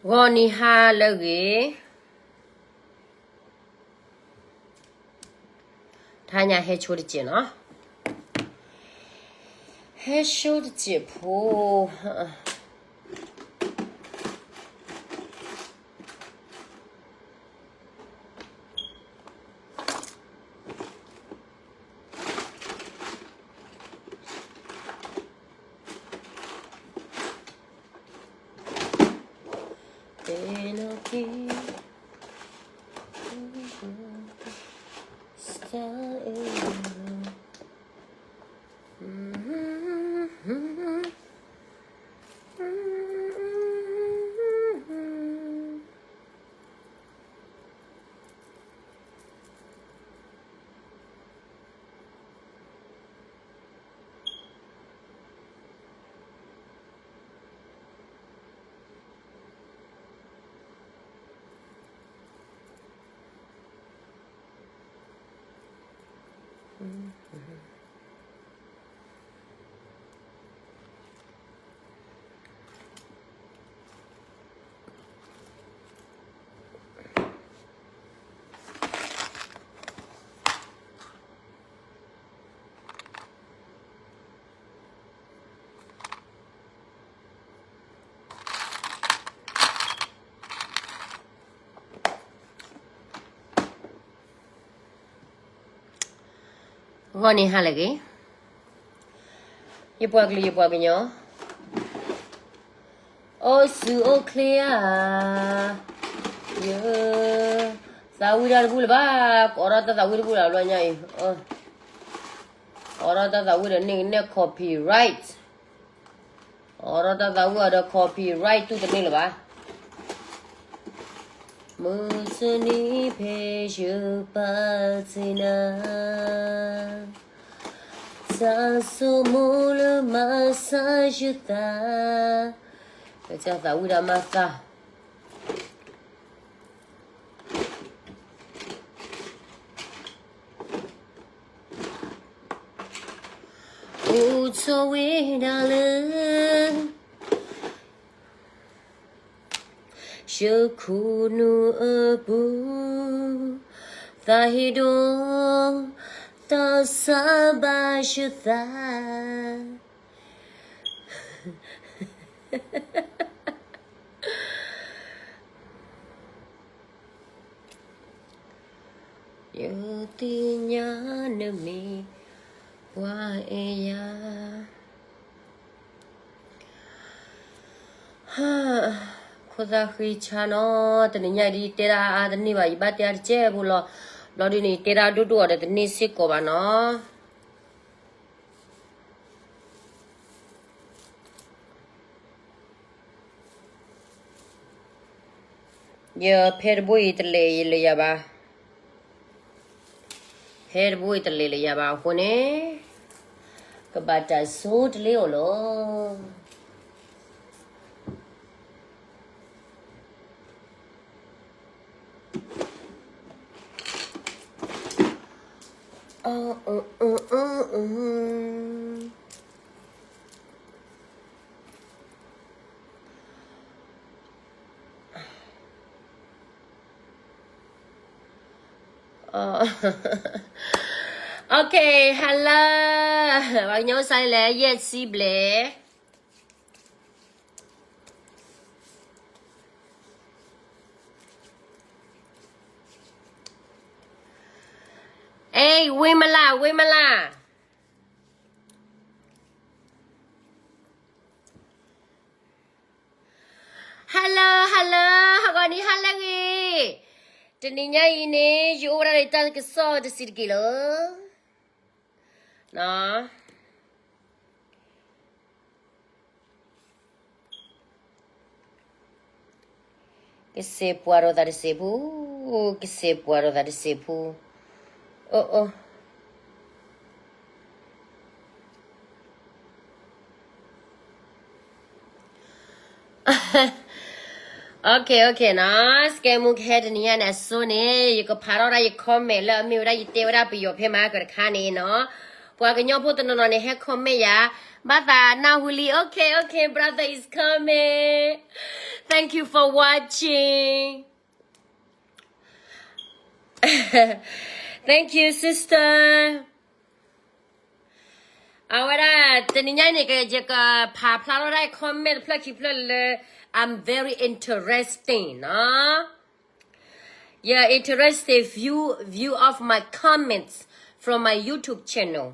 ဂီၤနံၤဟါလၢအဂ့ၤ, ထါညါဟဲဆိတစဲးနီၤ, ဟဲဆိတစဲးဖိ ဂီၤနံၤဟါလၢအဂ့ၤ, ယပှၤကလုာ်ယပှၤကညီ, အိၣ်ဆူၣ်အိၣ်ချ့ဧါ, ယ, သးဝံၣ်တၢ်တဘူၣ်လၢၤဘၣ်, ကအိးထီၣ်တၢ်သးဝံၣ်တဘူၣ်လၢၤဘျီညါအံၤ, အိးထီၣ်တၢ်သးဝံၣ်ဒီးန့ၢ်ကနဲၣ် copyright, အိးထီၣ်တၢ်သးဝံၣ်အီၤဒီး copyright တူၢ်တန့ၢ်လၢၤဘၣ်. မုၢ်တနံၤဖဲယပာ်တ့ၢ်နၤ, တၢ်ဆိကမိၣ်လၢမၤစၢၤယသး, ကစၢ်သးဝံၣ်ဒီးမၤသး အိၣ်ဆိးဝဲဒၣ်လၢ ယခိၣ်နူာ်အပူၤ, သးဟ့ဒီး သးစၢ်ဘၣ်ယသး ယသ့ၣ်ညါနမ့ၢ်ပှၤအဲၣ်ယၤ, ခိၣ်သၣ်ဃ့ဆါနီၤ, တနံၤညါဒ်တဲဒၣ်အါတန့ၢ်ဘၣ်, ယဘၣ်တဲအါတစဲးဖိလီၤ, ဘျီဒ်န့ၣ် တဲဒၣ်ဒိၣ်ဒိၣ်အီၤဒီးတန့ၢ်စ့ၢ်ကီးဘၣ်နီၤ. ယဖဲတဘိအံၤတလဲၤယလဲၤယၤဘၣ်, ဖဲတဘိအံၤတလဲၤလၢယၤဘၣ်အဃိန့ၣ်, ကဘၣ်တၢ်ဆိတလ့အီၤလီၤ. Okay, hello, ပှၤကညီအိၣ်ဆါလဲၣ်, ယဲၢ်ဆံဘျဲၣ်. အဲ, ဝ့မလး, ဝ့မလး. Hello, hello, ဟါဂီၤနံၤဟါလၢအဂ့ၤ. တနံၤညါအံၤန့ၣ် ယအိၣ်ဝဲဒၣ်လၢတၢ်ကစီၣ်တဆံးတက့ၢ်လီၤ. ကစဲးပှၤဒီးသးတစဲးဖိ, ကစဲးပှၤဒီးသးတစဲးဖိ, အိၣ်အိၣ်. Okay, okay နီၤ, စကဲမူကဟဲတနံၤညါန့ၣ်အစိန့ၣ် ယကဖးထီၣ်ဒၣ်ယ comment လၢအမ့ၢ်ဝဲဒၣ်ယတဲဝဲဒၣ်ပယီၤဖဲမၤကတခါန့ၣ်နီၤ, ပှၤကညီဖိတနီၤနီၤန့ၣ် ဟဲ comment ယၤ, ဘၣ်သးနၢ်ဟူလံ, okay, okay, brother is coming, thank you. Thank you for watching. Thank you, sister. အဝဲဒၣ် တနံၤညါန့ၣ် ယကဖးဖျါထီၣ်ဒၣ် comment တဖျၢၣ်ခံဖျၢၣ်လၢ I'm very interesting နီၤ. Yeah, interesting view, view of my comments from my YouTube channel.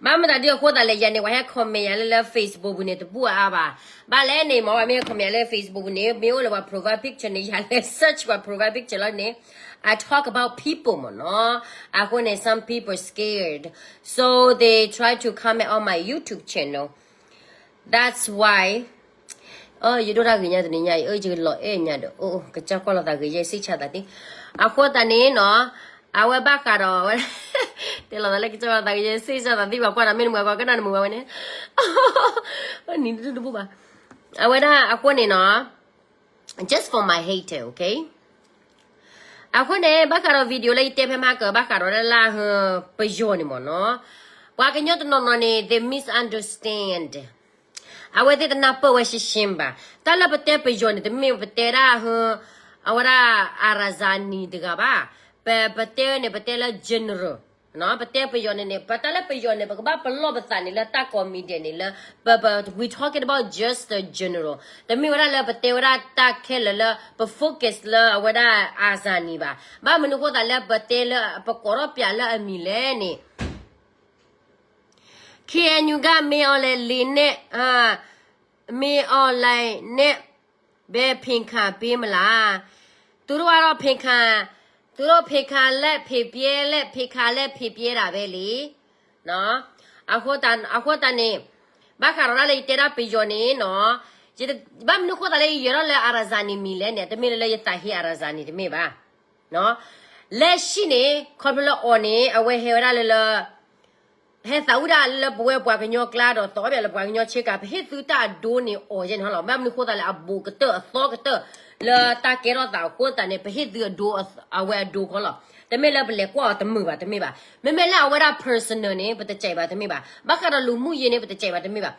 ဘၣ်မတၤဒုအဃိသတးလဲၣ် ယၤန့ၣ် ပှၤဟဲ comment ယၤလၢလၢ Facebook ပူၤန့ၣ် တဘူၣ်အါအါဘၣ်. ဘၣ်လဲၣ်န့ၣ် မ့ၢ်ပှၤမ့ၢ်ဟဲ comment ယၤလၢ Facebook ပူၤန့ၣ် မ့ၢ်အိၣ်လၢပှၤ profile picture န့ၣ် ယၤလဲၤ search ပှၤ profile picture လီၤန့ၣ် I talk about people မ့ၢ်နီၤ. အဃိန့ၣ် some people scared, so they try to comment on my YouTube channel. That's why ယဒိၣ်တၢ်ဂ့ၤညါတနံၤညါအံၤ ယလီၤအဲၣ်ညါဒီး အိၣ် ကစၢ်ကွၢ်လိာ်သးဂ့ၤ ယဲစံးဆၢသးတံၢ်. အဃိသတးန့ၣ်နီၤ အဝဲဘၣ်ဃးဒီး တဲလိာ်သးလၢကစၢ်ကွၢ်လိာ်သးဂ့ၤ ယဲစံးဆၢသးတံၢ် ပှၤကွၢ်တၢ်မ့ၢ်နမုာ် ပှၤကနၣ်နမုာ်ဝဲန့ၣ် နံၤတဘူၣ်ဘၣ်. အဝဲဒၣ်အဃိန့ၣ်နီၤ just for my hater, okay? အဃိန့ၣ် ဘၣ်ဃးဒီး video လၢယတဲဖဲမဟါကၢ ဘၣ်ဃးဒီးလၢ ပယီၤန့ၣ်မ့ၢ်နီၤ, ပှၤကညီတနီၤနီၤန့ၣ် they misunderstand. အဝဲသ့ၣ်တနၢ်ပၢၢ်ဝဲရှင်းရှင်းဘၣ်. တၢ်လၢပတဲပယီၤန့ၣ် တမ့ၢ်ပတဲဒၣ် အဝဲဒၣ် Arzani တဂၤဘၣ်. ပ ပတဲန့ၣ် ပတဲလၢ general ပတဲပယီၤန့ၣ်န့ၣ် ပတၢ်လၢပယီၤန့ၣ် ပကဘၣ်ပလီၢ်ပသးန့ၣ်လၢတၢ်ကိးမံၤဒဲးန့ၣ်လၢ ပ ပ we talking about just the general. တမ့ၢ်ဝဲဒၣ်လၢပတဲဝဲဒၣ်တၢ်ခဲလၢာ်လၢ ပ focus လၢအဝဲဒၣ် Arzani ဘၣ်. ဘၣ်မနုၤအဃိသတးလၢပတဲလၢ ပကိးထီၣ်ပၠးလၢအမံၤလဲၣ်န့ၣ် KNU က မင်းအောင်လှိုင် လီနဲၣ် မင်းအောင်လှိုင် လီနဲၣ် ဘဲ ဖင်ခံ ပေးမလား. သူတို့ကတော့ ဖင်ခံ သူတို့ ဖင်ခံလည်း ဖင်ပြဲလည်း ဖင်ခံလည်း ဖင်ပြဲတာပဲလေ. အဃိသတးန့ၣ် ဘၣ်ဃးဒီးတၢ်လၢယတဲဒၣ်ပယီၤန့ၣ်နီၤ, ဘၣ်မနုၤအဃိသတးလၢယယဲၤထီၣ်လၢ Arzani မံၤလဲၣ်န့ၣ် တမ့ၢ်လၢလၢယသးဟ့ Arzani တမ့ၢ်ဘၣ်. လၢၡံၣ်န့ၣ် ခီဖျိလၢအီၤန့ၣ် အဝဲဟဲဝဲဒၣ်လၢလၢ ဟဲသးဝံၣ်ဒၣ်လၢပဝဲပှၤကညီကျါဒီး သီၣ်ဘၣ်လၢပှၤကညီဆ့ကၤ ပဟ့ၣ်သုတၢ်အဒိန့ၣ်အီၤယဲၢ်န့ၣ်လီၤ. ဘၣ်မနုၤအဃိသတးလဲၣ် အဘူးကတၢၢ်အသီကတၢၢ် လၢတၢ်ကဲထီၣ်သးအဃိသတးန့ၣ် ပဟ့ၣ်သုအဒိ အဝဲအဒိခီလီၤ. တမ့ၢ်လၢပလဲၤကွၢ်အီၤတမုာ်ဘၣ် တမ့ၢ်ဘၣ်. မ့မ့ၢ်လၢအဝဲဒၣ် personal န့ၣ် ပတကြိုက်ဘၣ် တမ့ၢ်ဘၣ်. ဘၣ်ဃးဒီးလူမှုရေးန့ၣ် ပတကြိုက်ဘၣ် တမ့ၢ်ဘၣ်.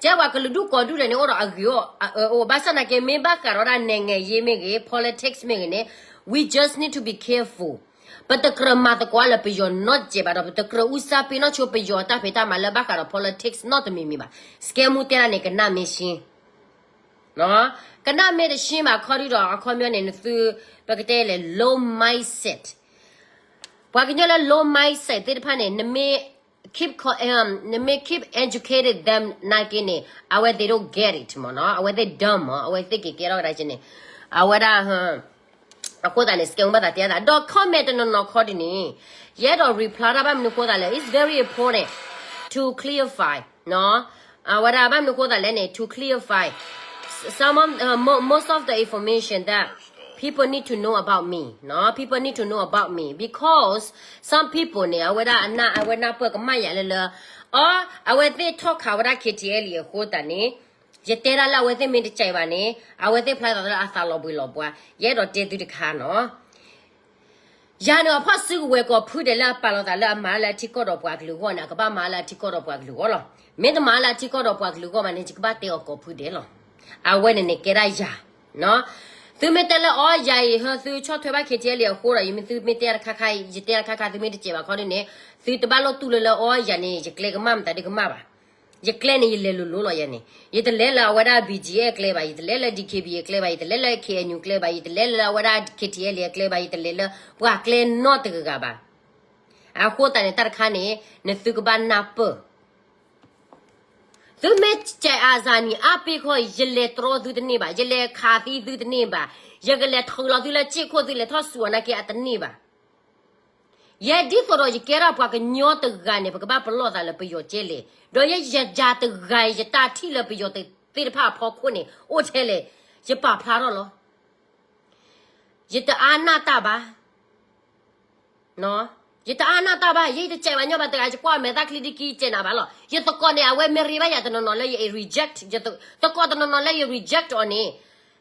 ကဲပှၤကလုာ်ဒူၣ်ကိးဒူၣ်လဲၣ်န့ၣ် အိၣ်ဒီးအဂ့ၤအိၣ်ဘၣ်ဆၣ်သနာ်က့ မ့ၢ်ဘၣ်ဃးဒီးဒၣ် နိုင်ငံရေး မ့ၢ်ဂ့ၤ politics မ့ၢ်ဂ့ၤန့ၣ် we just need to be careful. ပတကြၢးမၤသကိးလၢပယီၤနီတစဲးဘၣ်ဒီး ပတကြၢးအူစၢ်ပ့ၤနီၣ်ဆိပယီၤအတၢ်ဖံးတၢ်မၤလၢဘၣ်ဃးဒီး politics နီတမံၤမံၤဘၣ်. စကဲမူတဲဒၣ်န့ၣ် ကနၣ်မ့ၢ်ရှင်း ကနၣ်မ့ၢ်တရှင်းဘၣ် ခီဒုဒီး အခီပညီန့ၣ် နသု ပကတဲလဲၣ် low mindset. ပှၤကညီလၢ low mindset သ့ၣ်တဖၣ်န့ၣ် နမ့ၢ် keep နမ့ၢ် keep educated them နာ်က့န့ၣ် အဝဲ they don't get it မ့ၢ်နီၤ, အဝဲသ့ၣ် dumb မ့ၢ် အဝဲသ့ၣ်က့ၤကဲထီၣ်ကဒါက့န့ၣ် အဝဲဒၣ် အဃိသတးန့ၣ် စကဲမူဘၣ်သးတဲအသး ဒီး comment တနီၤနီၤခီဒ်န့ၣ် ယအဲၣ်ဒိး reply တၢ်ဘၣ်မနုၤအဃိသတးလဲၣ် it's very important to clarify နီၤ, အဝဲဒၣ်ဘၣ်မနုၤအဃိသတးလဲၣ်န့ၣ် to clarify some of, uh, mo- most of the information that people need to know about me, နီၤ, people need to know about me because some people န့ၣ် အဝဲဒၣ်အနၢ် အဝဲနၢ်ပၢၢ်ကမၣ်ယၤလၢလၢ အီ အဝဲသ့ၣ်ထီၣ်ခးဝဲဒၣ် KTLA အဃိသတးန့ၣ် ယတဲဒၣ်လၢအဝဲသ့ၣ်မ့ၢ်တကြိုက်ဘၣ်န့ၣ် အဝဲသ့ၣ်ဖျါသးလၢအသးလီၤဘှံးလီၤဘှါ, ယအဲၣ်ဒိးတဲသုတခါနီၤ. ယၤန့ၣ် အဖီၣ်စုကဝဲၤကိးဖုဒဲးလၢအပာ်လီၤသးလၢအမၤလၢအထံကီၢ်ဒီးပှၤကလုာ်အဂီၢ်န့ၣ် အကဘၣ်မၤလၢအထံကီၢ်ဒီးပှၤကလုာ်အဂီၢ်လီၤ. မ့ၢ်တမၤလၢအထံကီၢ်ဒီးပှၤကလုာ်အဂီၢ်ဘၣ်န့ၣ် ယကဘၣ်တဲအီၤကိးဖုဒဲးလီၤ. အဝဲန့ၣ်န့ၣ်ကဲဒၣ်ယၤ သုမ့ၢ်တဲလၢအီယၤအံၤ ဟၢသုဆီၣ်ထွဲဘၣ် KTLA အဃိဒီး ယမ့ၢ်သုမ့ၢ်တဲတခါခါ ယတဲတခါခါ သုမ့ၢ်တစဲးဘၣ်ခီဒ်န့ၣ် သုတဘၣ်လိၣ်တူၢ်လၢလၢအီယၤန့ၣ် ယကျဲကမၣ်မတၤဒ်ကမၣ်ဘၣ်. ယကျဲန့ၣ် ယလဲၤလိၤလိၤလီၤယၤန့ၣ် ယတလဲၤလၢအဝဲဒၣ် BGF အကျဲဘၣ်, ယတလဲၤလၢ DKBA အကျဲဘၣ်, ယတလဲၤလၢ KNU အကျဲဘၣ်, ယတလဲၤလၢအဝဲဒၣ် KTLA အကျဲဘၣ်, ယတလဲၤလၢပှၤကျဲနီတဂၤဂၤဘၣ်. အဃိသတးန့ၣ် တၢ်တခါန့ၣ် နသုကဘၣ်နၢ်ပၢၢ် သုမ့ၢ်စဲးအါစၢ်နံၤအါပ့ၤခီ ယလဲၤတြီသုတန့ၢ်ဘၣ်, ယလဲၤခးသံသုတန့ၢ်ဘၣ်, ယကလဲၤထုးလီၤသုလၢစ့ၢ်ခိၣ် သုလဲၤထီၣ်စူးအီၤနာ်က့အတန့ၢ်ဘၣ်. ယဲဒ်သိးဒီးယကဲထီၣ်ပှၤကညီတဂၤန့ၣ် ပကဘၣ်ပလီၢ်သးလၢပယီၤကဲလဲၣ်, ဒီးယဲယၤတဂၤ ယတၢ်ထံၣ်လၢပယီၤသ့ၣ်တဖၣ်အဖီခိၣ်န့ၣ် အိၣ်ထဲလဲၣ်, ယပာ်ဖျါထီၣ်လီၤ. ယတအါနၢ်တၢ်ဘၣ် ယတအါနၢ်တၢ်ဘၣ်, ယဲယတစဲးဘၣ်ညီဘၣ်တဂၤ ယကွၢ်မဲာ်သၣ်ချံဒံကံ ယစဲးနၤဘၣ်လီၤ. ယသကိးန့ၣ် အဝဲမ့ၢ်ရ့ဘၣ်ယၤတနီၤနီၤလၢယ reject, သကိးတနီၤနီၤလၢယ reject အီၤန့ၣ်,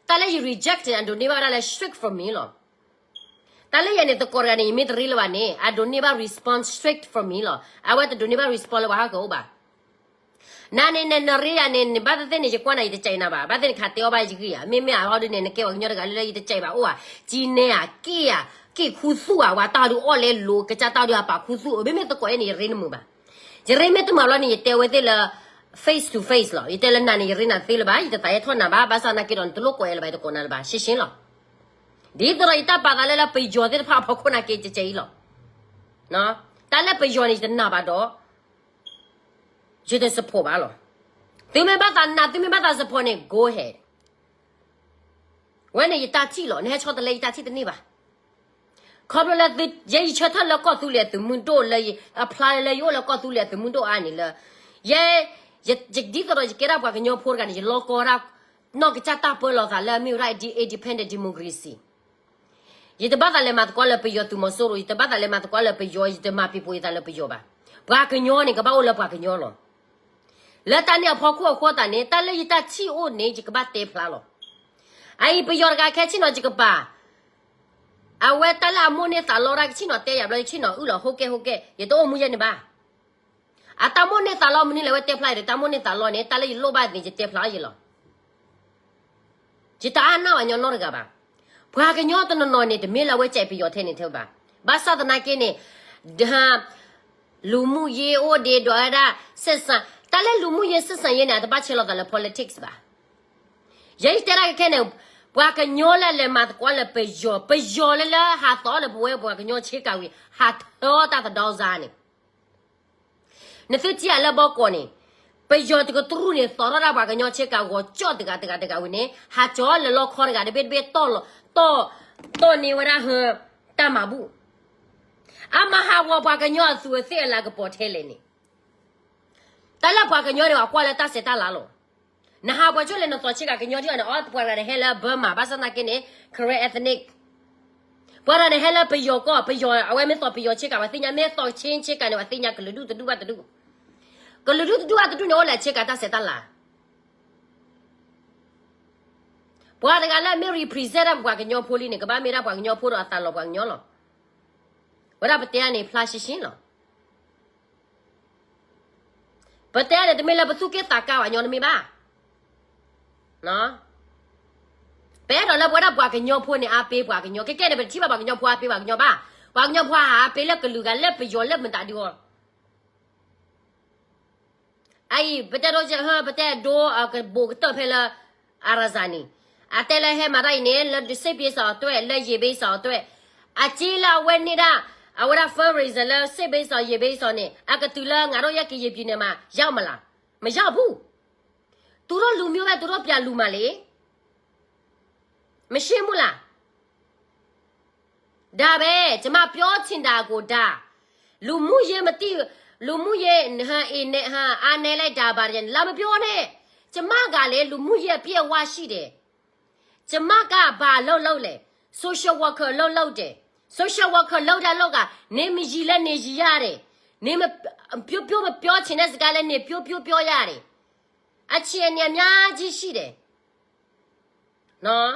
တၢ်လၢယ reject န့ၣ် အဒိးန့ၢ်ဘၣ်ဝဲဒၣ်လၢ strike from me လီၤ. တၢ်လၢယၤန့ၣ် သကိးတဂၤန့ၣ် ယမ့ၢ်တရ့လၢၤဘၣ်န့ၣ် အဒိးန့ၢ်ဘၣ် response strike from me လီၤ. အဝဲတဒိးန့ၢ်ဘၣ် response လၢပှၤဟီၣ်ကဝီၤအိၣ်ဘၣ်. နၤန့ၣ် နရ့ယၤန့ၣ် နဘၣ်သ့ၣ်သ့ၣ်န့ၣ် ယကွၢ်နၤ ယတကဲးနၤဘၣ်, ဘၣ်သ့ၣ်နခးတဲအီၣ်ဘၣ်ယဂံၢ်ဧါ, မ့မ့ၢ်အဟီဒုန့ၣ် နကဲပှၤကညီတဂၤလၢလၢယတကဲးဘၣ်အိၣ်ဧါ, ကံနဲဧါ, က့ၣ်ဧါ, က့ၣ်ခူသူၣ်ဧါ, ဝၤတၢ်ဒုးအီၣ်လဲလိၤ ကစၢ်တၢ်ဒုးအပာ်ခူသူၣ်, မ့မ့ၢ်သကိးအဲၣ်န့ၣ် ယရ့နမုာ်ဘၣ်. ယရ့မ့ၢ်တမုာ်ဘျီန့ၣ် ယတဲဝဲသ့ၣ်လၢ face to face လီၤ, ယတဲလၢနၤန့ၣ် ယရ့နၤသ့လၢၤဘၣ်, ယတသးဟဲထီၣ်နၤဘၣ်, ဘၣ်ဆၣ်သနာ်က့ဒီး နတလိၣ်ကိးအဲၣ်လၢၤဘၣ်, ယတကိးနၤလၢၤဘၣ်, ရှင်းရှင်းလီၤ. ဒ်သိးဒီးယတၢ်ပာ်သးလၢလၢပယီၤသ့ၣ်တဖၣ်အဖီခိၣ်နာ်က့ ကဲကဲအံၤလီၤ. တၢ်လၢပယီၤန့ၣ် ယတနာ်ဘၣ်ဒီး ယတ support ဘၣ်လီၤ. သုမ့ၢ်ဘၣ်သးနာ် သုမ့ၢ်ဘၣ်သး support န့ၣ် go ahead. ဝဲန့ၣ်ယတၢ်ထံၣ်လီၤ, နဟဲဆီတလဲယတၢ်ထံၣ်တန့ၢ်ဘၣ်. ခီဖျိလၢသု ယဲယဆၢထၢၣ်လၢကီၢ်သူလ့ၤအသုးမုၢ်ဒိၣ်လၢယ apply လၢယအိၣ်လၢကီၢ်သူလ့ၤအသုးမုၢ်ဒိၣ်အါန့ၣ်လၢ ယဲ ယ ဒ်သိးဒီးယကဲဒၣ်ပှၤကညီဖိတဂၤန့ၣ် ယလီကီဒၣ် နီၢ်ကစၢ်တၢ်ပၢလီၤသးလၢအမ့ၢ်ဝဲဒၣ် independent democracy. ယတဘၣ်သးလဲၤမၤသကိးလၢပယီၤသုးမီၤစိရိၤ, ယတဘၣ်သးလဲၤမၤသကိးလၢပယီၤ, ယတမၤပံၤပိာ်ယသးလၢပယီၤဘၣ်. ပှၤကညီန့ၣ် ကဘၣ်အိၣ်လၢပှၤကညီလီၤ. လၢတၢ်န့ၣ်အဖီခိၣ်အဃိသတးန့ၣ် တၢ်လၢယတၢ်ထံၣ်အိၣ်န့ၣ် ယကဘၣ်တဲဖျါလီၤ. အအံၤပယီၤတဂၤခဲဆ့ၣ်နီၤယကပၤ, အဝဲတၢ်လၢအမိၣ်န့ၢ်သးလီတၢ်ကဆ့ၣ်နီၤတဲယၤဘျီ ယဆ့ၣ်နီၤအုၣ်လီၤ ဟိကဲဟိကဲ, ယတအိၣ်မူယဲန့ၣ်ဘၣ်. အတၢ်မိၣ်န့ၢ်သးလီမနုၤလဲၣ် ဝဲတဲဖျါအံၤဒီး တၢ်မိၣ်န့ၢ်သးလီန့ၣ် တၢ်လၢယလိၣ်ဘၣ်န့ၣ် ယတဲဖျါအီၤယဲလီၤ. ယတအါနၢ်ဘၣ်ညီနီတဂၤဘၣ်. ပှၤကညီတနီၤနီၤန့ၣ် တမ့ၢ်လၢအဝဲကဲပယီၤထဲန့ၣ်ထဲဘၣ်. ဘၣ်ဆၣ်သနာ်က့န့ၣ် ဒ် လူမှုရေးအိၣ်ဒံးဒီးဝဲဒၣ် ဆက်ဆံ, တၢ်လၢ လူမှုရေးဆက်ဆံရေး န့ၣ် အတဘၣ်ဆဲးလီၤသးလၢ politics ဘၣ်. ယဲယတဲဒၣ်ခဲခဲန့ၣ် ပှၤကညီလၢလဲၤမၤသကိးလၢပယီၤ, ပယီၤလၢလၢဟးသီလၢပဝဲပှၤကညီဆ့ကၤဝံၤ ဟးထီၣ်တၢ်သဒီစါန့ၣ် နသုထံၣ်ဧါလၢဘီကီးန့ၣ်, ပယီၤတကတြူၢ်န့ၣ် သီထီၣ်ဒၣ်ပှၤကညီဆ့ကၤဂီၤကၠီၣ်တဂၤတဂၤတဂၤဝံၤန့ၣ် ဟးကၠီလၢလီခီတဂၤတဘ့ၣ်တဘ့ၣ်တီၢ်လီၤ, တီၢ်, တီၢ်န့ၢ်ဝဲဒၣ်ဟၢ တၢ်မၤဘူၣ်. အမၤဟးဂီၤပှၤကညီအသူးအသ့ၣ်အလၤကပီၤထဲလဲၣ်န့ၣ်, တၢ်လၢပှၤကညီန့ၣ် အကွၢ်လၢတၢ်ဆဲးတၢ်လၤလီၤ. နဟးပှၤကၠိလဲၣ် နသီဆ့ကၤကညီဒ်အီၤန့ၣ် အီ ပှၤတဂၤန့ၣ်ဟဲလၢ Burma ဘၣ်ဆၣ်သနာ်က့န့ၣ် Karen ethnic ပှၤတဂၤန့ၣ်ဟဲလၢပယီၤကီၢ်, ပယီၤ အဝဲမ့ၢ်သီပယီၤဆ့ကၤ ပှၤသ့ၣ်ညါ, မ့ၢ်သီဆ့ဆ့ကၤန့ၣ် ပှၤသ့ၣ်ညါကလုာ်ဒူၣ်တဒူၣ်ဘၣ်တဒူၣ်, ကလုာ်ဒူၣ်တဒူၣ်ဘၣ်တဒူၣ်န့ၣ် အိၣ်လၢဆ့ကၤတၢ်ဆဲးတၢ်လၤ. ပှၤတဂၤလၢအမ့ၢ် represent ဒၣ်ပှၤကညီဖိလံန့ၣ် ကဘၣ်မ့ၢ်ဒၣ်ပှၤကညီဖိဒီးအသးလီၤပှၤကညီလီၤ. ဝဲဒၣ်ပတဲန့ၣ် ဖျါရှင်းရှင်းလီၤ. ပတဲန့ၣ် တမ့ၢ်လၢပသူၣ်က့ၣ်သးကါပှၤကညီတမ့ၢ်ဘၣ်. ပအဲၣ်ဒိးလၢပဝဲဒၣ်ပှၤကညီဖိန့ၣ် အါပ့ပှၤကညီ, ခဲကဲန့ၣ် ပတထံၣ်ဘၣ်ပှၤကညီဖိအါပ့ပှၤကညီဘၣ်. ပှၤကညီဖိဟးအါပ့လၢကလုာ်ဂၤ လၢပယီၤလၢမတၤဒုအီၤ အအံၤ ပတဲဒိ ပတဲဒိ ကဘိးကတၢၢ်ဖဲလၢ အရၤစၤန့ၣ်, အတဲလၢဟဲမၤတၢ်အံၤန့ၣ် လၢစစ်ပေးဆောင်အတွက်, လၢရေပေးဆောင်အတွက်, အစ့လၢအဝဲန့ၢ်ဒၣ် အဝဲဒၣ် fundraiser လၢစစ်ပေးဆောင် ရေပေးဆောင်န့ၣ် အကတုၤလၢ ငါတို့ရဲ့ကရင်ပြည်နယ်မှာ ရောက်မလား, မရောက်ဘူး. သူတို့လူမျိုးပဲ သူတို့ပြန်လူမှာလေ. မရှိဘူးလား. ဒါပဲ ကျွန်မပြောချင်တာကို ဒါ လူမှုရေးမသိ လူမှုရေး ဟ အင်း နဲ့ ဟ အားနည်းလိုက်တာပါ လာမပြောနဲ့. ကျွန်မကလည်း လူမှုရေးအပြည့်အဝရှိတယ်. ကျွန်မကဘာလုပ်လုပ်လဲ social worker လုပ်လုပ်တယ်. social worker လုပ်တဲ့လုပ်က နေမရည်လည်းနေရည်ရတယ်. နေမ ပြောပြောမပြောချင်တဲ့စကားလည်း နေပြောပြောပြောရတယ်. အခြေအနေအများကြီးရှိတယ်. နော်.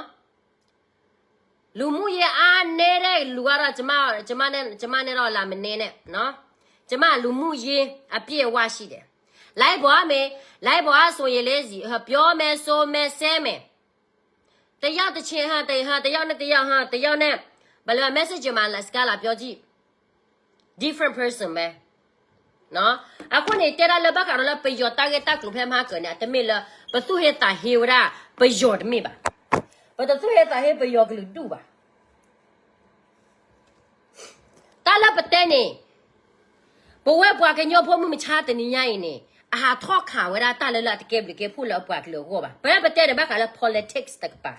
လူမှုရေးအားနည်းတဲ့လူကတော့ ကျွန်မ ကျွန်မနဲ့ ကျွန်မနဲ့တော့လာမနေနဲ့နော်. ကျွန်မလူမှုရေးအပြည့်အဝရှိတယ်. လိုက်ပါမယ်. လိုက်ပါဆိုရင်လေ ပြောမယ်ဆိုမယ်ဆဲမယ်. တစ်ယောက်တစ်ချိန်ဟန် တစ်ဟန် တစ်ယောက်နဲ့တစ်ယောက်ဟန် တစ်ယောက်နဲ့ ဘယ်လို messenger မှာ စကားလာပြောကြည့်. different person ပဲ. အဃိန့ၣ် တဲဒၣ်လၢဘၣ်ဃးဒီးလၢပယီၤတၢ်ဂ့ၢ်တၢ်ကျိၤဖဲမဟါကၢၤန့ၣ် တမ့ၢ်လၢ ပသူၣ်ဟ့သးဟ့ဝဲဒၣ် ပယီၤတမ့ၢ်ဘၣ်. ပတသူၣ်ဟ့သးဟ့ပယီၤကလုာ်ဒူၣ်ဘၣ်. တၢ်လၢပတဲန့ၣ် ပဝဲပှၤကညီဖိမုၢ်မဆါတနံၤညါအံၤန့ၣ် အဟးထီၣ်ခးဝဲဒၣ်တၢ်လၢလၢအတကဲဘျုးကဲဖှိၣ်လၢအပှၤကလုာ်အဂီၢ်ဘၣ်. ပဝဲပတဲန့ၣ်ဘၣ်ဃးလၢ politics တကပၤ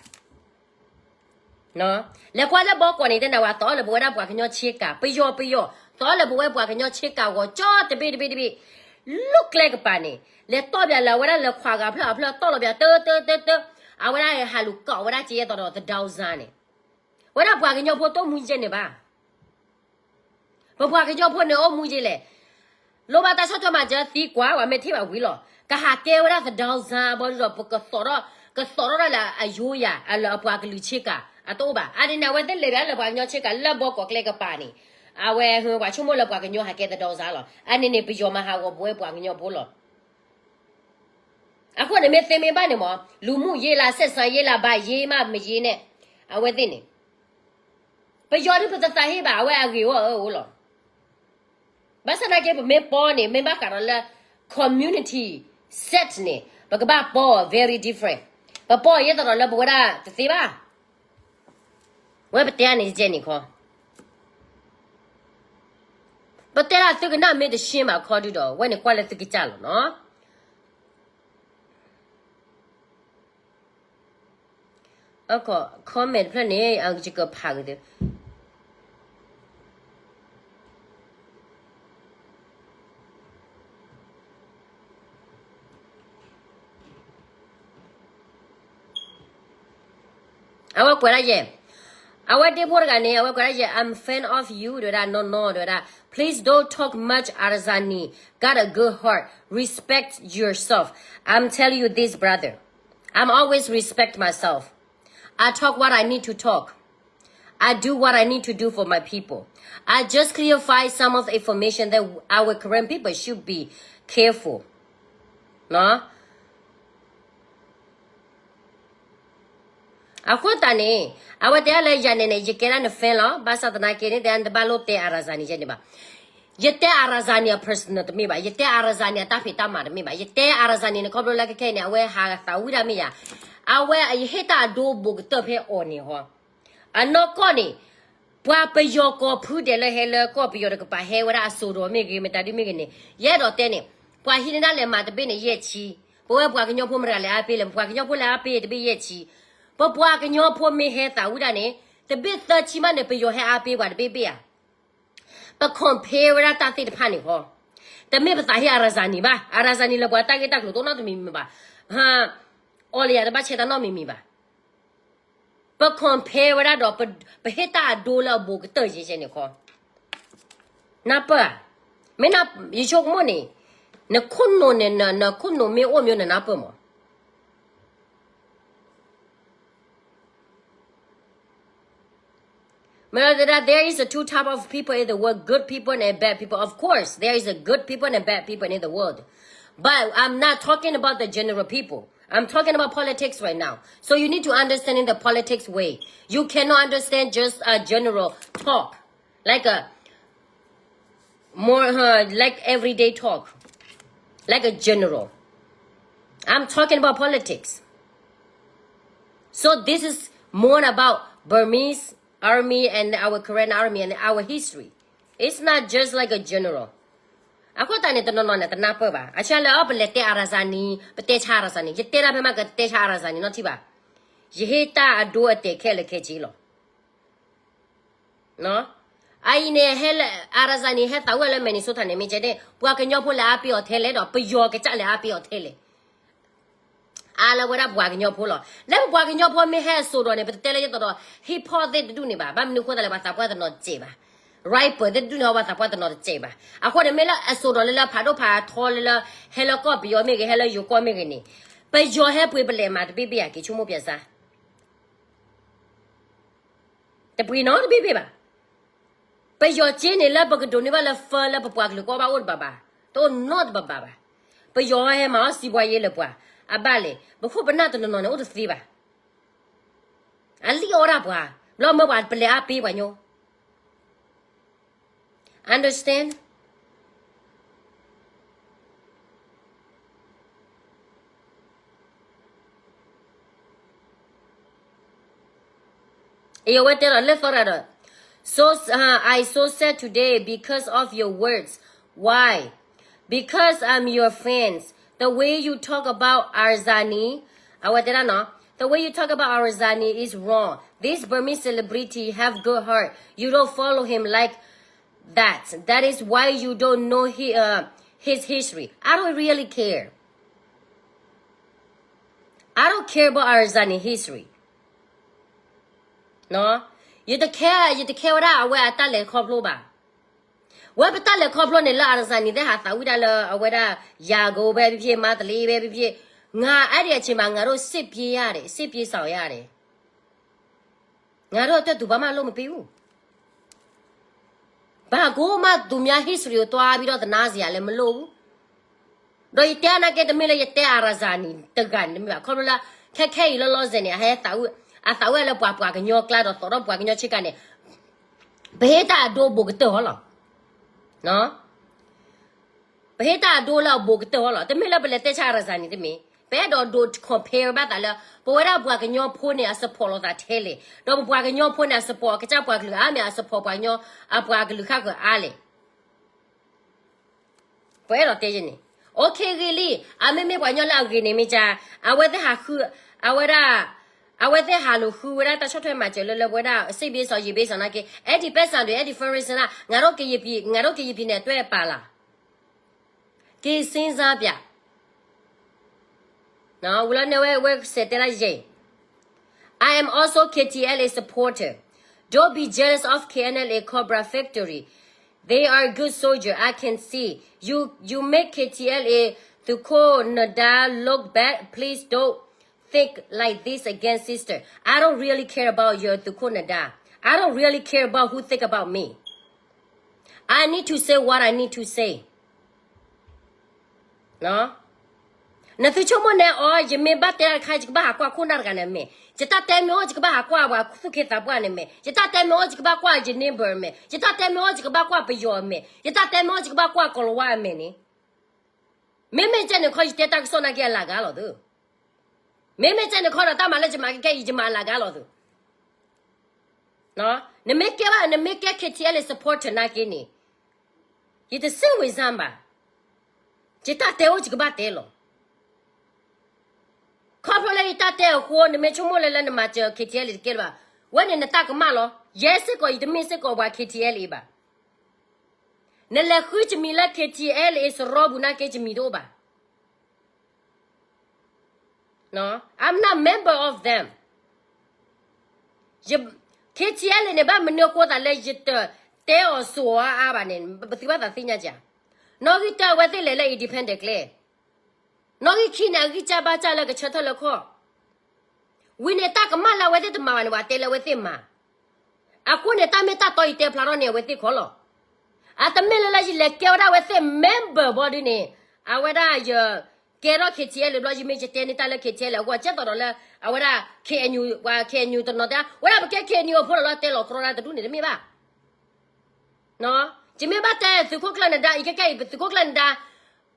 လဲၤကွၢ်လၢဘီကီးန့ၣ် တဲနၤဝဲ သီလၢပဝဲဒၣ်ပှၤကညီဆ့ကၤ ပယီၤပယီၤ သီလၢပဝဲပှၤကညီဆ့ကၤဂီၤကၠီတဘ့ၣ်တဘ့ၣ်တဘ့ၣ် လၢကျဲကပၤန့ၣ် လဲၤတီၢ်ဘၣ်လၢအဝဲဒၣ်လဲၤခွါဂၤဖျၢၣ်အဖျၢၣ်တီၢ်လီၤဘၣ် တၢတၢတၢတၢ အဝဲဒၣ်ဟးလူၤကိးဝဲဒၣ်ကဲသိးဒီး သဒၢစါန့ၣ် ဝဲဒၣ်ပှၤကညီဖိတအိၣ်မူယဲန့ၣ်ဘၣ်. ပပှၤကညီဖိန့ၣ်အိၣ်မူယဲလဲၣ်. လိၣ်ဘၣ်တၢ်ဆီၣ်ထွဲမၤစၢၤသံကွၢ် ပှၤမ့ၢ်ထံၣ်ဘၣ်ဝံၤလီၤ. ကဟးကဲဝဲဒၣ်သဒၢစါဘီဒ်ဒီး ပကသိးထီၣ် ကသိးထီၣ်ဒၣ်လၢအယိယၤ အလၢအပှၤကလုာ်ဆ့ကၤ အတအိၣ်ဘၣ်. အန့ၣ်န့ၣ် အဝဲသ့ၣ်လဲၤဘၣ်လၢပှၤကညီဆ့ကၤ လၢဘီကီးကျဲကပၤန့ၣ် အဝဲဟၢ ပှၤဆိကမိၣ်လၢပှၤကညီဟးကဲသဒၢစါလီၤ. အန့ၣ်န့ၣ် ပယီၤမၤဟးဂီၤပဝဲပှၤကညီဖိလီၤ. အဃိန့ၣ်မ့ၢ်သ့မ့ၢ်ဘၣ်န့ၣ်မ့ၢ် လူမှုရေးလား ဆက်ဆံရေးလား ဘၣ်ရေးမးမရေးနဲ့ အဝဲသ့ၣ်န့ၣ် ပယီၤဒုးပတသးဟ့ဘၣ် အဝဲအဂ့ၢ်ဝီအၢအိၣ်လီၤ. ဘၣ်ဆၣ်သနာ်က့ ပမ့ၢ်ပီန့ၣ် မ့ၢ်ဘၣ်ဃးဒီးလၢ community set န့ၣ် ပကဘၣ်ပီ very different. ပပီယဲသိးဒီးလၢပဝဲဒၣ်တသ့ဘၣ်. ဝဲပတဲန့ၣ်ယကဲန့ၣ်ခီ ပတဲဒၣ်သုကနၣ်မ့ၢ်တရှင်းဘၣ်ခီဒုဒီး ဝဲန့ၣ်ကွၢ်လၢသုကစၢ်လီၤနီၤ. comment တဖျၢၣ်န့ၣ် ယကဖးက့ၤသု အဝဲကွဲးဒၣ်ယဲၢ်, အဝဲဒ့ဖိတဂၤန့ၣ် အဝဲကွဲးဒၣ်ယဲၢ် I'm fan of you ဒဝဲဒၣ် နီၢ်နီၢ် ဒဝဲဒၣ် please don't talk much Arzani, got a good heart, respect yourself, I'm telling you this brother, I'm always respect myself, I talk what I need to talk, I do what I need to do for my people, I just clarify some of the information that our Karen people should be careful နီၤ. အဃိသတးန့ၣ် အဝဲတဲလၢယၤန့ၣ်န့ၣ် ယကဲဒၣ်န fan လီၤ. ဘၣ်ဆၣ်သနာ်က့န့ၣ် တဲနတဘၣ်လိၣ်တဲ Arzani ယဲန့ၣ်ဘၣ်. ယတဲ Arzani အ personal တမ့ၢ်ဘၣ်. ယတဲ Arzani အတၢ်ဖံးတၢ်မၤတမ့ၢ်ဘၣ်. ယတဲ Arzani န့ၣ် ခီဖျိလၢခဲခဲအံၤန့ၣ် အဝဲဟးသးဝံၣ်ဒၣ်မ့ၢ်ယၤ, အဝဲယဟ့ၣ်တၢ်အဒိဘူးကတၢၢ်ဖဲအီၤန့ၣ်ဟီ အနီၢ်ကီၢ်န့ၣ် ပှၤပယီၤကီၢ်ဖုဒဲးလၢဟဲလၢကီၢ်ပယီၤတကပၤဟဲဝဲဒၣ်အစိၤဒီးမ့ၢ်ဂ့ၤ မတၤဒုမ့ၢ်ဂ့ၤန့ၣ် ယအဲၣ်ဒိးတဲန့ၣ် ပှၤဟံးန့ၢ်ဒၣ်လဲးမးတဘ့ၣ်န့ၣ် ယဲၢ်ဆံ, ပဝဲပှၤကညီဖိမတၤတဂၤလဲၣ်အါပ့လဲၣ်, ပှၤကညီဖိလဲၣ်အါပ့တဘ့ၣ်ယဲၢ်ဆံ, ပပှၤကညီဖိမ့ၢ်ဟဲသးဝံၣ်ဒၣ်န့ၣ် တဘ့ၣ်သၢဆံမးန့ၣ် ပယီၤဟဲအါပ့ပှၤတဘ့ၣ်ဘ့ၣ်ဧါ. ပ compare ဝဲဒၣ်တၢ်သ့ၣ်တဖၣ်န့ၣ်ဃီ, တမ့ၢ်ပသးဟ့ Arzani ဘၣ်, Arzani လၢပှၤတၢ်ဂ့ၢ်တၢ်ကျိၤတအိၣ်နီတမံၤမံၤဘၣ်, အီၤလၢယၤတဘၣ်ဆဲးတၢ်နီတမံၤမံၤဘၣ်. ပ compare ဝဲဒၣ်ဒီး ပဟ့ၣ်တၢ်အဒိလၢအဘူးကတၢၢ်ယဲၢ်ယဲၢ်န့ၣ်ခီ, နၢ်ပၢၢ်ဧါ. မ့ၢ်န ယဆိကမိၣ်န့ၣ် နခိၣ်နူာ်န့ၣ် နခိၣ်နူာ်မ့ၢ်အိၣ်မ့ၢ်နနၢ်ပၢၢ်မး. But there is a two type of people in the world, good people and bad people. Of course, there is a good people and bad people in the world. But I'm not talking about the general people. I'm talking about politics right now. So you need to understand in the politics way. You cannot understand just a general talk, like a more uh, like everyday talk, like a general. I'm talking about politics. So this is more about Burmese army and our Karen army and our history. It's not just like a general. အဃိသတးန့ၣ် တနီၤနီၤန့ၣ် တနၢ်ပၢၢ်ဘၣ်. အဆၢလၢအီၤ ပလဲၤတဲ Arzani, ပတဲဆါ Arzani, ယတဲဒၣ်ဖဲမးကတဲဆါ Arzani နီတထံၣ်ဘၣ်. ယဟ့ၣ်တၢ်အဒိအတဲာ်ခဲလၢာ်ခဲဆ့လီၤ. အအံၤန့ၣ် ဟဲလၢ Arzani ဟဲသးဝံၣ်လၢ Minnesota န့ၣ် မ့ၢ်ကဲန့ၣ် ပှၤကညီဖိလဲၤအါပ့အီၤထဲလဲၣ်ဒီး ပယီၤကစၢ်လဲၤအါပ့အီၤထဲလဲၣ်. အါလၢဝဲဒၣ်ပှၤကညီဖိလီၤ. လၢပပှၤကညီဖိမ့ၢ်ဟဲအစိၤဒီးန့ၣ် ပတတဲလၢယသိးဒီး ဟံၣ်ဖီၣ်သ့ၣ်တဒူၣ်န့ၣ်ဘၣ်. ဘၣ်မနုၤအဃိသတးလဲၣ် ပှၤသးပှၢ်တနီၤတစဲးဘၣ်. Rapper သ့ၣ်တဒူၣ်န့ၣ် ပှၤသးပှၢ်တနီၤတစဲးဘၣ်. အဃိန့ၣ် မ့ၢ်လၢအစိၤဒီးလၢလၢဖးဒိၣ်ဖးထီလၢလၢ ဟဲလၢကီၢ်ပယီၤမ့ၢ်ဂ့ၤ ဟဲလၢယိၤကီၢ်မ့ၢ်ဂ့ၤန့ၣ် ပယီၤဟဲပှ့ၤပလဲးမးတဘ့ၣ်ဘ့ၣ်ဧါ က့ၤဆိကမိၣ်ပျဲစါ တပှ့ၤနီတဘ့ၣ်ဘ့ၣ်ဘၣ်. ပယီၤက့န့ၣ် လၢပကဒိးန့ၢ်ဘၣ်လၢဖၢလၢပပှၤကလုာ်ကီၢ်ဘၣ်အိၣ်တဘၣ်ဘၣ်, တအိၣ်နီတဘၣ်ဘၣ်ဘၣ်. ပယီၤဟဲမၤအီၣ်စံးဘှါယ့လၢပှၤ, အဘၣ်လဲၣ်, ပခိၣ်ပနၢ်တနီၤနီၤန့ၣ်အိၣ်တသ့ဘၣ်. အလံၣ်အီၣ်ဒၣ်ပှၤ, ဘျီမၢပှၤပလဲၤအါပ့ပှၤညိ Understand? အဝဲတဲလီၤလၢသီတဂၤဒီး, so uh, I so sad today because of your words. Why? Because I'm your fans. The way you talk about Arzani, အဝဲတဲဒၣ်နီၤ, the way you talk about Arzani is wrong. This Burmese celebrity have good heart. You don't follow him like that. That is why you don't know he, uh, his history. I don't really care. I don't care about Arzani history. ယတခဲ, ယတခဲဝဲဒၣ်အဝဲအတၢ်လဲၤခီဖျိဘၣ်. ဝဲပတၢ်လဲၤခီဖျိန့ၣ်လၢ Arzani သ့ၣ်ဟးသးဝံၣ်ဒၣ်လၢအဝဲဒၣ် ယၤကိဝဲဖဲဖဲ မါတလ့ဝဲဖဲဖဲ, ငါအါဒံးအဆ့မး ငါတို့စစ်ပြေးရတယ်, စစ်ပြေးရှောင်ရတယ်. ငါတို့အတွက်သူဘာမှလုပ်မပေးဘူး. ဘာကိုမှသူများ history ကိုသွားပြီးတော့သနားစရာလည်းမလိုဘူး. ဒီးယတဲအနာ်က့ တမ့ၢ်လၢယတဲအရၤစၤန့ၣ်တဂၤန့ၣ်တမ့ၢ်ဘၣ်, ခီဖျိလၢ ခဲခဲအံၤလီၤလီၤဆဲးန့ၣ် အဟဲသးဝံၣ်, အသးဝံၣ်လၢပှၤပှၤကညီကျါဒီးသိးထီၣ်ပှၤကညီဆ့ကၤန့ၣ်, ပဟ့ၣ်တၢ်အဒိဘူးကတၢၢ်ဟီလီၤ. ပဟ့ၣ်တၢ်အဒိလၢအဘူးကတၢၢ်ဟီလီၤ. တမ့ၢ်လၢပလဲၤတဲဆါအရၤစၤန့ၣ်တမ့ၢ်, ပအဲၣ်ဒိးဒိး compare ဘၣ်သးလၢ ပဝဲဒၣ်ပှၤကညီဖိန့ၣ် အ support လိာ်သးထဲလဲၣ်, ဒီးပပှၤကညီဖိန့ၣ် အ support ကစၢ်ပှၤကလုာ်အါမး အ support ပှၤကညီ, အပှၤကလုာ်ခါဃၢၤအါလဲၣ်. ပအဲၣ်ဒိးတဲယဲန့ၣ်, okay ဂ့ၤလံ, အမ့မ့ၢ်ပှၤကညီလၢအဂ့ၤန့ၣ်မ့ၢ်ကါ, အဝဲသ့ၣ်ဟးဃု, အဝဲဒၣ်, အဝဲသ့ၣ်ဟးလိာ်ဃုဝဲဒၣ်တၢ်ဆီၣ်ထွဲမၤစၢၤလၢလၢပဝဲဒၣ် စ့ဘ့စီ ယံာ်ဘ့စီ နာ်က့, အဲၣ်ဒိးပဲစၣ်ဒီး အဲၣ်ဒိး first နၤ, ငါတို့ကရင်ပြည်, ငါတို့ကရင်ပြည်နယ်အတွက်ပါလား, က့ၤစ့စါပျး ဝံၤလီၤန့ၣ်ဝဲ ဝဲစဲးတဲဒၣ်ယဲၢ်, I am also K T L A supporter. Don't be jealous of K N L A Cobra Factory. They are good soldier. I can see you. You make K T L A သုးခိၣ်နဒါ look bad. Please don't think like this again, sister. I don't really care about your သုးခိၣ်နဒါ. I don't really care about who think about me. I need to say what I need to say. နသုဆိကမိၣ်န့ၣ်အီၤ ယမ့ၢ်ဘၣ်တဲတၢ်တခါ ယကဘၣ်ဟးကွၢ်ခိၣ်နၢ်တဂၤန့ၣ်အမဲာ်, ယတၢ်တဲမ့ၢ်အိၣ် ယကဘၣ်ဟးကွၢ်ပှၤသူၣ်က့သးပှၢ်န့ၣ်အမဲာ်, ယတၢ်တဲမ့ၢ်အိၣ် ယကဘၣ်ကွၢ်ယ neighbor အမဲာ်, ယတၢ်တဲမ့ၢ်အိၣ် ယကဘၣ်ကွၢ်ပယီၤအမဲာ်, ယတၢ်တဲမ့ၢ်အိၣ် ယကဘၣ်ကွၢ်ကီၤလၤဝါအမဲာ်န့ၣ်, မ့မ့ၢ်ကဲန့ၣ်ခီ ယတဲတၢ်ကစီၣ်နာ်က့အလၤဂၤလီၤသု, မ့မ့ၢ်ကဲန့ၣ်ခီဒီး တၢ်မၤလၢယမၤကကဲအံၤ ယမၤအလၤဂၤလီၤသု. နမ့ၢ်ကဲဘၣ် နမ့ၢ်ကဲ K T L A supporter နာ်က့န့ၣ်, ယတစ့ဝံၤစၢ်ဘၣ်, ယတၢ်တဲအိၣ် ယကဘၣ်တဲလီၤ. ခီဖျိလၢယတၢ်တဲအဃိ နမ့ၢ်ဆိကမိၣ်လၢလၢနမၤစၢၤ K T L A တကဲလၢၤဘၣ်, ဝဲန့ၣ်နတၢ်ကမၣ်လီၤ. ယဲစ့ၢ်ကီး ယတမ့ၢ်စ့ၢ်ကီးပှၤ K T L A ဘၣ်. နလဲၤဃုယမံၤလၢ K T L A စရီပူၤနာ်က့ ယမံၤတအိၣ်ဘၣ်. I'm not member of them. K T L A န့ၣ် ဘၣ်မနုၤအဃိသးလၢ ယတတဲအီၤစိၤအါအါဘၣ်န့ၣ် ပသုဘၣ်သးသ့ၣ်ညါဧါ. နီၣ်ဂံၢ်တၢ အဝဲသ့ၣ်လဲၤလၢ independent ကျဲ, နီၣ်ဂံၢ်ခံန့ၣ် အဂံၢ်စၢ်ဘါစၢ်လၢကဆၢထၢၣ်လၢခီၣ်, ဝံၤန့ၣ် တၢ်ကမၣ်လၢအဝဲသ့ၣ်တမၤဘၣ်န့ၣ် ပှၤတဲလၢအဝဲသ့ၣ်မၤ. အဃိန့ၣ် တၢ်မ့ၢ်တၢ်တီယတဲဖျါထီၣ်န့ၣ် အဝဲသ့ၣ်ခီလီၤ. အတမ့ၢ်လၢလၢယလဲၤကဲဝဲဒၣ်အဝဲသ့ၣ် member ဘီဒုန့ၣ်, အဝဲဒၣ်ယကဲထီၣ် K T L A ဘျီ ယမ့ၢ်ယတဲန့ၢ်တၢ်လၢ K T L A အဂီၢ် ကဲသိးဒီးလၢ အဝဲဒၣ် K N U, ပှၤ K N U တနီၤတဲ ဝဲဒၣ်ပကဲ K N U အဖိလီၤလီၤ တဲလီၤကြီဒၣ်တဒူၣ်န့ၣ် တမ့ၢ်ဘၣ်. ယမ့ၢ်ဘၣ်တဲသုးခိၣ်ကျၢၢ်နဒါ အံၤကဲကဲအံၤ သုးခိၣ်ကျၢၢ်နဒါ,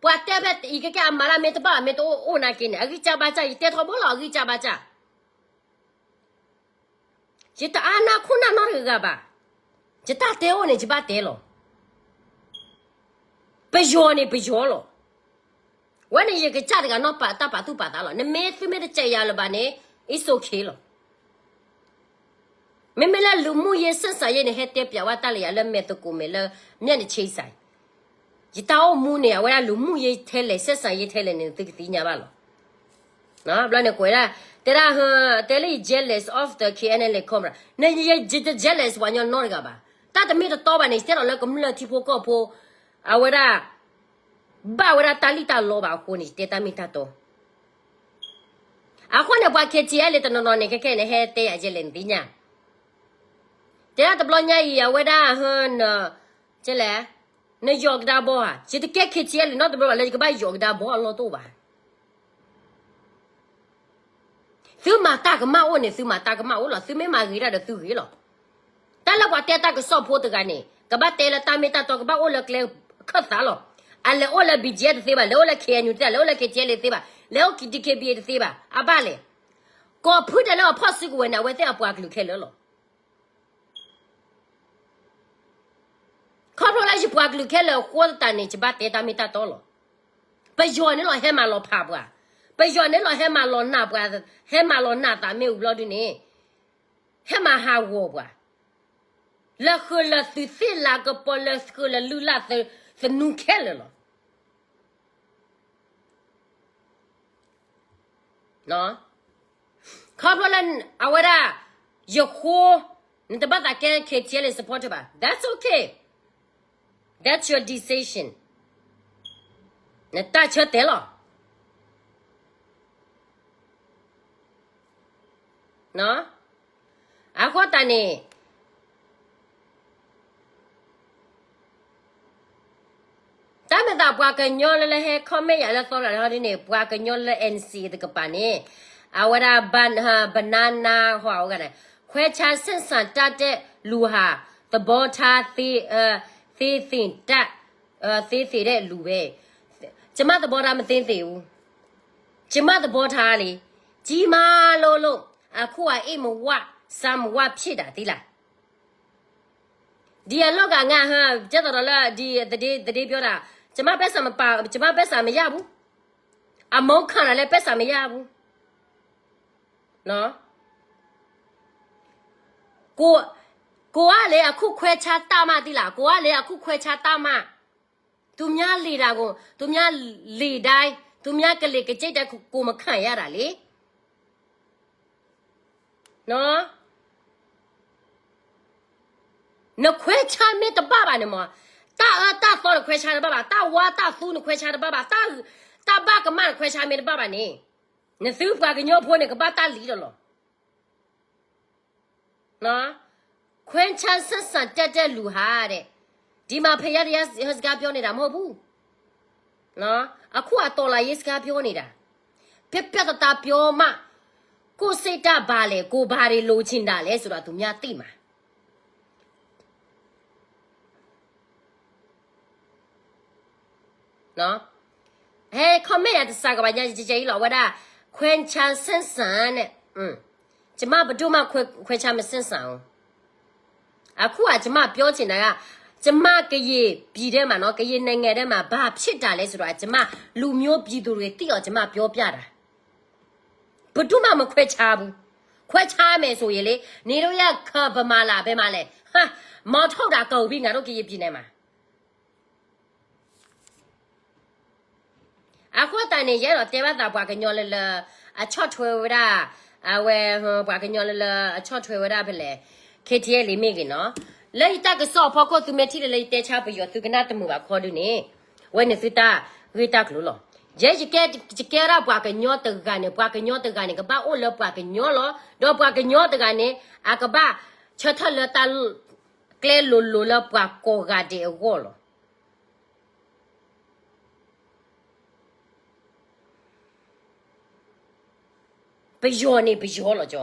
ပှၤတဲဖဲအံၤကဲကဲအမၤလၢမ့ၢ်တဘၣ် မ့ၢ်တအိၣ်အိၣ်နာ်က့န့ၣ် အဂံၢ်စၢ်ဘါစၢ် ယတဲထီဘိလီၤ အဂံၢ်စၢ်ဘါစၢ်. ယတအါနၢ်ခိၣ်နၢ်နီတဂၤဘၣ်. ယတၢ်တဲအိၣ်န့ၣ် ယဘၣ်တဲလီၤ. ပယီၤန့ၣ်ပယီၤလီၤ. ဝဲန့ၣ်ယကစၢ်တဂၤနီၣ်ပာ်တၢ်ပာ်သူၣ်ပာ်သးလီၤ. နမ့ၢ်သုမ့ၢ်တစဲးယၤလၢၤဘၣ်န့ၣ် it's okay လီၤ. မ့မ့ၢ်လၢလူမှုရေးဆက်ဆံရေးန့ၣ် ဟဲတဲပျးဝဲတၢ်လၢယၤလၢမဲာ်သကိးမဲာ်လၢ မျက်နှာချင်းဆိုင် ယတၢ်အိၣ်မူန့ၣ် အဝဲဒၣ်လူမှုရေးထဲလဲၣ် ဆက်ဆံရေးထဲလဲၣ်န့ၣ် သုကသ့ၣ်ညါဘၣ်လီၤ. ဘျီန့ၣ်ကွဲးဒၣ် တဲဒၣ် တဲလၢယ jealous of the K N L A Cobra န့ၣ် ယတ jealous ပှၤညီနီတဂၤဘၣ်. တၢ်တမ့ၢ်တတီဘၣ်န့ၣ် ယတဲဒီးလၢကမျၢၢ်ထံဖိကီၢ်ဖိ အဝဲဒၣ် ဘၣ်ဝဲဒၣ်တၢ်လံၣ်တၢ်လီဘၣ်အဃိန့ၣ် ယတဲတၢ်မ့ၢ်တၢ်တီ. အဃိန့ၣ် ပှၤ K T L A တနီၤနီၤန့ၣ် ခဲခဲန့ၣ် ဟဲတဲယၤယဲလဲၣ်နသ့ၣ်ညါ တဲဒၣ်တဘျီညါအံၤ အဝဲဒၣ် န ကဲလဲၣ် နယီၤကဒါဘီဧါ. ယတကဲ K T L A နီတဘျီဘၣ်လၢယကဘၣ်ယီၤကဒါဘီအလီၢ်တအိၣ်ဘၣ်. သုမၤတၢ်ကမၣ်အိၣ်န့ၣ် သုမၤတၢ်ကမၣ်အိၣ်လီၤ. သုမ့ၢ်မၤဂ့ၤတၢ်ဒီးသုဂ့ၤလီၤ. တၢ်လၢပှၤတဲတၢ်ကစီၣ်ဖိတဂၤန့ၣ် ကဘၣ်တဲလၢတၢ်မ့ၢ်တၢ်တီ ကဘၣ်အိၣ်လၢကျဲခၢၣ်သးလီၤ. အလဲၤအိၣ်လၢ B G F တသ့ဘၣ်, လဲၤအိၣ်လၢ K N U တသ့ဘၣ်, လဲၤအိၣ်လၢ K T L A တသ့ဘၣ်, လဲၤအိၣ် D K B A တသ့ဘၣ်. အဘၣ်လဲၣ်. ကိးဖုဒဲးလၢအဖီၣ်စုကဝဲၤန့ၣ် အဝဲသ့ၣ်အပှၤကလုာ်ခဲလၢာ်လီၤ. ခီဖျိလၢယပှၤကလုာ်ခဲလၢာ်အဃိသတးန့ၣ် ယဘၣ်တဲတၢ်မ့ၢ်တၢ်တီလီၤ. ပယီၤန့ၣ်လီၤဟဲမၤလီၤဖးပှၤ, ပယီၤန့ၣ်လီၤဟဲမၤလီၤနးပှၤ, ဟဲမၤလီၤနးသးမ့ၢ်ဝံၤဘျီဒုန့ၣ် ဟဲမၤဟးဂီၤပှၤ, လၢဃုာ်လၢသုးသ့ၣ်လၤကပီၤ လၢဃုာ်လၢလုၢ်လၢ်သနူခဲလၢာ်လီၤ. ခီဖျိလၢအဝဲဒၣ် ယဃိ နတဘၣ်သးကဲ K T L A supporter ဘၣ်. That's okay. That's your decision. နတၢ်ဆၢတဲာ်လီၤ. အဃိသတးန့ၣ် တၢ်မ့ၢ်သး ပှၤကညီလၢလၢဟဲ comment ယၤလၢသီတဂၤန့ၣ် ပှၤကညီလၢ N C တကပၤန့ၣ် အဝဲဒၣ် banana ဟီၣ်အဂၤန့ၣ် ခွဲခြားဆက်ဆံတတ်တဲ့လူဟာ သဘောထားသေးသေးသင်တတ်သေးသေးတဲ့လူပဲ ကျွန်မသဘောထားမသေးသေးဘူး ကျွန်မသဘောထားလေ ကြီးမားလို့လို့ အခုအအိပ်မဝ စားမဝဖြစ်တာသီးလား ဒီအလောက်ကငါဟကဲသိးဒီးလၢ ဒီသဒ့သဒ့ပြောတာ ကျွန်မပိုက်ဆံမပါ ကျွန်မပိုက်ဆံမရဘူး အမောင်းခံတာလည်းပိုက်ဆံမရဘူးနော် ကိုကိုကလေအခုခွဲခြားတတ်မှသီးလား ကိုကလေအခုခွဲခြားတတ်မှ သူများလေတာကို သူများလေတိုင်း သူများကလေကကြိတ်တိုင်း ကိုမခံရတာလေ နော် နခွဲခြားမ့ၢ်တဘၣ်ဘၣ်န့ၣ်မး တၢ်အၢတၢ်သီနခွဲခြားတဘၣ်ဘၣ် တၢ်ဝါတၢ်သူနခွဲခြားတဘၣ်ဘၣ် တၢ်ဘၣ်ကမၣ်နခွဲခြားမ့ၢ်တဘၣ်ဘၣ်န့ၣ် နသုပှၤကညီဖိန့ၣ် ကဘၣ်တၢ်လံဒီးလီၤ နော် ခွဲခြားဆက်ဆံတတ်တဲ့လူဟာတဲ့ ဒီမှာဖဲရတရားဟောစကားပြောနေတာမဟုတ်ဘူးနော် အခုကတော်လှန်ရေးစကားပြောနေတာ ပြတ်ပြတ်သားသားပြောမှ ကိုယ့်စိတ်ဓာတ်ဘာလဲ ကိုယ်ဘာတွေလိုချင်တာလဲဆိုတာသူများသိမှာ နော် ဟဲ comment ယၤတစးကဘၣ်ညါ ယဲအံၤလီၤ ဝဲဒၣ် ခွဲခြားဆက်ဆံ နဲ့ อืม ကျွန်မဘယ်သူမှခွဲခွဲခြားမဆက်ဆံဘူး အခုကကျွန်မပြောချင်တာက ကျွန်မကရင်ပြည်ထဲမှာနော် ကရင်နိုင်ငံထဲမှာဘာဖြစ်တာလဲဆိုတော့ ကျွန်မလူမျိုးပြည်သူတွေသိအောင်ကျွန်မပြောပြတာ ဘယ်သူမှမခွဲခြားဘူး ခွဲခြားမယ်ဆိုရင်လေ နေလို့ရခဗမာလား ဘယ်မှာလဲ ဟာ မောင်းထုတ်တာကုန်ပြီ ငါတို့ကရင်ပြည်နယ်မှာ အဃိသတးန့ၣ် ယအဲၣ်ဒိးတဲဘၣ်သးပှၤကညီလၢလၢ အဆီၣ်ထွဲဝဲဒၣ် အဝဲ ပှၤကညီလၢလၢ အဆီၣ်ထွဲဝဲဒၣ်ဖဲလဲၣ် K T L လံမ့ၢ်ဂ့ၤနီၤ လၢယတၢ်ကစီၣ်အဖီခိၣ် သုမ့ၢ်ထံၣ်လၢလၢယတဲဆါပယီၤ သုကနၣ်တမုာ်ဘၣ်ခီဒုန့ၣ် ဝဲန့ၣ်သုတၢ်ဂ့ၢ်တၢ်ကျိၤလီၤ ယဲယကဲ ယကဲဝဲဒၣ်ပှၤကညီတဂၤန့ၣ် ပှၤကညီတဂၤန့ၣ် ကဘၣ်အိၣ်လၢပှၤကညီလီၤ ဒီးပှၤကညီတဂၤန့ၣ် အကဘၣ်ဆၢထၢၣ်လၢတၢ် ကျဲလိၤလိၤလၢပှၤကိးဂၤဒဲးအဂီၢ်လီၤ ပယီၤန့ၣ်ပယီၤလီၤကၠီ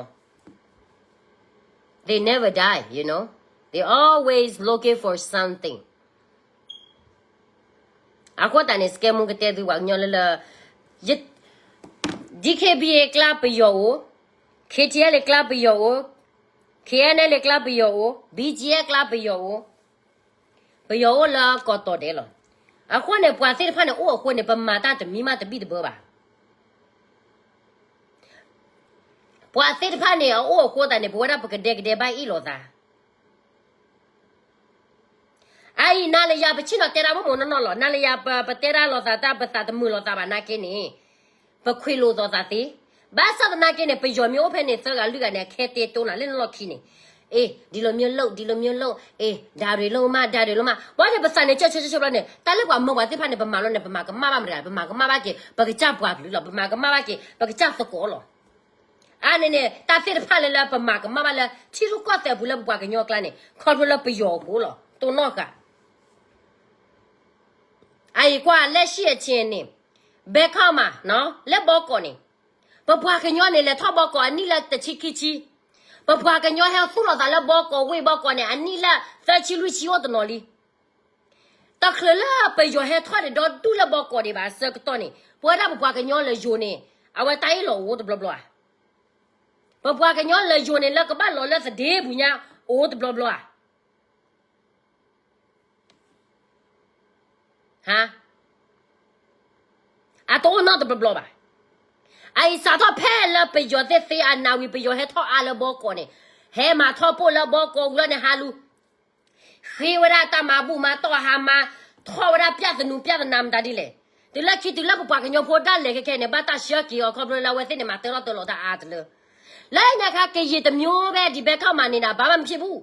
They never die, you know. They always looking for something. အဃိသတးန့ၣ် စကဲမူကတဲသုပှၤကညီလၢလၢ ယ D K B A ကျါပယီၤအိၣ်, K T L ကျါပယီၤအိၣ်, K N L ကျါပယီၤအိၣ်, B G F ကျါပယီၤအိၣ်, ပယီၤအိၣ်လၢကီၢ်တီၢ်ဒဲးလီၤ. အဃိန့ၣ် ပှၤသ့ၣ်တဖၣ်န့ၣ် အိၣ်အဃိန့ၣ် ပမၤတၢ်တမံၤမးတဘံၣ်တဘၢဘၣ်. ပှၤသ့ၣ်တဖၣ်န့ၣ် အအိၣ်အဃိသတးန့ၣ် ပဝဲဒၣ်ပကဒဲကဒဲဘၣ်အ့ၣ်လိာ်သး အအံၤ နၤလၢယၤ ပဆ့ၣ်နီၤတဲတၢ်မိၢ်မိၢ်နီၢ်နီၢ်လီၤ. နၤလၢယၤ ပ ပတဲတၢ်လိာ်သးတၢ် ပသးတမုာ်လိာ်သးဘၣ်နာ်က့န့ၣ် ပခွ့လိာ်သီးသးသ့. ဘၣ်ဆၣ်သနာ်က့န့ၣ် ပယီၤမ့ၢ်အိၣ်ဖဲန့ၣ် သၢဂၤလွံၢ်ဂၤန့ၣ် အခဲတ့တိနၤလၢနလီၢ်ခံန့ၣ်, အ့ ဒ်လိၤမ့ၢ်လိၣ် ဒ်လိၤမ့ၢ်လိၣ်, အ့ ဒါတွေလုပ်မှ ဒါတွေလုပ်မှ, ဘၣ်န့ၣ် ပသးန့ၣ် ကၢၢ်ဆၢဆၢဆၢဘျီန့ၣ် တၢ်လၢပှၤမၢပှၤသ့ၣ်တဖၣ်န့ၣ် ပမၤလီၤန့ၣ် ပမၤကမၣ်ဘၣ်မတၤ, ပမၤကမၣ်ဘၣ်က့ၤ ပကစၢ်ပှၤကလုာ်လီၤ, ပမၤကမၣ်ဘၣ်က့ၤ ပကစၢ်သကိးလီၤ. အါန့ၣ်န့ၣ် တၢ်သ့ၣ်တဖၣ်လၢလၢပမၤကမၣ်ဘၣ်လၢ ထံရူၢ်ကီၢ်သဲးပူၤလၢပပှၤကညီအကျါန့ၣ် ခီဖျိလၢပယီၤအဃိလီၤ, တိၢ်နီၣ်ဃာ်. အအံၤကွၢ် လက်ရှိအခြေအနေ, ဘဲခီၣ်မး လၢဘီကီးန့ၣ် ပပှၤကညီန့ၣ် လဲၤထီၣ်ဘီကီးအနံၣ်လၢတဆံခံဆံ, ပပှၤကညီဟဲသူၣ်လီၤသးလၢဘီကီး ဝ့ၢ်ဘီကီးန့ၣ် အနံၣ်လၢသၢဆံလွံၢ်ဆံအိၣ်တနီၤလံ. တချုးလၢပယီၤဟဲထီၣ်န့ၣ် ဒီဒူၣ်လၢဘီကီးဒံးဘၣ်အဆၢကတီၢ်န့ၣ် ပဝဲဒၣ်ပပှၤကညီလၢယိၤန့ၣ် အဝဲတၢ်အ့ၣ်လိာ်အိၣ်တဘျီဘျီဧါ. ပပှၤကညီလၢယိၤန့ၣ် လၢကဘၣ်လီၤလၢသဒ့ပူၤညါ အိၣ်တဘျီဘျီဧါ. ဟါ, အတအိၣ်နီတဘျီဘျီဘၣ်. အအံၤစးထီၣ်ဖဲလၢပယီၤသ့ၣ်သ့အနးဝံၤ ပယီၤဟဲထီၣ်အါလၢဘီကီးန့ၣ်, ဟဲမၤထီၣ်ပိၢ်လၢဘီကီးဝံၤလီၤန့ၣ် ဟါလူၤ ဃ့ဝဲဒၣ်တၢ်မၤဘူၣ်မၤတီၢ် ဟါမၤထီၣ်ဝဲဒၣ် ပြဿနာပြဿနာ မတၤဒ်လဲၣ်. တုၤလၢခံတုၤလၢပပှၤကညီဖိဒၣ်လဲာ်ခဲခဲန့ၣ် ဘၣ်တၢ်ဆှၢက့ၤအီၤ ခီဖျိလၢအဝဲသ့ၣ်န့ၣ် မၤတၢထီၣ်တၢလီၤတၢ်အါတလၢ. လၢညါခါ ကရင်တစ်မျိုးပဲ ဒီဘက်ခီမး နေတာ ဘာမှမဖြစ်ဘူး.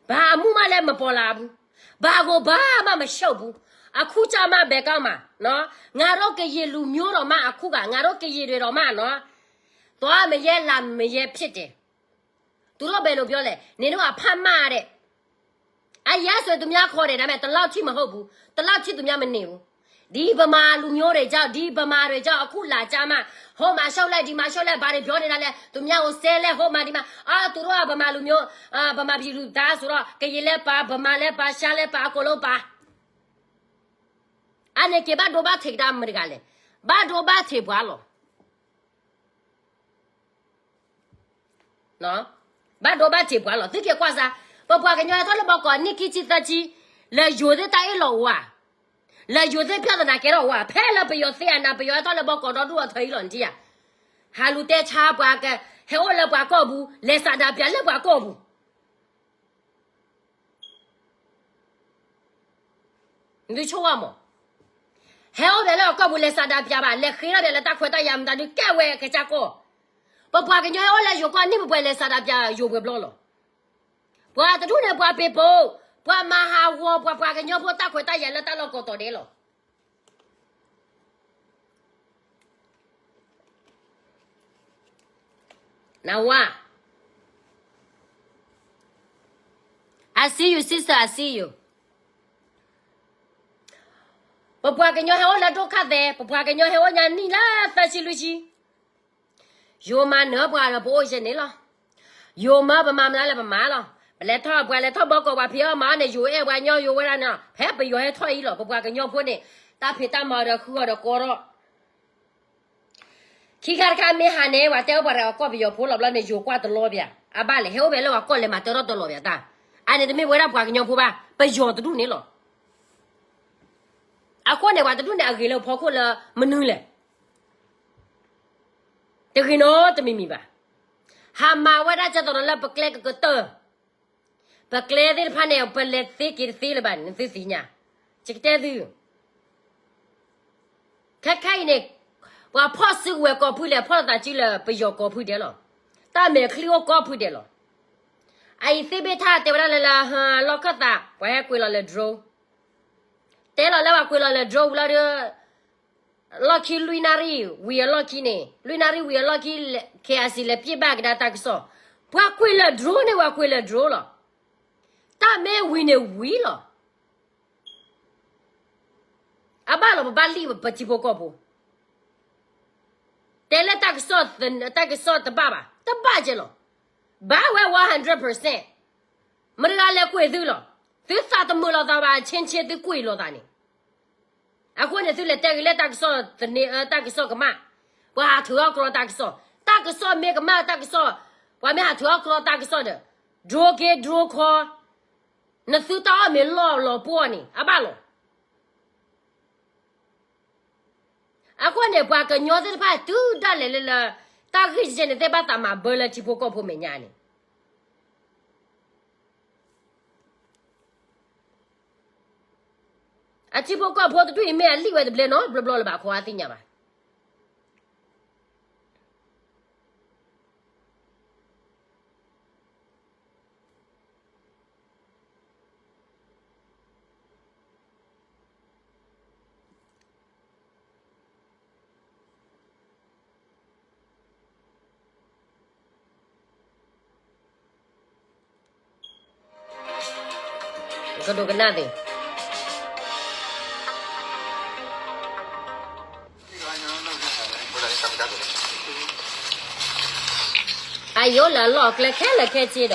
ဘာအမှုမှလည်းမပေါ်လာဘူး. ဘာကိုဘာမှမရှုပ်ဘူး. အခုကျမှ ဘယ်ကောက်မှာ နော်, ငါတို့ကရင်လူမျိုးတောင်မှ အခုက ငါတို့ကရင်တွေတောင်မှ နော်, သွားမရဲလာမရဲဖြစ်တယ်. သူတို့ဘယ်လိုပြောလဲ, နင်တို့က ဖမ်းမတဲ့, အယဲၢ်ဆိး သူများခေါ်တယ် ဒါပေမဲ့ တလောက်ထိမဟုတ်ဘူး, တလောက်ထိသူများမနေဘူး. ဒီဗမာလူမျိုးတွေကြောင့်, ဒီဗမာတွေကြောင့် အခုလာကြမှ, ဟိုမှာရှုံးလိုက်, ဒီမှာရှုံးလိုက်, ဘာတွေပြောနေတာလဲ, သူများကိုစဲလဲ, ဟိုမှာဒီမှာ, အာ, သူတို့ကဗမာလူမျိုး, အာ, ဗမာပြည်သူသားဆိုတော့, ကရင်လည်းပါ, ဗမာလည်းပါ, ရှမ်းလည်းပါ, အကုန်လုံးပါ. အန့ၣ်က့ၤဘၣ်ဒိဘၣ်ထံးကဒါမတဂၤလဲၣ်, ဘၣ်ဒိဘၣ်ထံးပှၤလီၤ. ဘၣ်ဒိဘၣ်ထံးပှၤလီၤ. သုက့ၤကွၢ်စါ, ပပှၤကညီဟဲထီၣ်လၢဘီကီး နံၣ်ခံဆံသၢဆံ, လၢယိၤသ့ၣ်တၢ်အ့ၣ်လိာ်အိၣ်ဧါ, လၢယိၤသ့ၣ် ပြဿနာ ကဲထီၣ်အိၣ်ဧါ, ဖဲလၢပယီၤသ့အနၤ ပယီၤဟဲထီၣ်လၢဘီကီးဒီဒူၣ်အထၢအံၤလီၤ နထံၣ်ဧါ. ဟးလူၤတဲဆါပှၤက, ဟဲအိၣ်လၢပှၤကီၢ်ပူၤ, လဲၤဆန္ဒပြလၢပှၤကီၢ်ပူၤ နသုဆိကမိၣ်မး, ဟဲအိၣ်ဖဲလၢအကီၢ်ပူၤလဲၤဆန္ဒပြဘၣ်, လဲၤဃ့ထီၣ်ဖဲလၢတၢ်ခွဲးတၢ်ယာ်မတၤဒုးကဲဝဲကစၢ်ကီၢ်. ပပှၤကညီဟဲအိၣ်လၢယိၤကီၢ်န့ၣ် ပပှဲၤလဲၤဆန္ဒပြယိၤပှဲၤဘျီလီၤ. ပှၤတဒူၣ်န့ၣ် ပှၤပ့ၤပိာ်, ပှၤမၤဟးဂီၤပှၤပှၤကညီဖိတၢ်ခွဲးတၢ်ယာ်လၢတၢ်လီၢ်ကိးတီၤဒဲးလီၤ. နဝါ, I see you, sister, I see you. ပပှၤကညီဟဲအိၣ်လၢဒိၣ်ခါသဲး, ပပှၤကညီဟဲအိၣ်ညါနံၣ်လၢသၢဆံလွံၢ်ဆံ, ယိၤမၤနၢၤပှၤဒီးပအိၣ်ယဲၢ်န့ၣ်လီၤ. ယိၤမၤပမၤမနုၤလဲၣ်ပမၤလီၤ. ပလဲၤထီၣ်ပှၤလဲၤထီၣ်ဘီကီး ပှၤဖံးအီၣ်မၤအီၣ်န့ၣ် ယိၤအဲၣ်ပှၤညီယိၤဝဲဒၣ်န့ၣ်, ဖဲပယီၤဟဲထီၣ်အံၤလီၤ ပပှၤကညီဖိန့ၣ်, တၢ်ဖံးတၢ်မၤဒီးဃုအီၤဒီးကီထီၣ် ခံခါတခါမ့ၢ်ဟးန့ၣ် ပှၤတဲအီၣ်ပှၤတဂၤအကီၢ်ပယီၤဖိလီၤဘျီန့ၣ် ယိၤကွၢ်တလီၤဘၣ်. အဘၣ်လဲၣ် ဟဲအိၣ်ဖဲလၢပှၤကီၢ်လဲၤမၤတၢထီၣ်တလီၤဘၣ်တၢ်. အန့ၣ်တမ့ၢ်ဝဲဒၣ်ပှၤကညီဖိဘၣ်, ပယီၤတဒူၣ်န့ၣ်လီၤ. အဃိန့ၣ် ပှၤတဒူၣ်န့ၣ်အဂ့ၤလၢဖီခိၣ်လၢမနုၤလဲၣ်. တဂ့ၤနီတမံၤမံၤဘၣ်. ဟးမၤဝဲဒၣ်ကဲသိးဒီးလၢပကျဲကကတၢၢ်, ပကျဲသ့ၣ်တဖၣ်န့ၣ် ပလဲၤသ့က့ၤတသ့လၢၤဘၣ်န့ၣ် နသုသ့ၣ်ညါ. ယကတဲသု ခဲခဲအံၤန့ၣ်, ပှၤဖီၣ်စုကဝဲၤကိးဖုဒဲး ဖီၣ်လိာ်သးစုလၢပယီၤကိးဖုဒဲးလီၤ. တၢ်မဲာ်ချံအိၣ်ကိးဖုဒဲးလီၤ. အအံၤသ့ၣ်ဘ့ၣ်ထၣ်တဲဝဲဒၣ်လၢလၢ လီၢ်ခၢၣ်သး ပှၤဟဲကွံာ်လီၤလၢ drone, တဲလီၤလၢပှၤကွံာ်လီၤလၢ drone ဝံၤလီၤဒီး လီၢ်ခံလွံၢ်နၣ်ရံၣ်ဝံၤအလီၢ်ခံန့ၣ်, လွံၢ်နၣ်ရံၣ်ဝံၤအလီၢ်ခံ KIC လဲၤပျ့ၢ်ဘၣ်ကဒါတၢ်ကစီၣ်, ပှၤကွံာ်လၢ drone န့ၣ် ပှၤကွံာ်လၢ drone လီၤ. တၢ်မ့ၢ်ဝံၤန့ၣ်ဝံၤလီၤ. အဘၣ်လီၤ ပဘၣ်လံၣ်ပထံဖိကီၢ်ဖိ, တဲလၢတၢ်ကစီၣ်, တၢ်ကစီၣ်တဘၣ်ဘၣ်, တဘၣ်ကဲလီၤ. ဘၣ်ဝဲ one hundred percent, မတၤတဂၤလဲၤကွံာ်သုလီၤ. သုသးတမုာ်လိာ်သးဘၣ် ဆ့ဆ့သုကွံာ်လိာ်သးန့ၣ်. အဃိန့ၣ် သုလဲၤတဲဂ့ၤလၢတၢ်ကစီၣ်သန့, တၢ်ကစီၣ်ကမၣ်, ပှၤဟးထုးအီၣ်ကြီတၢ်ကစီၣ်, တၢ်ကစီၣ်မ့ၢ်ကမၣ်တၢ်ကစီၣ်, ပှၤမ့ၢ်ဟးထုးအီၣ်ကြီတၢ်ကစီၣ်ဒီး drone က့ drone ခီ, နသုတၢ်အီၣ်မ့ၢ်လီၢ်လီၤပှီၢ်န့ၣ် အဘၣ်လီၤ. အဃိန့ၣ် ပှၤကညီသ့ၣ်တဖၣ်တုၤဒၣ်လဲာ်လၢလၢ တၢ်ဂ့ၢ်ကဲန့ၣ် သ့ၣ်ဘၣ်သးမၤဘၢလၢထံဖိကီၢ်ဖိမဲာ်ညါန့ၣ် အထံဖိကီၢ်ဖိတဒူၣ်အံၤ မ့ၢ်အလံၣ်ဝဲတဘျဲနီတဘျီ ဘျီလၢၤဘၣ် ခိးအသ့ၣ်ညါဘၣ်. ကဒိကနၣ်သ့ၣ် အယိလၢအလီၢ်အကျဲခဲလၢာ်ခဲဆ့ဒီး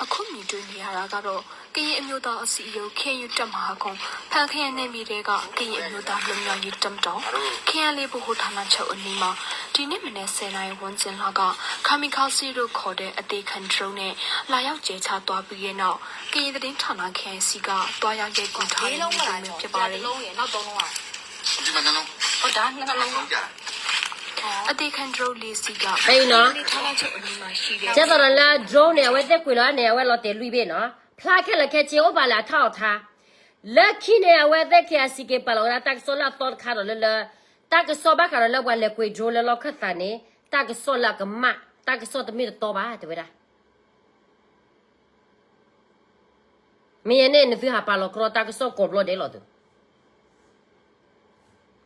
အခုမြင်တွေ့နေရတာကတော့ ကရင်အမျိုးသားအစည်းအရုံး KNU တပ်မဟာခုနစ် ဖလ်ခဲယံနယ်မြေထဲက ကရင်အမျိုးသားလွတ်မြောက်ရေးတပ်မတော် KNLA ဗဟိုဌာနချုပ်အနီးမှာ ဒီနေ့မနက် ဆယ်နာရီဝန်းကျင်လောက်က kamikaze လို့ခေါ်တဲ့ အသေခံ drone နဲ့ လာရောက်ကြဲချသွားပြီးတဲ့နောက် ကရင်သတင်းဌာန KIC က သွားရောက်ရိုက်ကူးထားတဲ့ မြင်ကွင်းပဲ ဖြစ်ပါတယ်။ အသေခံ drone လေးစီးက ဖလ်ခဲယံနယ်မြေဌာနချုပ်အနီးမှာရှိတဲ့ ကဲသိးဒီးလၢ drone န့ၣ် အဝဲသ့ၣ်ကွံာ်လီၤန့ၣ် အဝဲလီၤတဲာ်လွံၢ်ဘ့ၣ်နီၤ, ဖျါခဲလၢာ်ခဲဆ့ အိၣ်ပာ်လၢအထီၣ်အထါ, လၢခံန့ၣ် အဝဲသ့ၣ် KIC က့ၤပာ်လီၤဝဲဒၣ်တၢ်ကစီၣ်လၢအသီတခါဒီးလၢလၢ တၢ်ကစီၣ်ဘၣ်ဃးဒီးလၢပှၤလဲၤကွံာ် drone လၢလီၢ်ခၢၣ်သးန့ၣ် တၢ်ကစီၣ်လၢအကမၣ် တၢ်ကစီၣ်တမ့ၢ်တတီဘၣ် တဲဝဲဒၣ်. မ့ၢ်ယဲန့ၣ် နသုဟးပာ်လီၤကြီတၢ်ကစီၣ်ကိးဘျီဒဲးလီၤသု.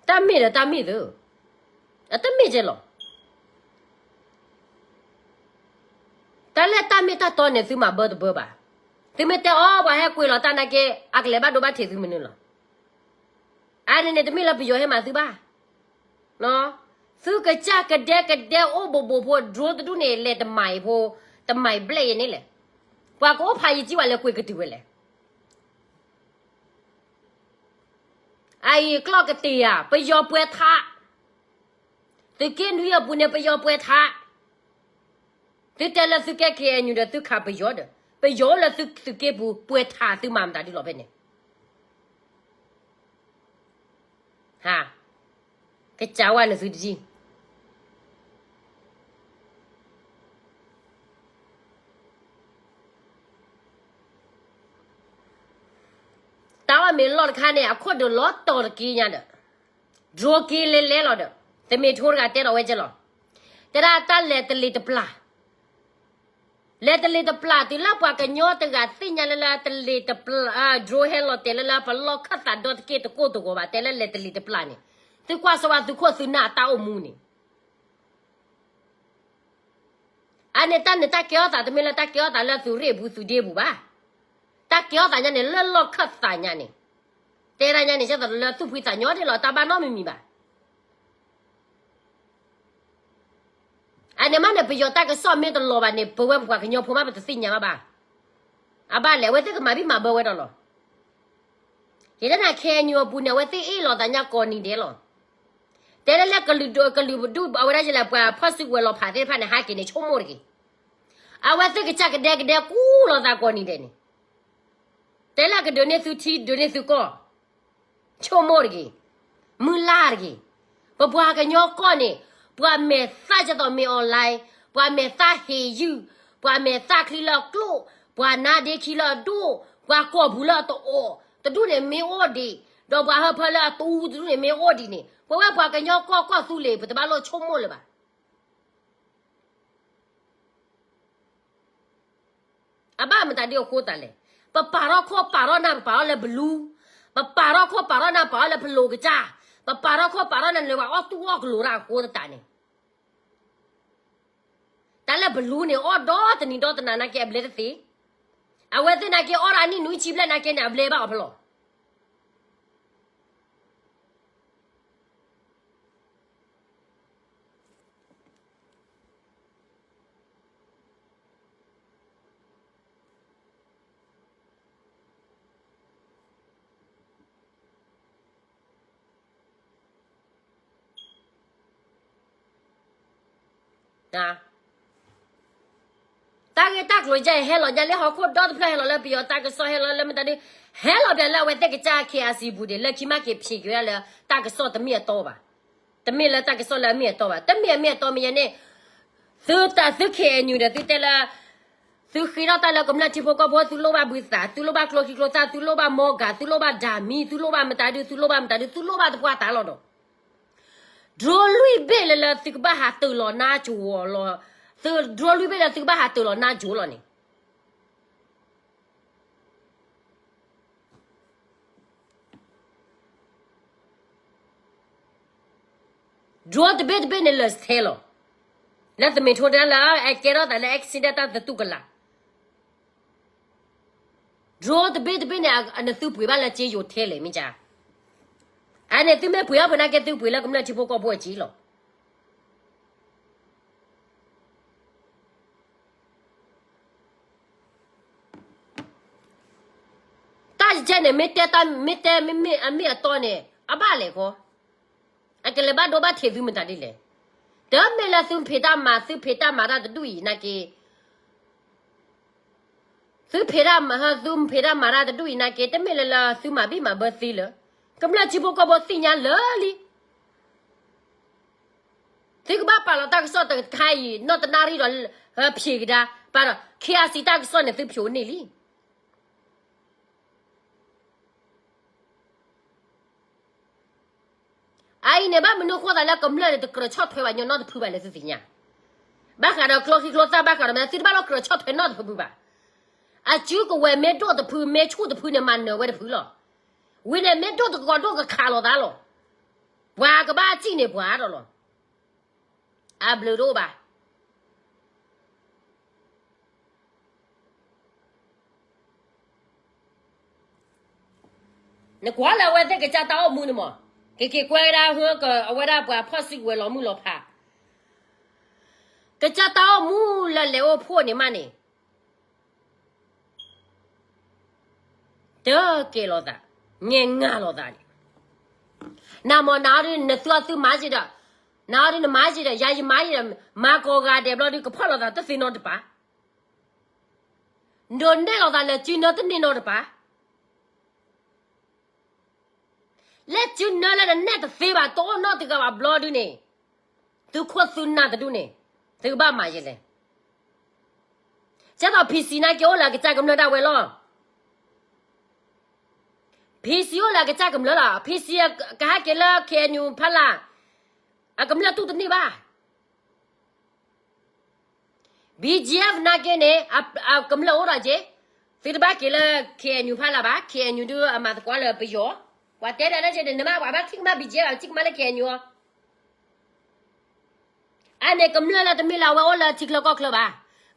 တၢ်မ့ၢ်ဒီးတၢ်မ့ၢ်သု, အတမ့ၢ်ကဲလီၤ. တၢ်လၢတၢ်မ့ၢ်တၢ်တီန့ၣ် သုမၤဘၢတဘၢဘၣ်. သုမ့ၢ်တဲအီၤ ပှၤဟဲကွံာ်လီၤတၢ်နာ်က့ အကလဲၤဘၣ်ဒိဘၣ်ထံးသုမနုၤလီၤ. အန့ၣ်န့ၣ် တမ့ၢ်လၢပယီၤဟဲမၤသုဘၣ်. သုကစၢ်ကဒဲကဒဲအိၣ်ဘိးဘိးဖိ drone တဒူၣ်န့ၣ် လဲၤတမၤအံၤဖိ, တမၤအံၤဘျဲၣ်အံၤန့ၣ်လဲၣ်. ပှၤကအိၣ်ဖးယံၤကံဘၣ်လဲၤကွံာ်ကတုၤဝဲလဲၣ်. အအံၤကျီၢ်ကတ့ၤဧါ, ပယီၤပှဲၤထး, သုးက့နွံအပူၤန့ၣ် ပယီၤပှဲၤထး. သုတဲလၢသုကဲ KNU ဒီးသုခးပယီၤဒီး ပယီၤအိၣ်လၢသုးက့ပူၤ ပှဲၤထး သုမၤမတၤဒ်လီၤဖဲန့ၣ်. ဟါ, ကစၢ်ဝဲန့ၣ်သုတဒံၣ် တၢ်အီၣ်မ့ၤလီၢ်တခါန့ၣ် အခိၣ်ဒုးလီၤတီၤတက့ညါဒီး drone က့လဲၤလဲၤလီၤဒီး တမ့ၢ်ထိတဂၤတဲဒီးဝဲကဲလီၤ. တဲဒၣ်တၢ်လဲၤတလ့ၤတပျၢ်, လဲၤတလ့ၤတပျၢ် တုၤလၢပှၤကညီတဂၤသ့ၣ်ညါလၢလၢတလ့ၤတပျၢ်, drone ဟဲလီၤတဲာ်လၢလၢပလီၢ်ခၢၣ်သးဒီတက့ၢ်တကိၢ်တဂီၤဘၣ် တဲလၢလဲၤတလ့ၤတပျၢ်န့ၣ်, သုကွၢ်စီၤဝါသုခိၣ်သုနၢ်အတၢ်အိၣ်မူန့ၣ် အန့ၣ်တၢ်န့ၣ်တၢ်ကဲထီၣ်သးတမ့ၢ်လၢတၢ်ကဲထီၣ်သးလၢသုးရ့ၣ်ပူၤသုးဒ့ပူၤဘၣ်. တၢ်ကဲထီၣ်သးညါန့ၣ် လၢလီၢ်ခၢၣ်သးညါန့ၣ်, တဲဒၣ်ညါန့ၣ် ကဲသိးလၢသူၣ်ဖှံသးညီဒ်လီၤ တၢ်ဘၣ်နီတမံၤမံၤဘၣ်. အန့ၣ်မးန့ၣ် ပယီၤတၢ်ကစီၣ်မ့ၢ်တလီၤဘၣ်န့ၣ် ပဝဲပပှၤကညီဖိမးပတသ့ၣ်ညါဘၣ်ဘၣ်. အဘၣ်လဲၣ် အဝဲသ့ၣ်ကမၤဘံၣ်မၤဘၢဝဲဒီးလီၤ. ယတဲနၤ KNU အပူၤန့ၣ် အဝဲသ့ၣ်အ့ၣ်လိာ်သးညါကိးနံၤဒဲးလီၤ. တဲလၢလၢကလုာ်ဒူၣ် ကလုာ်ဒူၣ်အဝဲဒၣ်ယလဲၣ် ပှၤဖီၣ်စုကဝဲၤလီၤဖးသ့ၣ်တဖၣ်န့ၣ် ဟးက့ၤန့ၣ် ဆိကမိၣ်တဂ့ၤ. အဝဲသ့ၣ်ကစၢ်ကဒဲကဒဲကူလီၤသးကိးနံၤဒဲးန့ၣ်, တဲလၢကဒုးန့ၢ်သုထံဒုးန့ၢ်သုကီၢ် ဆိကမိၣ်တဂ့ၤ, မုၢ်လၢ်တဂ့ၤ. ပပှၤကညီကီၢ်န့ၣ် ပှၤမဲာ်သၣ်ကဲသိးမ့ၢ် online, ပှၤမဲာ်သၣ်ဟ့ၣ်ယုၢ်, ပှၤမဲာ်သၣ်ချံလၢအကျိၣ်, ပှၤနါဒ့ခံလၢအဒိၣ်, ပှၤကိာ်ပူၤလၢအတအိၣ်, တဒူၣ်န့ၣ်မ့ၢ်အိၣ်ဒံး, ဒီးပှၤဟၢဖၢလၢအတူတဒူၣ်န့ၣ်မ့ၢ်အိၣ်ဒံးန့ၣ် ပဝဲပှၤကညီကီၢ်ကီၢ်သူလ့ၤ ပတဘၣ်လိၣ်ဆိကမိၣ်လၢၤဘၣ်. အဘၣ်မတၤဒ်အဃိသးလဲၣ်. ပပာ်ထီၣ်ခိၣ်ပာ်ထီၣ်နၢ် ပပာ်ထီၣ်လၢဘလူ, ပပာ်ထီၣ်ခိၣ်ပာ်ထီၣ်နၢ် ပာ်ထီၣ်လၢပလိၤကစၢ်, ပပာ်ထီၣ်ခိၣ်ပာ်ထီၣ်နၢ်န့ၣ် ပှၤအီၣ်တူၢ်အီၣ်ကလိၤတၢ်အဃိသတးန့ၣ်, တၢ်လၢဘလူန့ၣ် အီၣ်ဒီတနံၤဒီတနၤနာ်က့အဘျဲတသ့, အဝဲသ့ၣ်နာ်က့အီၣ်ဒၣ်နံၣ်နွံဆံဘျဲၣ်နာ်က့န့ၣ် အဘျဲဘၣ်အီၤဖဲလဲၣ်. တၢ်ဂ့ၢ်တၢ်ကျိၤယဲၢ်ဟဲလီၤညါလၢဟီၣ်ခိၣ်ဒီတဖျၢၣ် ဟဲလီၤလၢပယီၤတၢ်ကစီၣ် ဟဲလီၤလၢမတၤဒု, ဟဲလီၤပျးလၢအဝဲသ့ၣ်ကစၢ် KIC ပူၤန့ၣ် လၢခံမးက့ၤဖံးက့ၤဝဲဒၣ်လၢတၢ်ကစီၣ်တမ့ၢ်အတီဘၣ်. တမ့ၢ်လၢတၢ်ကစီၣ်လၢအမ့ၢ်အတီဘၣ်. တမ့ၢ်အမ့ၢ်အတီမ့ၢ်ယဲန့ၣ် သုတၢ်သု KNU ဒီးသုတဲလၢ သုဃ့ထီၣ်တၢ်လၢကမျၢၢ်ထံဖိကီၢ်ဖိ သုလိၣ်ဘၣ်ဘုသး သုလိၣ်ဘၣ်ကျိချံကျိသၣ် သုလိၣ်ဘၣ်မီၢ်ဂၤ သုလိၣ်ဘၣ်ဓာတ်မီး သုလိၣ်ဘၣ်မတၤဒု သုလိၣ်ဘၣ်မတၤဒု သုလိၣ်ဘၣ်သပှၢ်တၢ်လီၤဒီး drone လွံၢ်ဘ့ၣ်လၢလၢသုကဘၣ်ဟးတၢၤလီၤနါကိၤလီၤ, drone လွံၢ်ဘ့ၣ်လၢသုကဘၣ်ဟးတၢၤလီၤနါကိၤလီၤန့ၣ် drone တဘ့ၣ်တဘ့ၣ်န့ၣ်လၢထဲလီၤ. လၢသမ့ၢ်ထိတၢ်လၢအကဲထီၣ်သးလၢ accident တၢ်သတူၢ်ကလာ် drone တဘ့ၣ်တဘ့ၣ်န့ၣ် နသုပှ့ၤဘၣ်လၢက့ယိၤထဲလဲၣ်မ့ၢ်ကါ, အန့ၣ်သုမ့ၢ်ပှ့ၤအီၣ်ပှ့ၤနာ်က့ သုပှ့ၤလၢကမျၢၢ်ထံဖိကီၢ်ဖိအက့လီၤ. တၢ်ယဲၢ်န့ၣ် မ့ၢ်တဲတၢ် မ့ၢ်တဲမ့ၢ်မ့ၢ်အမ့ၢ်အတီန့ၣ် အဘၣ်လဲၣ်ဃီ, အကလဲၤဘၣ်ဒိဘၣ်ထံးသုမတၤဒ်လဲၣ်. တမ့ၢ်လၢသုဖံးတၢ်မၤ သုဖံးတၢ်မၤတၢ်တဒူၣ်အံၤနာ်က့ သုဖံးတၢ်မၤ သုဖံးတၢ်မၤတၢ်တဒူၣ်အံၤနာ်က့ တမ့ၢ်လၢလၢသုမၤဘံၣ်မၤဘၢသ့လၢၤ. ကမျၢၢ်ထံဖိကီၢ်ဖိသ့ၣ်ညါလၢာ်လံ. သုကဘၣ်ပာ်လီၤတၢ်ကစီၣ်တခါအံၤ နီၢ်တနၣ်ရံၣ်ဒီး ဖံးကဒါ ပာ်ဒီး KIC တၢ်ကစီၣ်န့ၣ် သုဖျိးန့ၢ်လံ. အအံၤန့ၣ် ဘၣ်မနုၤအဃိသးလၢကမျၢၢ်န့ၣ် တကြၢးဆီၣ်ထွဲဘၣ်ညီနီတဖုဘၣ်လဲၣ် သုသ့ၣ်ညါ. ဘၣ်ဃးဒီးကျိချံကျိသၣ် ဘၣ်ဃးဒီးမ့ၢ်သုတဘၣ်လီၤကြၢးဆီၣ်ထွဲနီတဖုဘၣ်. အစုကဝဲၤမ့ၢ်ဒိၣ်တဖု မ့ၢ်ဆူၣ်တဖုန့ၣ် မၤနၢၤဝဲတဖုလီၤ. ဝံၤန့ၣ်မ့ၢ်ဒိၣ်တကီၢ်ဒိၣ်ကခးလိာ်သးလီၤ. ပှၤကဘၣ်စံၣ်န့ၢ်ပှၤဒီးလီၤ. အဘျုးတအိၣ်ဘၣ်. နကွၢ်လၢအဝဲသ့ၣ်ကစၢ်တၢ်အိၣ်မူန့ၣ်မး, ကက့ၤကွဲကဒါဟၢက အဝဲဒၣ်ပှၤဖီၣ်စုကဝဲၤလီၤမုၢ်လီၤဖး, ကစၢ်တၢ်အိၣ်မူလၢလဲၤအိၣ်ဖှိၣ်န့ၣ်မးန့ၣ် တကဲလိာ်သး, ငဲၤငါလိာ်သးန့ၣ်, နမ့ၢ်နအီၤဒုး နသုအီၤသုမၤစ့ၢ်ဒီး, နအီၤဒုးနမၤစ့ၢ်ဒီး ယၤယမၤယဒီး, မၤကိးဂၤဒဲးဘျီဒုး ကဖီၣ်လိာ်သးတသ့နီတပၤ, ဒိးနဲၣ်လိာ်သးလၢစုနၢတန့ၢ်နီတပၤ လၢစုနၢလၢနနဲၣ်တသ့ဘၣ် တအိၣ်နီတဂၤဘၣ်ဘျီဒုန့ၣ်, သုခိၣ်သုနၢ်တဒုန့ၣ်, သုကဘၣ်မၤယဲလဲၣ်. ကဲသိး ဖံစံ နာ်က့အိၣ်လၢအကစၢ်ကမျၢၢ်ဒၣ်ဝဲလီၤ. ဖံစံ အိၣ်လၢအကစၢ်ကမျၢၢ်လီၤ. ဖံစံ ကဟဲက့ၤလၢ ခ့ၣ်အဲၣ်ယူၣ် ဖီလာ်, အကမျၢၢ်တူၢ်တန့ၢ်ဘၣ်. ဘံၣ်ကၠံၣ်အ့ၣ်ဖ် နာ်က့န့ၣ် အကမျၢၢ်အိၣ်ဒီးက့ၤ, သုတဘၣ်က့ၤလၢ ခ့ၣ်အဲၣ်ယူၣ် ဖီလာ်ဘၣ်. ခ့ၣ်အဲၣ်ယူၣ် ဒုးအမၤသကိးလၢပယီၤ, ပှၤတဲဒၣ်လၢက့န့ၣ် နမ့ၢ်ပှၤဘၣ်ထံၣ်ကမၣ် ဘံၣ်ကၠံၣ်အ့ၣ်ဖ် ဘၣ်ထံၣ်ကမၣ်လၢ ခ့ၣ်အဲၣ်ယူၣ် အန့ၣ် ကမျၢၢ်လၢတမ့ၢ်လၢအဝဲအိၣ်လၢထံချၢကီၢ်ချၢဘၣ်,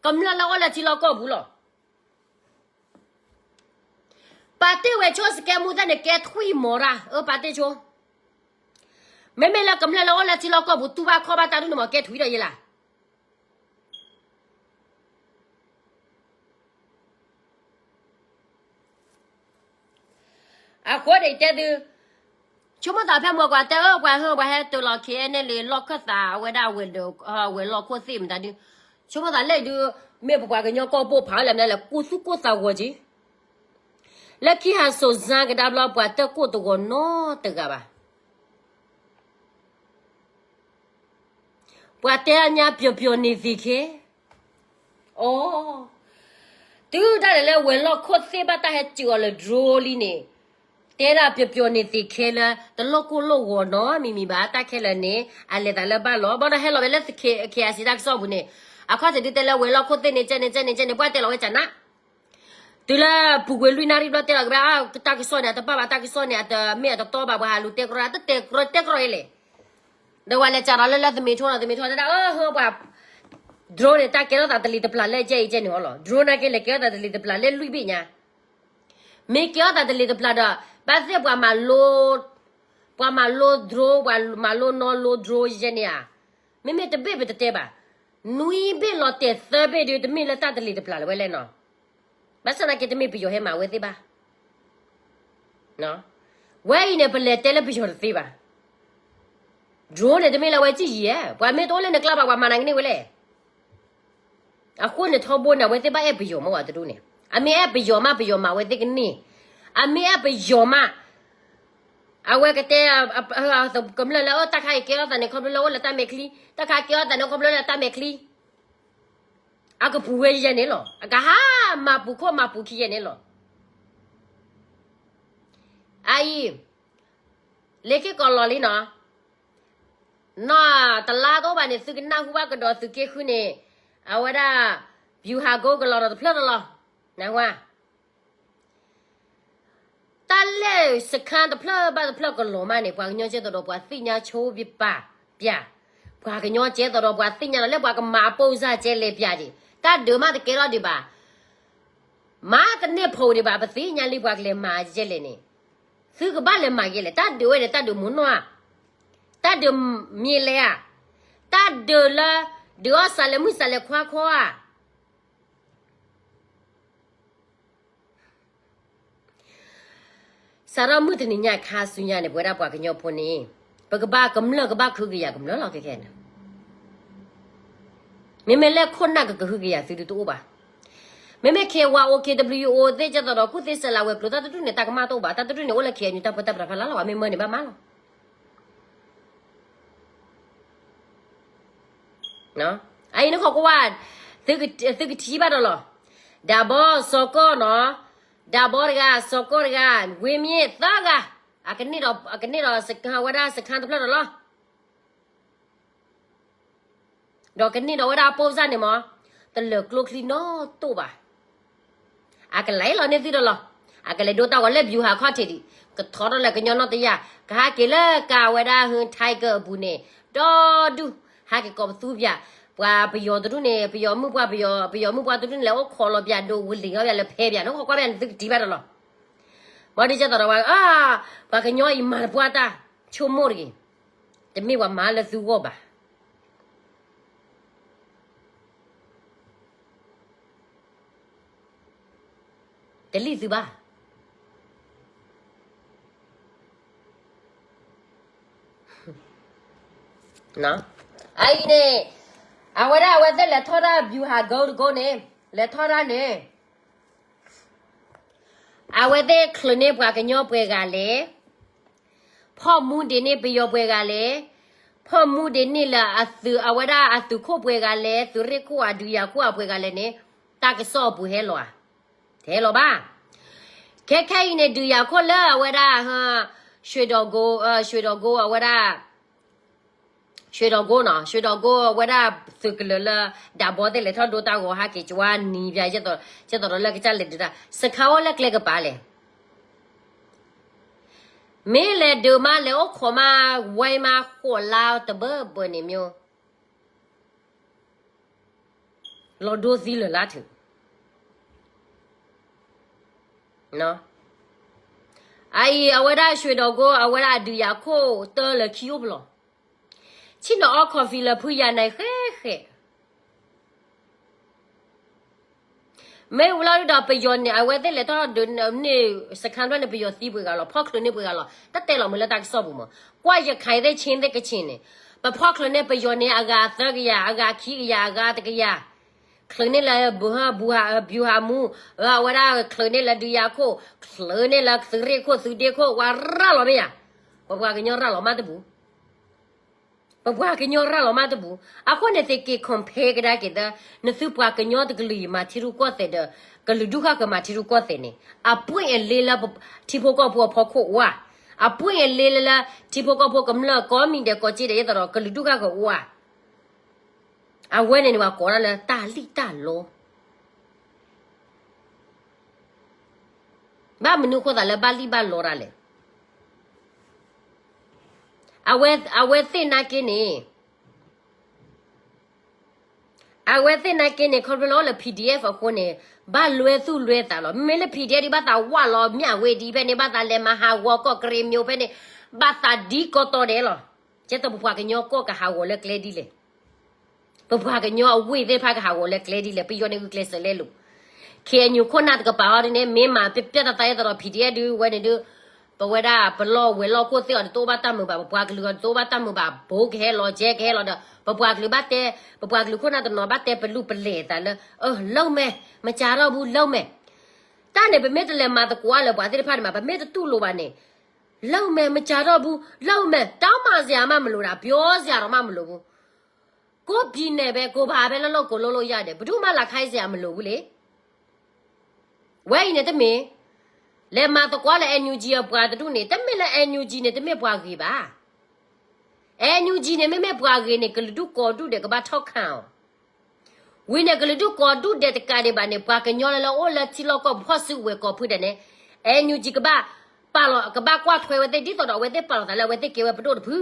ကမျၢၢ်လၢအိၣ်လၢထံလီၢ်ကီၢ်ပူၤလီၤ. ပာ်တ့ၢ်ဝဲဆိစကဲမူသ့ၣ်န့ၣ် ကဲထွံၣ်မီၤတၢ်, အၢ ပာ်တ့ၢ်ဆိ, မ့မ့ၢ်လၢကမျၢၢ်လၢအိၣ်လၢထံလီၢ်ကီၢ်ပူၤ တူၢ်ဘၣ်ခီၣ်ဘၣ်တၢ်ဒုန့ၣ်မး ကဲထွံၣ်ဒီးယဲလၢ အဃိန့ၣ်တဲသု, ဆိကမိၣ်သးဖဲမ့ၢ်ပှၤတဲအၢ ပှၤဟၢ ပှၤဟဲတၢၤလီၤ ခ့ၣ်အဲၣ်ယူၣ် လၢလီၢ်ခၢၣ်သး အဝဲဒၣ်ဝဲၤလီၢ်ခိၣ်သ့ၣ်မတၤဒု, ဆိကမိၣ်သးလဲၣ်ဒု, မ့ၢ်ပပှၤကညီကီၢ်ပိၢ်ဖးလၢမနုၤလဲၣ် ကိၢ်သူၣ်ကိၢ်သးဂီၤက့ၤ, လၢခံဟးစိၤစါကဒါဘျီ ပှၤတၢၢ်ကိၢ်တဂီၤနီတဂၤဘၣ်. ပှၤတဲအညါပျီၤပျီၤန့ၣ်သ့ၣ်ခဲ, အိ, တုၤဒၣ်လဲာ်လၢဝဲၤလီၢ်ခိၣ်သ့ၣ်ဘၣ်တၢ်ဟဲစၢၤအီၤလၢ drone လံန့ၣ်, တဲဒၣ်ပျီၤပျီၤန့ၣ်သ့ၣ်ခဲလၢ တလိၣ်ကိၢ်လိၣ်ဂီၤနီတမံၤမံၤဘၣ် တၢ်ခဲလၢာ်န့ၣ် အလဲၤသးလၢဘၣ်လီၤ ဘၣ်ဒီးဟဲလီၤဝဲလၢ ခ့ၣ်အဲၣ်စံၣ် တၢ်ကစီၣ်ပူၤန့ၣ်, အခီၣ်ထံးဒုတဲလၢဝဲၤလီၢ်ခိၣ်သ့ၣ်န့ၣ် ကဲန့ၣ်ကဲန့ၣ်ကဲန့ၣ် ပှၤတဲလီၤဝဲကနၣ် တုၤလၢပူၤကွံာ်လွံၢ်နၣ်ရံၣ်ဘျီတဲလီၤက့ၤဘၣ်, တၢ်ကစီၣ်န့ၣ် အတဘၣ်ဘၣ် တၢ်ကစီၣ်န့ၣ် အတမ့ၢ်အတတီဘၣ် ပှၤဟးလူၤတဲကရီ တတဲကရီတဲကရီအံၤလဲၣ်. ဒီးဝဲလဲၤစးထီၣ်လၢလၢသမံးထီၣ်ဒီး သမံးထီၣ်တဲဒၣ် အၢ ဟၢ ပှၤ drone န့ၣ် တၢ်ကဲထီၣ်သးတလံၤတပျၢ်လၢကဲအံၤကဲန့ၣ်အီၤလီၤ. drone နာ်က့လဲၤကဲထီၣ်သးတလံၤတပျၢ်လၢလွံၢ်ဘ့ၣ်ညါ, မ့ၢ်ကဲထီၣ်သးတလံၤတပျၢ်ဒီး ဘၣ်သ့ၣ်ပှၤမၤလိ ပှၤမၤလိ drone ပှၤမၤလိနီလိ drone ယဲန့ၣ်ဧါ, မ့မ့ၢ်တဘ့ၣ်ပတတဲဘၣ်, နွံဘ့ၣ်လီၤတဲာ်သၢဘ့ၣ်ဒုး တမ့ၢ်လၢတၢ်တလံၤတပျၢ်လၢၤဝဲလဲၣ်နီၤ. ဘၣ်ဆၣ်သနာ်က့တမ့ၢ်ပယီၤဟဲမၤဝဲသ့ၣ်ဘၣ်. ဝဲအံၤန့ၣ် ပလဲၤတဲလၢပယီၤတသ့ဘၣ်. drone န့ၣ်တမ့ၢ်လၢအဝဲကံၣ်ယံၤဧါ, ပှၤမ့ၢ်တအိၣ်လၢနကျါဘၣ် ပှၤမၤနၤကန့ၢ်ဝဲလဲၣ်. အဃိန့ၣ်ထီဘိန့ၣ် အဝဲသ့ၣ်ဘၣ်အဲၣ်ပယီၤမးဝဲတဒူၣ်န့ၣ်, အမ့ၢ်အဲၣ်ပယီၤမး ပယီၤမၤဝဲသ့ၣ်ကန့ၢ်, အမ့ၢ်အဲၣ်ပယီၤမး အဝဲကတဲ ကမျၢၢ်လၢ တၢ်ခါအံၤကဲထီၣ်သးန့ၣ် ခီဖျိလၢအိၣ်လၢတၢ်မဲာ်ချံ, တၢ်ခါကဲထီၣ်သးန့ၣ် ခီဖျိလၢတၢ်မဲာ်ချံ, အကပူၤဝဲယဲန့ၣ်လီၤ, အကဟးမၤပူၤခိၣ်မၤပူၤခံယဲန့ၣ်လီၤ. အအံၤ လ့ၤက့ၢ်ကီးလီၤလံနီၤ, နီၢ်တလါတအိၣ်ဘၣ်န့ၣ် သုကနၢ်ဟူဘၣ်ကဒီးသုးက့ဃုန့ၣ်, အဝဲဒၣ် ဗျူဟာကုန်း ကလီၤဒီးတဖျၢၣ်တလီၤ, နၢ်ဟူဧါ. တၢ်လၢစခန်းတဖျၢၣ်ဘၣ်တဖျၢၣ်ကလီၤမးန့ၣ် ပှၤကညီကဲသိးဒီးပှၤသ့ၣ်ညါဆိပပာ်ပျၢ်, ပှၤကညီကဲသိးဒီးပှၤသ့ၣ်ညါလီၤလၢပှၤကမၤအပိၢ်စၢ်ကဲလဲၤပျၢ်ဒံး, တၢ်ဒုးမးတကဲထီၣ်ဒံးဘၣ်, မၤတန့ၢ်ဖိးဒံးဘၣ် ပသ့ၣ်ညါလံပှၤကလဲၤမၤကဲလဲၣ်န့ၣ်, သုကဘၣ်လဲၤမၤကဲလဲၣ်, တၢ်ဒုးဝဲန့ၣ် တၢ်ဒုးမူနီၢ်ဧါ, တၢ်ဒုးမ့ၢ်လဲၣ်ဧါ, တၢ်ဒုးလၢ ဒုးအီၣ်စးလဲၤမုၢ်စးလဲၤခွါခီဧါ. စးထီၣ်မုၢ်တနံၤညါခါဆူညါန့ၣ် ပဝဲဒၣ်ပှၤကညီဖိန့ၣ်, ပကဘၣ်ကမျၢၢ်ကဘၣ်ကဟုကယာ်ကမျၢၢ်လီၤခဲခဲန့ၣ်, မ့မ့ၢ်လၢခိၣ်နၢ်ကကဟုကယာ်သုဒုးတအိၣ်ဘၣ်. မ့မ့ၢ် KYO KWO သ့ၣ်ကဲသိးဒီး ကူၣ်သ့စဲးလၤဝဲၤကျိၤ တၢ်တဒူၣ်န့ၣ် တၢ်ကမၣ်တအိၣ်ဘၣ်, တၢ်တဒူၣ်န့ၣ် အိၣ်လၢ KNU တၢ်ပၢတၢ်ပြးဖးလါလီၤ, အမ့ၢ်မၢန့ၣ်ဘၣ်မးလီၤ. အအံၤနခီကွၢ်, သုကထံၣ်ဘၣ်ဒီးလီၤ, ဒၣ်ဘီစီၤကီၢ်နီၤ, ဒၣ်ဘီတဂၤ စီၤကီၢ်တဂၤ ဝ့မ့ၢ်သၢဂၤ, အကန့ၢ်ဒီး အကန့ၢ်ဒီးဝဲဒၣ်စခန်းတဖျၢၣ်ဒီးလီၤ. ဒီးကန့ၢ်ဒီးဝဲဒၣ်အပိၢ်စၢ်န့ၣ်မး, တလၢာ်ကျိချံနီတိၢ်ဘၣ်. အကလဲၤလီၤန့ၢ်သုဒီးလီၤ, အကလဲၤဒိတၢ်ဂီၤလၢ ဗျူဟာ ခီၣ်ထံးဒံး, ကထီထီၣ်လၢကညီနီၢ်တယၢ်, ကဟးက့ၤလၢကၤဝဲဒၣ်ဟု Tiger အပူၤန့ၣ်, ဒီဒူၣ်, ဟးက့ၤကိးပသူပၠး, ပှၤပယီၤတဒူၣ်န့ၣ် ပယီၤမုၣ်ပှၢ်ပယီၤ, ပယီၤမုၣ်ပှၢ်တဒူၣ်န့ၣ် လဲၤအိၣ်ခိးလီၤပၠးဒိးဝလံၤအီၣ်ပၠးလၢဖဲပၠး, နခီကွၢ်ပၠးန့ၣ် သုကထံၣ်ဘၣ်ဒီးလီၤ. အီၤဒ်ကဲသိးဒီးဝဲ, အၢ, ပှၤကညီအံၤမၤတပှၢ်တၢ်, ဆိကမိၣ်တဂ့ၤ, တမ့ၢ်ပှၤမၤလၢသုဂီၢ်ဘၣ်. တလံၣ်သုဘၣ်. အအံၤန့ၣ်, အဝဲဒၣ်အဝဲသ့ၣ်လဲၤထီၣ်တၢ် ဗျူဟာကုန်း တကုန်းန့ၣ်, လဲၤထီၣ်တၢ်န့ၣ်, အဝဲသ့ၣ်ချုးန့ၢ်ပှၤကညီပှဲၤဂၤလဲၣ်, ဖီၣ်မူဒံးန့ၢ်ပယီၤပှဲၤဂၤလဲၣ်, ဖီၣ်မူဒံးန့ၢ်လၢအသုး အဝဲဒၣ်အသုးခိၣ်ပှဲၤဂၤလဲၣ်, သုးရ့ၣ်ခိၣ် အဒုးယၤခိၣ်အပှဲၤဂၤလဲၣ်န့ၣ်, တၢ်ကစီၣ်အပူၤဟဲလီၤဧါ. တဟဲလီၤဘၣ်. ခဲခဲအံၤန့ၣ် ဒုးယၤခိၣ်လၢအဝဲဒၣ်, ရွှေတောင်ကုန်း, ရွှေတောင်ကုန်း အဝဲဒၣ်, ရွှေတောင်ကုန်းနီၤ, ရွှေတောင်ကုန်း အဝဲဒၣ်သုးကလၢၤလၢ ဒၣ်ဘီသ့ၣ်လဲၤထီၣ်ဒိတၢ်ဂီၤဟဲက့ၤ ကဝါနံၤပျၢ် ကဲသိးဒီးလၢကစၢ်လဲၤဒုးတၢ် စခါအိၣ်လၢကျဲကပၤလဲၣ်. မ့ၢ်လဲၤဒုးမး လဲၤအိၣ်ခိးမး ဝဲမး ဃိးလါတဘၢဘၢန့ၣ်မ့ၢ် လီၤဒိသံလၢာ်လၢထူၣ်. အအံၤ အဝဲဒၣ် ရွှေတောင်ကုန်း အဝဲဒၣ်အဒုးယၤခိၣ်တၢ်လၢခံအိၣ်ပလီၢ်, ဆ့ၣ်နီၤအီ coffee လၢဖုယၤန့ၣ်ဃဲဃဲ မ့ၢ်ဝံၤလီၤဒီး ပယီၤန့ၣ် အဝဲသ့ၣ်လဲၤထီၣ်ဒုးန့ၢ် စခါဖျၢၣ်န့ၣ် ပယီၤသံပှဲၤဂၤလီၤ, ဖီၣ်ချုးန့ၢ်ပှဲၤဂၤလီၤ, တၢ်တဲလီၤမုာ်လၢတၢ်ကစီၣ်ပူၤမး, ကွၢ်ရခိုင်သ့ၣ် ချင်းသ့ၣ် ကချင်န့ၣ်, ပဖီၣ်ချုးန့ၢ်ပယီၤန့ၣ် အဂၤသၢကယၤ, အဂၤခံကယၤ, အဂၤတကယၤ, ချုးန့ၢ်လၢ ဗျူဟာမှူး, အဝဲဒၣ်ချုးန့ၢ်လၢဒုးယၤခိၣ်, ချုးန့ၢ်လၢသုးရ့ၣ်ခိၣ် သုးဒ့ခိၣ်, ဝဲရၤလီၤမ့ၢ်ယၤ, ပပှၤကညီရၤလီၤမးတဘူး ပပှၤကညီရၤလီၤမးတဘူး. အဃိန့ၣ် သုက့ၤ compare ကဒါက့ၤသၢ, နသုပှၤကညီတကလုာ်အံၤ မၤထံရူၢ်ကီၢ်သဲးဒီး ကလုာ်ဒူၣ်ဃၣ်ဃၢၤမၤထံရူၢ်ကီၢ်သဲးန့ၣ် အပှ့ၢ်အလ့လၢ ထံဖိကီၢ်ဖိအဖီခိၣ်အိၣ်ဧါ, အပှ့ၢ်အလ့လၢ ထံဖိကီၢ်ဖိကမျၢၢ် ကိးမံၤဒဲးကိးစ့ဒဲး ဒ်သိးဒီး ကလုာ်ဒူၣ်ဃၣ်ဃၢၤအိၣ်ဧါ. အဝဲန့ၣ်န့ၣ် ပှၤကိးဒၣ်လၢတၢ်လံၣ်တၢ်လီ ဘၣ်မနုၤဃိသးလၢဘၣ်လံၣ်ဘၣ်လီတၢ်လဲၣ်. အဝဲသ့ၣ်နာ်က့န့ၣ်, အဝဲသ့ၣ်နာ်က့န့ၣ် ခီဖျိလၢအိၣ်လၢ PDF အဃိန့ၣ် ဘၣ်လွဲသူၣ်လွဲသးလီၤ. မ့မ့ၢ်လၢ PDF ဒ်ဘၣ်သးဝးလီၤ မၠၣ်ဝ့ၤဒံးဖဲန့ၣ် ဘၣ်သးလဲၤမၤဟးဂီၤကီၢ်ကရ့ၤမၠိဖဲန့ၣ် ဘၣ်သးဒ်ကီတီၤဒဲးလီၤ. ကဲသိးပပှၤကညီကီၢ်ကဟးဂီၤလၢကျဲဒ်လဲၣ်. ပပှၤကညီအဝ့ၢ်သ့ၣ်တဖၣ်ကဟးဂီၤလၢကျဲဒ်လဲၣ်. ပယီၤန့ၣ်ဂုာ်ကျဲးစၢးလဲလိာ်, KNU ခိၣ်နၢ်တကပၤအီၤဒ်န့ၣ် မ့ၢ်မၤပျၢ်တၢ်သးအသိးဒီး PDF ဒုးဝဲန့ၣ်ဒုး, ပဝဲဒၣ်ပလီၢ်ဝဲၤလီၢ်ခိၣ်သ့ၣ်အီၤ တအိၣ်ဘၣ်တၢ်မုာ်ဘၣ်, ပပှၤကလုာ်အီၤတအိၣ်ဘၣ်တၢ်မုာ်ဘၣ်ဘိကဟဲလီၤ ကဲကဟဲလီၤဒီး ပပှၤကလုာ်ဘၣ်တဲ, ပပှၤကလုာ်ခိၣ်နၢ်တနီၤဘၣ်တဲပလူၤပလဲၢ်သးလၢ အၢ လုပ်မယ်, မကြာတော့ဘူး လုပ်မယ်. တၢ်န့ၣ် ပမ့ၢ်တလဲၤမၤသကိးလၢပှၤသ့ၣ်တဖၣ်န့ၣ်မး ပမ့ၢ်တတူၢ်လိာ်ဘၣ်န့ၣ်, လုပ်မယ်, မကြာတော့ဘူး လုပ်မယ်, တောင်းပန်စရာမှမလိုတာ, ပြောစရာတောင်မှမလိုဘူး. ကိုယ့်ပြည်နယ်ပဲ ကိုယ်ဘာပဲလုပ်လုပ် ကိုယ်လုပ်လို့ရတယ်. ဘယ်သူမှလာခိုင်းစရာမလိုဘူးလေ. ဝဲအံၤန့ၣ်တမ့ၢ်, လဲၤမၤသကိးလၢ NUG အပှၤတဒူၣ်န့ၣ် တမ့ၢ်လၢ NUG န့ၣ် တမ့ၢ်ပှၤဂ့ၤဘၣ်. NUG န့ၣ် မ့မ့ၢ်ပှၤဂ့ၤန့ၣ် ကလုာ်ဒူၣ်ကိးဒူၣ်ဒဲးကဘၣ်ထီၣ်ခးအီၤ. ဝံၤန့ၣ် ကလုာ်ဒူၣ်ကိးဒူၣ်ဒဲးတကးဒံးဘၣ်န့ၣ် ပှၤကညီလၢလၢအိၣ်လၢထံလီၢ်ကီၢ်ပူၤ ဖီၣ်စုကဝဲၤကိးဖုဒဲးန့ၣ် NUG ကဘၣ်ပာ်လီၤ ကဘၣ်ကွၢ်ထွဲဝဲသ့ၣ် ဒ်သိးဒီးအဝဲသ့ၣ်ပာ်လီၤသးလၢအဝဲသ့ၣ်ကဲဝဲပဒိၣ်တဖု.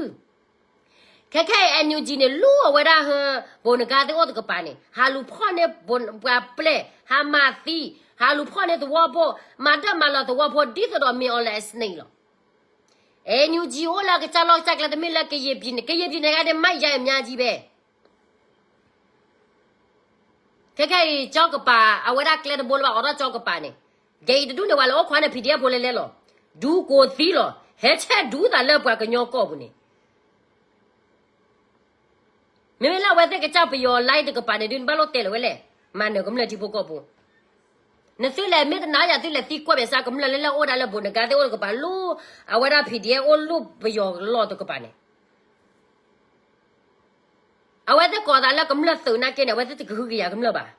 ခဲခဲအံၤ NUG န့ၣ် လူအဝဲဒၣ်ဟၢ ဘိးနကါသ့ၣ်အိၣ်တကပၤန့ၣ် ဟးလူၤဖီၣ်န့ၢ်ပှၤပျဲၢ် ဟးမၤသံ ဟးလူၤဖီၣ်န့ၢ်သဝီဖိ မၤတၢ်မၤလီၤသဝီဖိ ဒ်သိးဒီးမ့ၢ်အီၤလဲၣ်အစနံလီၤ. NUG အိၣ်လၢကစၢ်လီၢ်ကစၢ်ကျဲ တမ့ၢ်လၢကရင်ပြည်နယ်, ကရင်ပြည်နယ်ကဒဲး မိုက်ရိုင်းအများကြီးပဲ. ခဲခဲအံၤ ကၠီကပၤ အဝဲဒၣ်ကျဲတဘိလၢဘၣ်အိးထီၣ်ကၠီကပၤန့ၣ် ဒ်အံၤတဒူၣ်န့ၣ် ပှၤလဲၤအိၣ်ခိးန့ၣ် PDF ဖိလဲၤလဲၤလီၤ. ဒူကိးသံလီၤ. ဟဲဆဲးဒူသးလၢပှၤကညီကီၢ်ပူၤန့ၣ် မ့မ့ၢ်လၢအဝဲသ့ၣ်ကစၢ်ပယီၤ line တကပၤန့ၣ်ဒုး နဘၣ်လိၣ်တဲလီၤဝဲလဲၣ်. မၤနၢၤကမျၢၢ်ထံဖိကီၢ်ဖိ, နသုလဲၤမ့ၢ်တနာ်ယၤ သုလဲၤသံကွၢ်မဲာ်ဆှးကမျၢၢ်လၢလၢအိၣ်ဒၣ်လၢဘိးနကါသ့ၣ်အိၣ်တကပၤ လူ အဝဲဒၣ် PDF အိၣ်လူပယီၤလီၢ်တကပၤန့ၣ် အဝဲသ့ၣ်ကိးသးလၢကမျၢၢ်သုးနာ်က့န့ၣ် အဝဲသ့ၣ်တကဟုကယာ်ကမျၢၢ်ဘၣ်.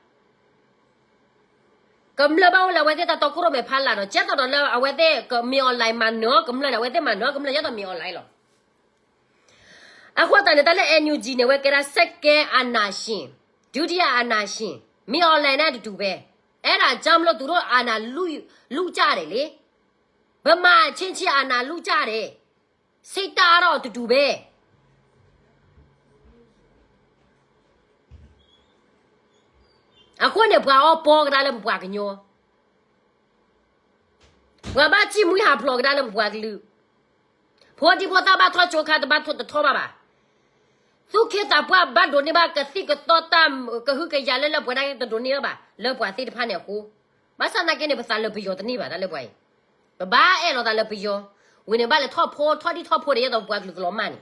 ကမျၢၢ်ဘၣ်အိၣ်လၢအဝဲသ့ၣ်တၢ်တီခိၣ်ရိၣ်မဲာ်ဖးလၢ်ဒီး ကဲသိးဒီးလၢအဝဲသ့ၣ် မ့ၢ် online မၤနၢၤကမျၢၢ်န့ၣ် အဝဲသ့ၣ်မၤနၢၤကမျၢၢ် ကဲသိးမ့ၢ် online လီၤ. အဃိသတးန့ၣ် တၢ်လၢ NUG န့ၣ် အဝဲကဲဒၣ် second အာဏာရှင်, ဒုတိယအာဏာရှင်, မ့ၢ် online န့ၣ်တတူၢ်ဘဲ. အဲဒါကြောင့်မလို့ သူတို့အာဏာလုကြတယ်လေ. ဗမာအချင်းချင်း အာဏာလုကြတယ်. စိတ်ဓာတ်တော့ အတူတူပဲ. အဃိန့ၣ် ပှၤအီပီကဒါလၢပပှၤကညီ, ပှၤဘၣ်စံၣ်မှံဟးဖျိးကဒါလၢပပှၤကလုာ်, ဖိဒံဖိသၣ်ဘၣ်ထီၣ်ကၠိခါတဘၣ်ထီၣ်တထီၣ်ဘၣ်ဘၣ်. သူၣ်က့သးပှၢ်ဘၣ်ဒိးန့ၢ်ဘၣ်ကသံၣ်ကသီတၢ်ကဟုကယာ်လၢလၢပှဲၤဒၣ်တဒိးန့ၢ်ဘၣ်ဘၣ် လၢပှၤသ့ၣ်တဖၣ်န့ၣ်အဃိ, ဘၣ်ဆၣ်သနာ်က့န့ၣ် ပသးလၢပယီၤတန့ၢ်ဘၣ်တၢ်လၢပှၤအံၤ, ပဘၣ်အဲၣ်လိာ်သးလၢပယီၤ, ဝံၤန့ၣ်ဘၣ်လဲၤထီၣ်ဖိ ထီၣ်ဒံၣ်ထီၣ်ဖိဒံးယဲသိးပပှၤကလုာ်ကလီၤမၢ်န့ၣ်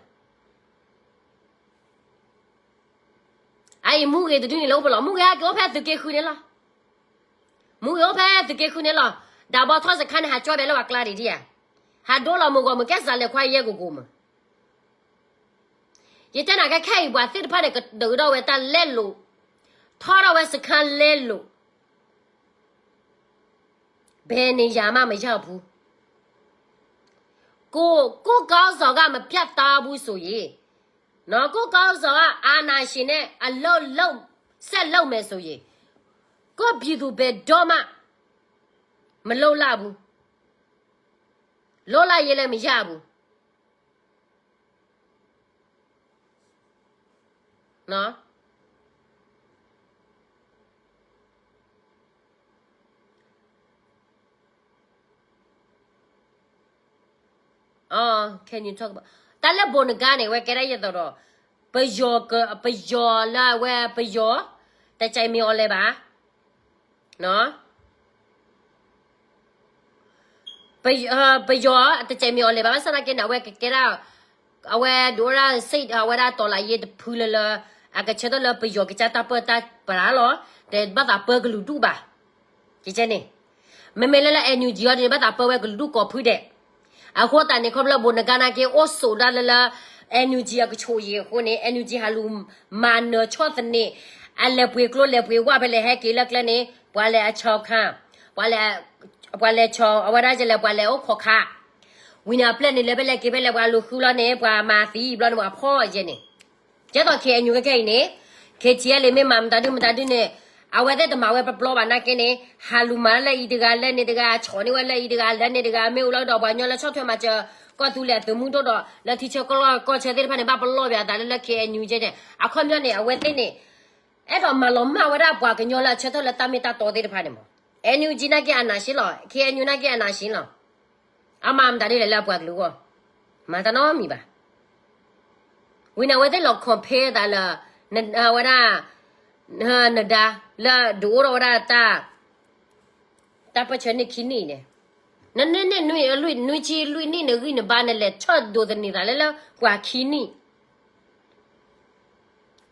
အအံၤမူဂ့ၤတဒုန့ၣ်လၢအိၣ်ဖဲလီၤ, မူဂ့ၤဟဲက့ၤအိၣ်ဖဲသုးက့ဃုန့ၣ်လီၤ. မူဂ့ၤအိၣ်ဖဲသုးက့ဃုန့ၣ်လီၤ. ဒၣ်ဘီထီၣ်စခါန့ၣ် ဟးကၠီဘဲလၢပှၤကျါဒံးဒံးဧါ, ဟးဒိလီၤမုၢ်ဂီၢ်မုၢ်ကဲစးလဲၤခွါယဲၢ်ကိၢ်ကိၢ်မုၢ်. ယတဲနၤကဲခဲအံၤ ပှၤသ့ၣ်တဖၣ်န့ၣ် ကဒုးဒီးဝဲတၢ်လဲလိာ်, ထီၣ်ထီၣ်ဝဲစခါလဲလိာ်, ဘယ်နေရာမှမရောက်ဘူး. ကိုယ့် ကိုယ့်ခေါင်းဆောင်က မပြတ်သားဘူးဆိုရင်, နော်, ကိုယ့်ခေါင်းဆောင်က အာဏာရှင်နဲ့ အလုပ်လုပ် ဆက်လုပ်မယ်ဆိုရင်, ကိုယ့်ပြည်သူဘယ်တော့မှ မလုပ်လာဘူး. လုပ်လာရင်လည်းမရဘူး. နော်. အ can you talk about တၢ်လၢဘိးနကါန့ၣ် ဝဲကဲဒၣ်ယသိးဒီး ပယီၤက ပယီၤလၢအဝဲပယီၤ တကြိုက်မင်းအောင်လှိုင်ဘၣ်, နော်. ပယီၤ တကြိုက်မင်းအောင်လှိုင်ဘၣ်, ဘၣ်ဆၣ်သနာ်က့န့ၣ် အဝဲကကဲဒၣ် အဝဲဒိးဝဲဒၣ် စ့ အဝဲဒၣ်တော်လှန်ရေးတဖုလၢလၢ အကဆၢထၢၣ်လၢပယီၤကစၢ်တၢ်ပၢတၢ်ပြးလီၤ, တဘၣ်သးပၢကလုာ်ဒူၣ်ဘၣ်. ကကဲန့ၣ် မ့မ့ၢ်လၢလၢ NUG အီၤဒ်န့ၣ် ဘၣ်သးပၢဝဲကလုာ်ဒူၣ်ကိးဖုဒဲး. အဃိသတးန့ၣ် ခီဖျိဘိးနကါနာ်က့ အိၣ်ဆိးဒၣ်လၢလၢ NUG အကဆိးယံၤအဃိန့ၣ် NUG ဟးလူၤမၤနၢၤဆီၣ်သနံး, အလဲၤပှ့ၤကျိလဲၤပှ့ၤဝၣ်ဖဲလဲၣ်ဟဲက့ၤလၢကျဲန့ၣ် ပှၤလဲၤအဆီခါ, ပှၤလဲၤ ပှၤလဲၤဆီ အဝဲဒၣ်ယလဲၤ ပှၤလဲၤအိၣ်ခိးခါ, ဝံၤန့ၣ်အပျဲၢ်န့ၣ် လဲၤဖဲလဲၣ်က့ၤဖဲလဲၣ် ပှၤလူၤဃုလီၤန့ၣ် ပှၤမၤသံဘျီန့ၣ် ပှၤဖီၣ်ယဲန့ၣ်. ကဲသိး KNU ခဲခဲအံၤန့ၣ် KTLA မ့ၢ်မၤမတၤဒုမတၤဒုန့ၣ် အဝဲသ့ၣ်တမၤဝဲပျီပျီဘၣ်နာ်က့န့ၣ် ဟးလူၤမၤလၢအံၤတဂၤလၢန့ၣ်တဂၤ ဆီၣ်န့ၢ်ဝဲလၢအံၤတဂၤလၢန့ၣ်တဂၤ မ့ၢ်အိၣ်လီၤဒီး ပှၤကညီလၢဆီၣ်ထွဲမၤစၢၤ ကီၢ်သူလ့ၤအသုးမုၢ်ဒိၣ်ဒီး လၢထံဆၢကီၢ်ဆၢသ့ၣ်တဖၣ်န့ၣ် ဘၣ်ပလီၢ်ပၠးအသးလၢလၢ KNU ကဲန့ၣ် အခီပညီန့ၣ် အဝဲသ့ၣ်န့ၣ် အဲၣ်ဒိးမၤလီၤမၢ်ဝဲဒၣ်ပှၤကညီလၢအဆၢထၢၣ်လၢတၢ်မ့ၢ်တၢ်တီသ့ၣ်တဖၣ်န့ၣ်မး. NUG နာ်က့အနၢ်ဆ့လီၤ, KNU နာ်က့အနၢ်ဆ့လီၤ. အမၤမတၤဒ်လဲၣ်လၢအပှၤကလုာ်အဂီၢ်, မၤတၢ်နီတမံၤဘၣ်. ဝံၤန့ၣ် အဝဲသ့ၣ်လီၤ compare သးလၢ အဝဲဒၣ် နဒါ လၢဒုးအိၣ်ထီၣ်ဝဲဒၣ်တၢ် တၢ်ပၢၢ်ဆၢန့ၢ်ခံနံၣ်န့ၣ်, နန့ၢ်န့ၢ်နွံ လွံၢ်ဆံလွံၢ်နံၣ်န့ၣ်ဂံၢ်နဘါ နလဲၤဆီၣ်ဒိးသန့ၤသးလၢလၢပှၤခံနံၣ်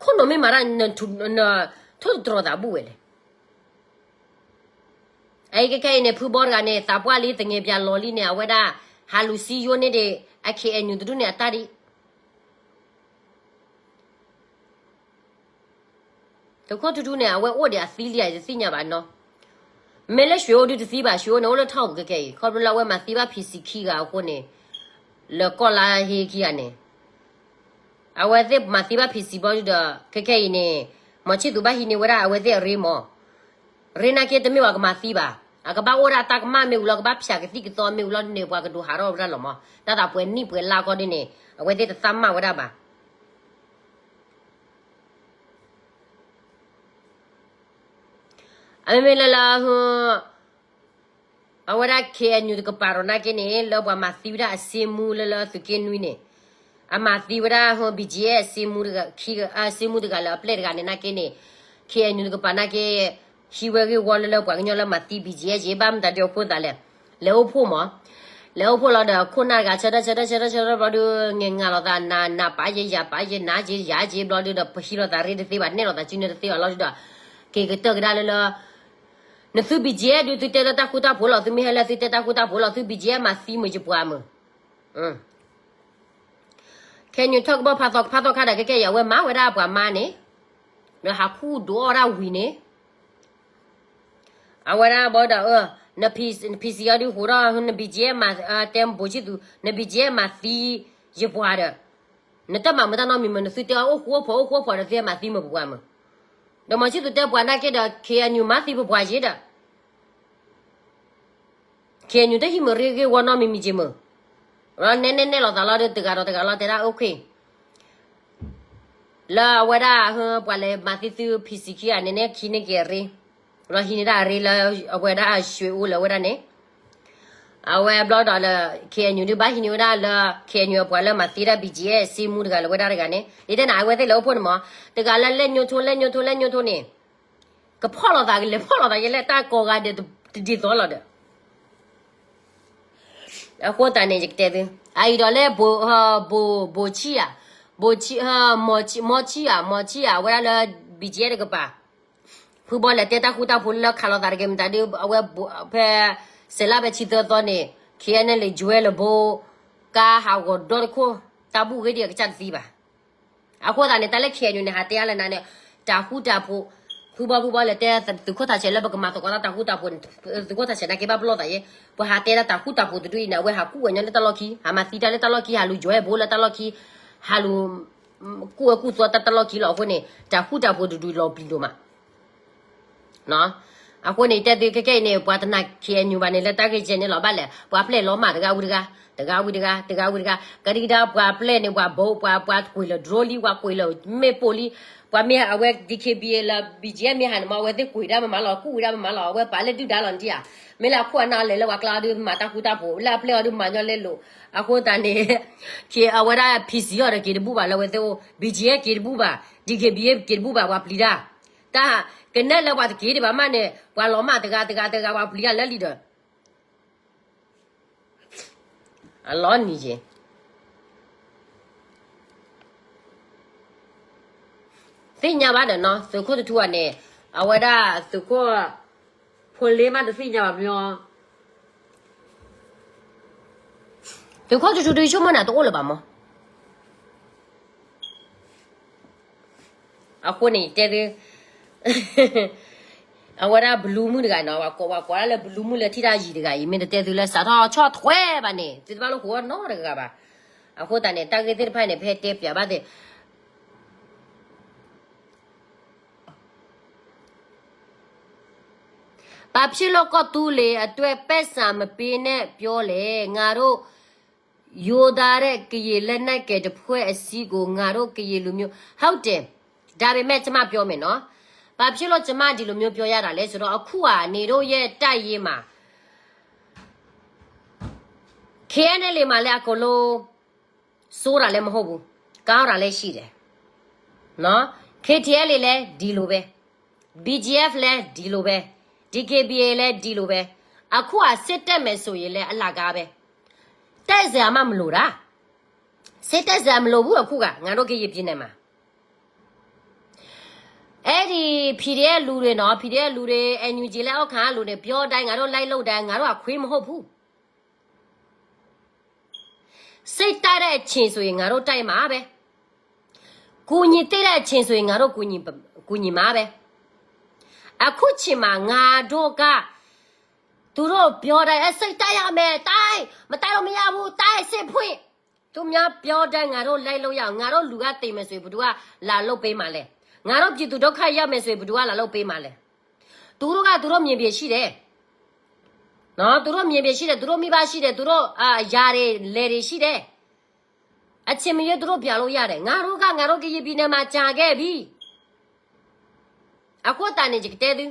ခိၣ်နူာ်မ့ၢ်မၤတၢ် နထိၣ်သတြီၤသးဘူၣ်ဝဲလဲၣ်. အအံၤခဲခဲအံၤန့ၣ် ဖုဘီတဂၤန့ၣ် သးပှၢ်လံသငဲးပၠးလီၤလံန့ၣ် အဝဲဒၣ် ဟးလူၤစံယိန့ၢ်ဒံး အ KNU တဒူၣ်န့ၣ်အတၢ်ဒံး သုးခိၣ်ထူထူန့ၣ် အဝဲအိၣ်ဒံးအသံလံဧါ ယတသ့ၣ်ညါဘၣ်နီၤ. မ့ၢ်လၢရွှေအိၣ်ဒုတသံဘၣ်, ရွှေအိၣ်န့ၣ် အိၣ်လၢထီၣ်ပူၤခဲခဲအံၤ ခီဖျိလၢအဝဲမၤသံဘၣ် ဖံးစံခံဂၤအဃိန့ၣ်, လၢကီၢ်လါဟ့ခံဂၤန့ၣ်, အဝဲသ့ၣ်မၤသံဘၣ် ဖံးစံဘျီဒုဒီး ခဲခဲအံၤန့ၣ်, မီၤဆံၣ်သူးဘၣ်ဟံးန့ၢ်ဝဲဒၣ်အဝဲသ့ၣ်အရ့မး, ရ့နာ်က့တမ့ၢ်ပှၤကမၤသံဘၣ်, အကဘၣ်အိၣ်ဒၣ်တၢ်ကမၣ်မ့ၢ်ဝံၤလီၤ ကဘၣ်ဖၠးကသံၣ်ကသီမ့ၢ်ဝံၤလီၤန့ၣ် ပှၤကဒိးဟးထီၣ်ဝဲဒၣ်လီၤမး, တၢ်သးပှဲၤနံၣ်ပှဲၤလါကီၢ်ဒ်န့ၣ် အဝဲသ့ၣ်တသးမၣ်ဝဲဒၣ်ဘၣ်. အမ့မ့ၢ်လၢလၢ, အဝဲဒၣ် KNU တကပၤဒီးနာ်က့န့ၣ် လၢပှၤမၤသံဝဲဒၣ်အစ့မူလၢလၢသုးက့နွံန့ၣ်, အမၤသံဝဲဒၣ် BGF အစ့မူတဂၤလၢအပျဲၢ်တဂၤန့ၣ်နာ်က့န့ၣ်, KNU တကပၤနာ်က့, ဟံးဝဲဂ့ၢ်ဝီလၢလၢပှၤကညီလၢမၤသံ BGF က့ ဘၣ်မတၤဒ်အဃိသးလဲၣ်, လဲၤအိၣ်ဖှိၣ်မး လဲၤအိၣ်ဖှိၣ်လီၤဒီး ခိၣ်နၢ်တဂၤဆၢထၢၣ်ဆၢထၢၣ်ဆၢထၢၣ်ဆၢထၢၣ်ဘျီဒု ငဲၤငၤလိာ်သး နၤနၤပာ်ယဲ ယၤပာ်ယဲ နၤက့ယၤက့ဘျီဒုဒီး ပဟံးလိာ်သးရ့တသ့ဘၣ် နဲၣ်လိာ်သးစုန့ၣ်တသ့ဘၣ်လီၤဒုဒီး က့ၤကတၢၢ်ကဒါလၢလၢ, နသု BGF ဒု သုတဲလၢတၢ်ဃူတၢ်ဖိးလီၤ သုမ့ၢ်ဟဲလၢသုတဲတၢ်ဃူတၢ်ဖိးလီၤ သု BGF မၤသံမုာ်ယပှၤမုာ်. ခဲ နထီၣ်ကဘီဖးသီခါဒီး ခဲကဲအံၤ အဝဲမၤဝဲဒၣ်ပှၤမါန့ၣ်, ဒီးဟးခူၣ်ဒိးအီၣ်ဒၣ်ဝံၤန့ၣ် အဝဲဒၣ်ဘီဒီး န PC အီၤဒုးဟူးထီၣ် န BGF မၤ တဲဘိးဆံၣ်သူး န BGF မၤသံယပှၤဒီး နတမၤမုာ်တၢ်နီတမံၤမုာ် နသုတဲအိၣ်ဃူအိၣ်ဖိး အိၣ်ဃူအိၣ်ဖိးဒီးသုမၤသံမုာ်ပပှၤမုာ်. ဒီးမီၤဆံၣ်သူးတဲပှၤနာ်က့ဒီး KNU မၤသံပပှၤယ့ဒီး KNU တဟံးမုာ်ရ့ဂ့ၢ်ဝီနီတမံၤမံၤက့မုာ်. ဒီးနဲနဲနဲၣ်လိာ်သးလီၤဒီး တဂၤဒီးတဂၤလီၤတဲဒၣ် okay လၢအဝဲဒၣ် ပှၤလဲၤမၤသံသု PC ခံဂၤန့ၣ်န့ၣ် ခံန့ၢ်က့ၤအရ့, ဒီးဟံးန့ၢ်ဒၣ်အရ့လၢအဝဲဒၣ် ရွှေအိၣ် လၢအဝဲဒၣ်န့ၣ်, အဝဲဘျီဒီးလၢ ခ့ၣ်အဲၣ်ယူၣ် ဒုးဘၣ်ဟံးန့ၢ်ဝဲဒၣ်လၢ ခ့ၣ်အဲၣ်ယူၣ် အပှၤလၢမၤသံတၢ် ဘံၣ်ကၠံအဲၣ် စ့မူတဂၤလၢဝဲဒၣ်တဂၤန့ၣ် ယတဲနၤ အဝဲသ့ၣ်လၢအိၣ်ဖှိၣ်န့ၣ်မး တဂၤလၢလဲၣ်ညိထိ လဲၣ်ညိထိ လဲၣ်ညိထိန့ၣ် ကဖီၣ်လိာ်သး ကလဲၤဖီၣ်လိာ်သး ယလဲၣ်တၢ်ကိးဂၤဒဲး တဒ်သိးလီၤဒီး အဃိသတးန့ၣ် ယကတဲသု အအံၤဒီးလၢ ဘိၣ် ဘိၣ် ဘိၣ်ဆံၣ်ဧါ, ဘိၣ်ဆံၣ် မီၤဆံၣ် မီၤဆံၣ်ဧါ, မီၤဆံၣ်ဧါ အဝဲဒၣ်လၢ ဘံၣ်ကၠံအဲၣ် တကပၤ ဖုဘီလဲၤတဲတၢ်ဃူတၢ်ဖိးလၢခးလိာ်သးတဂ့ၤ မတၤဒုး အဝဲ ဖဲ စဲးလါဖဲဆံသၢသီန့ၣ် ခ့ၣ်အဲၣ်ယူၣ် လဲၤယွဲလၢဘိ ကါဟးဂီၤဒီတခိၣ် တၢ်ဘူၣ်ဂ့ၤဒံးအကစၢ်တသံဘၣ်. အဃိသတးန့ၣ် တၢ်လၢခ့ၣ်အဲၣ်ယူၣ်န့ၣ် ဟးတဲအါလၢနၤန့ၣ် တၢ်ဃူတၢ်ဖိး ဖုဘီ ဖုဘီလဲၤတဲသုးခိၣ်ထးဆဲးလၢပကမၤသကိးတၢ်ဃူတၢ်ဖိးန့ၣ် သုးခိၣ်ထးဆဲးန့ၣ်က့ဘၣ်ပလီၢ်သးယဲ ပှၤဟးတဲဒၣ်တၢ်ဃူတၢ်ဖိးတဒုအံၤန့ၣ် အဝဲဟးကူၣ်ဝဲညီလၢတၢ်လီၢ်ခံ ဟးမၤသံတၢ်လၢတၢ်လီၢ်ခံ ဟးလူၤယွဲဘိလၢတၢ်လီၢ်ခံ ဟးလူၤ ကူၣ်ဝဲကူၣ်သီတၢ်တၢ်လီၢ်ခံလီၤ. အဃိန့ၣ် တၢ်ဃူတၢ်ဖိးတဒုလီၤပျံၤဒိၣ်မး အဃိန့ၣ် တဲသုခဲကဲအံၤန့ၣ် ပှၤတနာ်ခ့ၣ်အဲၣ်ယူၣ်ဘၣ်န့ၣ် လၢတၢ်ဂ့ၢ်ကဲန့ၣ်လီၤဘၣ်လဲၣ် ပှၤပျဲၢ်လီၤမၢ်တဂၤဝံၤတဂၤ တဂၤဝံၤတဂၤ တဂၤဝံၤတဂၤ ကဒံကဒါပှၤပျဲၢ်န့ၣ် ပှၤဘိ ပှၤ ပှၤကွံာ်လၢ drone လံ ပှၤကွံာ်လၢမ့ၣ်ပိၢ်လံ ပှၤမ့ၢ်အဝဲ ဒံၣ်ခ့ၣ်ဘံၣ်အ့ၣ် လၢ ဘံၣ်ကၠံအဲၣ် မ့ၢ်ဟးန့ၣ်မး အဝဲသ့ၣ်ကွံာ်ဒၣ်မးမးလီၤ ကူၣ်ဝံၤဒၣ်မးမးလီၤ အဝဲပာ်လၢဒုၣ်ဒါလီၤနထံၣ်ဧါ မ့ၢ်လၢအခိၣ်အနၢ်လဲၤလၢပှၤကျါအီၤဒုး မၤတၢ်ဃူတၢ်ဖိး လၢအပျဲၢ်အီၤဒုးမၤညီလဲလိာ် အဃိသတးန့ၣ် ခ့ၣ် အဝဲဒၣ် PC အီၤဒီးက့ၤတဘူၣ်ဘၣ်လၢအဝဲသ့ၣ်အိၣ် ဘံၣ်ကၠံအဲၣ် က့ၤတဘူၣ်ဘၣ် ဒံၣ်ခ့ၣ်ဘံၣ်အ့ၣ် က့ၤတဘူၣ်ဘၣ် ပှၤပျံၤတၢ် တၢ် ကနဲလၢပှၤတက့ၤဒံးဘၣ်မးန့ၣ် ပှၤလီၤမၢ်တဂၤတဂၤတဂၤ ပှၤပျံၤတၢ်လၢလံဒီး အလီၤနံၤက့ၤ သ့ၣ်ညါဘၣ်ဒီးနီၤ သုးခိၣ်တထူအန့ၣ် အဝဲဒၣ်သုးခိၣ် ဖိလ့မးတသ့ၣ်ညါဘၣ်မီၤ သုးခိၣ်တထူဒုးဆိကမိၣ်နၤတအိၣ်လၢၤဘၣ်မီၤ အဃိန့ၣ် တဲသု အဝဲဒၣ်ဘလူးမုၣ်တဂၤနီၤ ပှၤကိးဒၣ်လၢဘလူးမုၣ်လၢထံၣ်တၢ်ယံၤတဂၤအံၤ မ့ၢ်တတဲသုလၢစးထီၣ်ဆီၣ်ထွဲဘၣ်န့ၣ် သုတဘၣ်လိာ်ဃိအီၤနီတဂၤဘၣ်. အဃိသတးန့ၣ် တၢ်ဂ့ၢ်သ့ၣ်တဖၣ်န့ၣ် ပဟဲတဲပၠးဘၣ်သ့ၣ် ဘာဖြစ်လို့ ကီၢ်သူလ့ၤအတွက် ပိုက်ဆံမပေးနဲ့ ပြောလဲ ငါတို့ ရိုးသားတဲ့ ကရင်လက်နက်ကိုင်တပ်ဖွဲ့အစည်းကို ငါတို့ ကရင်လူမျိုး ဟုတ်တယ် ဒါပေမဲ့ ကျမပြောမယ်နော် ဘာဖြစ်လို့ ကျမ ဒီလိုမျိုးပြောရတာလဲဆိုတော့ အခုက နေတို့ရဲ့ တပ်ရင်းမှာ ခ့ၣ်အဲၣ်ယူၣ် မှာလည်း အကုန်လုံး ဆိုးတာလည်း မဟုတ်ဘူး ကောင်းတာလည်း ရှိတယ်နော် ခ့ၣ်ထံၣ်အဲၣ်ယူၣ် လည်း ဒီလိုပဲ ဘီၣ်ကၠံအဲၣ် လည်း ဒီလိုပဲ ဒီက့ဘီၣ် လည်း ဒီလိုပဲ အခုက စစ်တပ်မယ်ဆိုရင်လည်း အလကားပဲ တပ်စရာမှ မလိုတာ စစ်တပ်စရာ မလိုဘူး အခုက ငါတို့ ကရင်ပြည်နယ်မှာ အဲ့ဒီ PDF လူတွေနော် PDF လူတွေ NUG လက်အောက်ခံလူတွေ ပြောတိုင်း ငါတို့ လိုက်လုပ်တိုင်း ငါတို့ အခွင့်မဟုတ်ဘူး စိတ်တိုက်တဲ့အချိန်ဆိုရင် ငါတို့ တိုက်မှာပဲ ကူညီသင့်တဲ့အချိန်ဆိုရင် ငါတို့ ကူညီ ကူညီမှာပဲ အခုချိန်မှာ ငါတို့က သူတို့ ပြောတိုင်း အဲ စိတ်တိုက်ရမယ် တိုက် မတိုက်လို့ မရဘူး တိုက် စစ်ဖွင့် သူများ ပြောတိုင်း ငါတို့ လိုက်လို့ရအောင် ငါတို့ လူက သေမယ်ဆိုရင် ဘယ်သူက လာလုပ်ပေးမှာလဲ ငါတို့ ပြည်သူ ဒုက္ခရောက်မယ်ဆိုရင် ဘယ်သူက လာလုပ်ပေးမှာလဲ သူတို့က သူတို့ မြေပြင်ရှိတယ်နော် သူတို့ မြေပြင်ရှိတယ် သူတို့ မိဘရှိတယ် သူတို့ အရာတွေ လယ်တွေ ရှိတယ် အချိန်မရွေး သူတို့ ပြန်လို့ရတယ် ငါတို့က ငါတို့ ကရင်ပြည်နယ်မှာ ကြာခဲ့ပြီ အဃိသတးန့ၣ် ယကတဲသု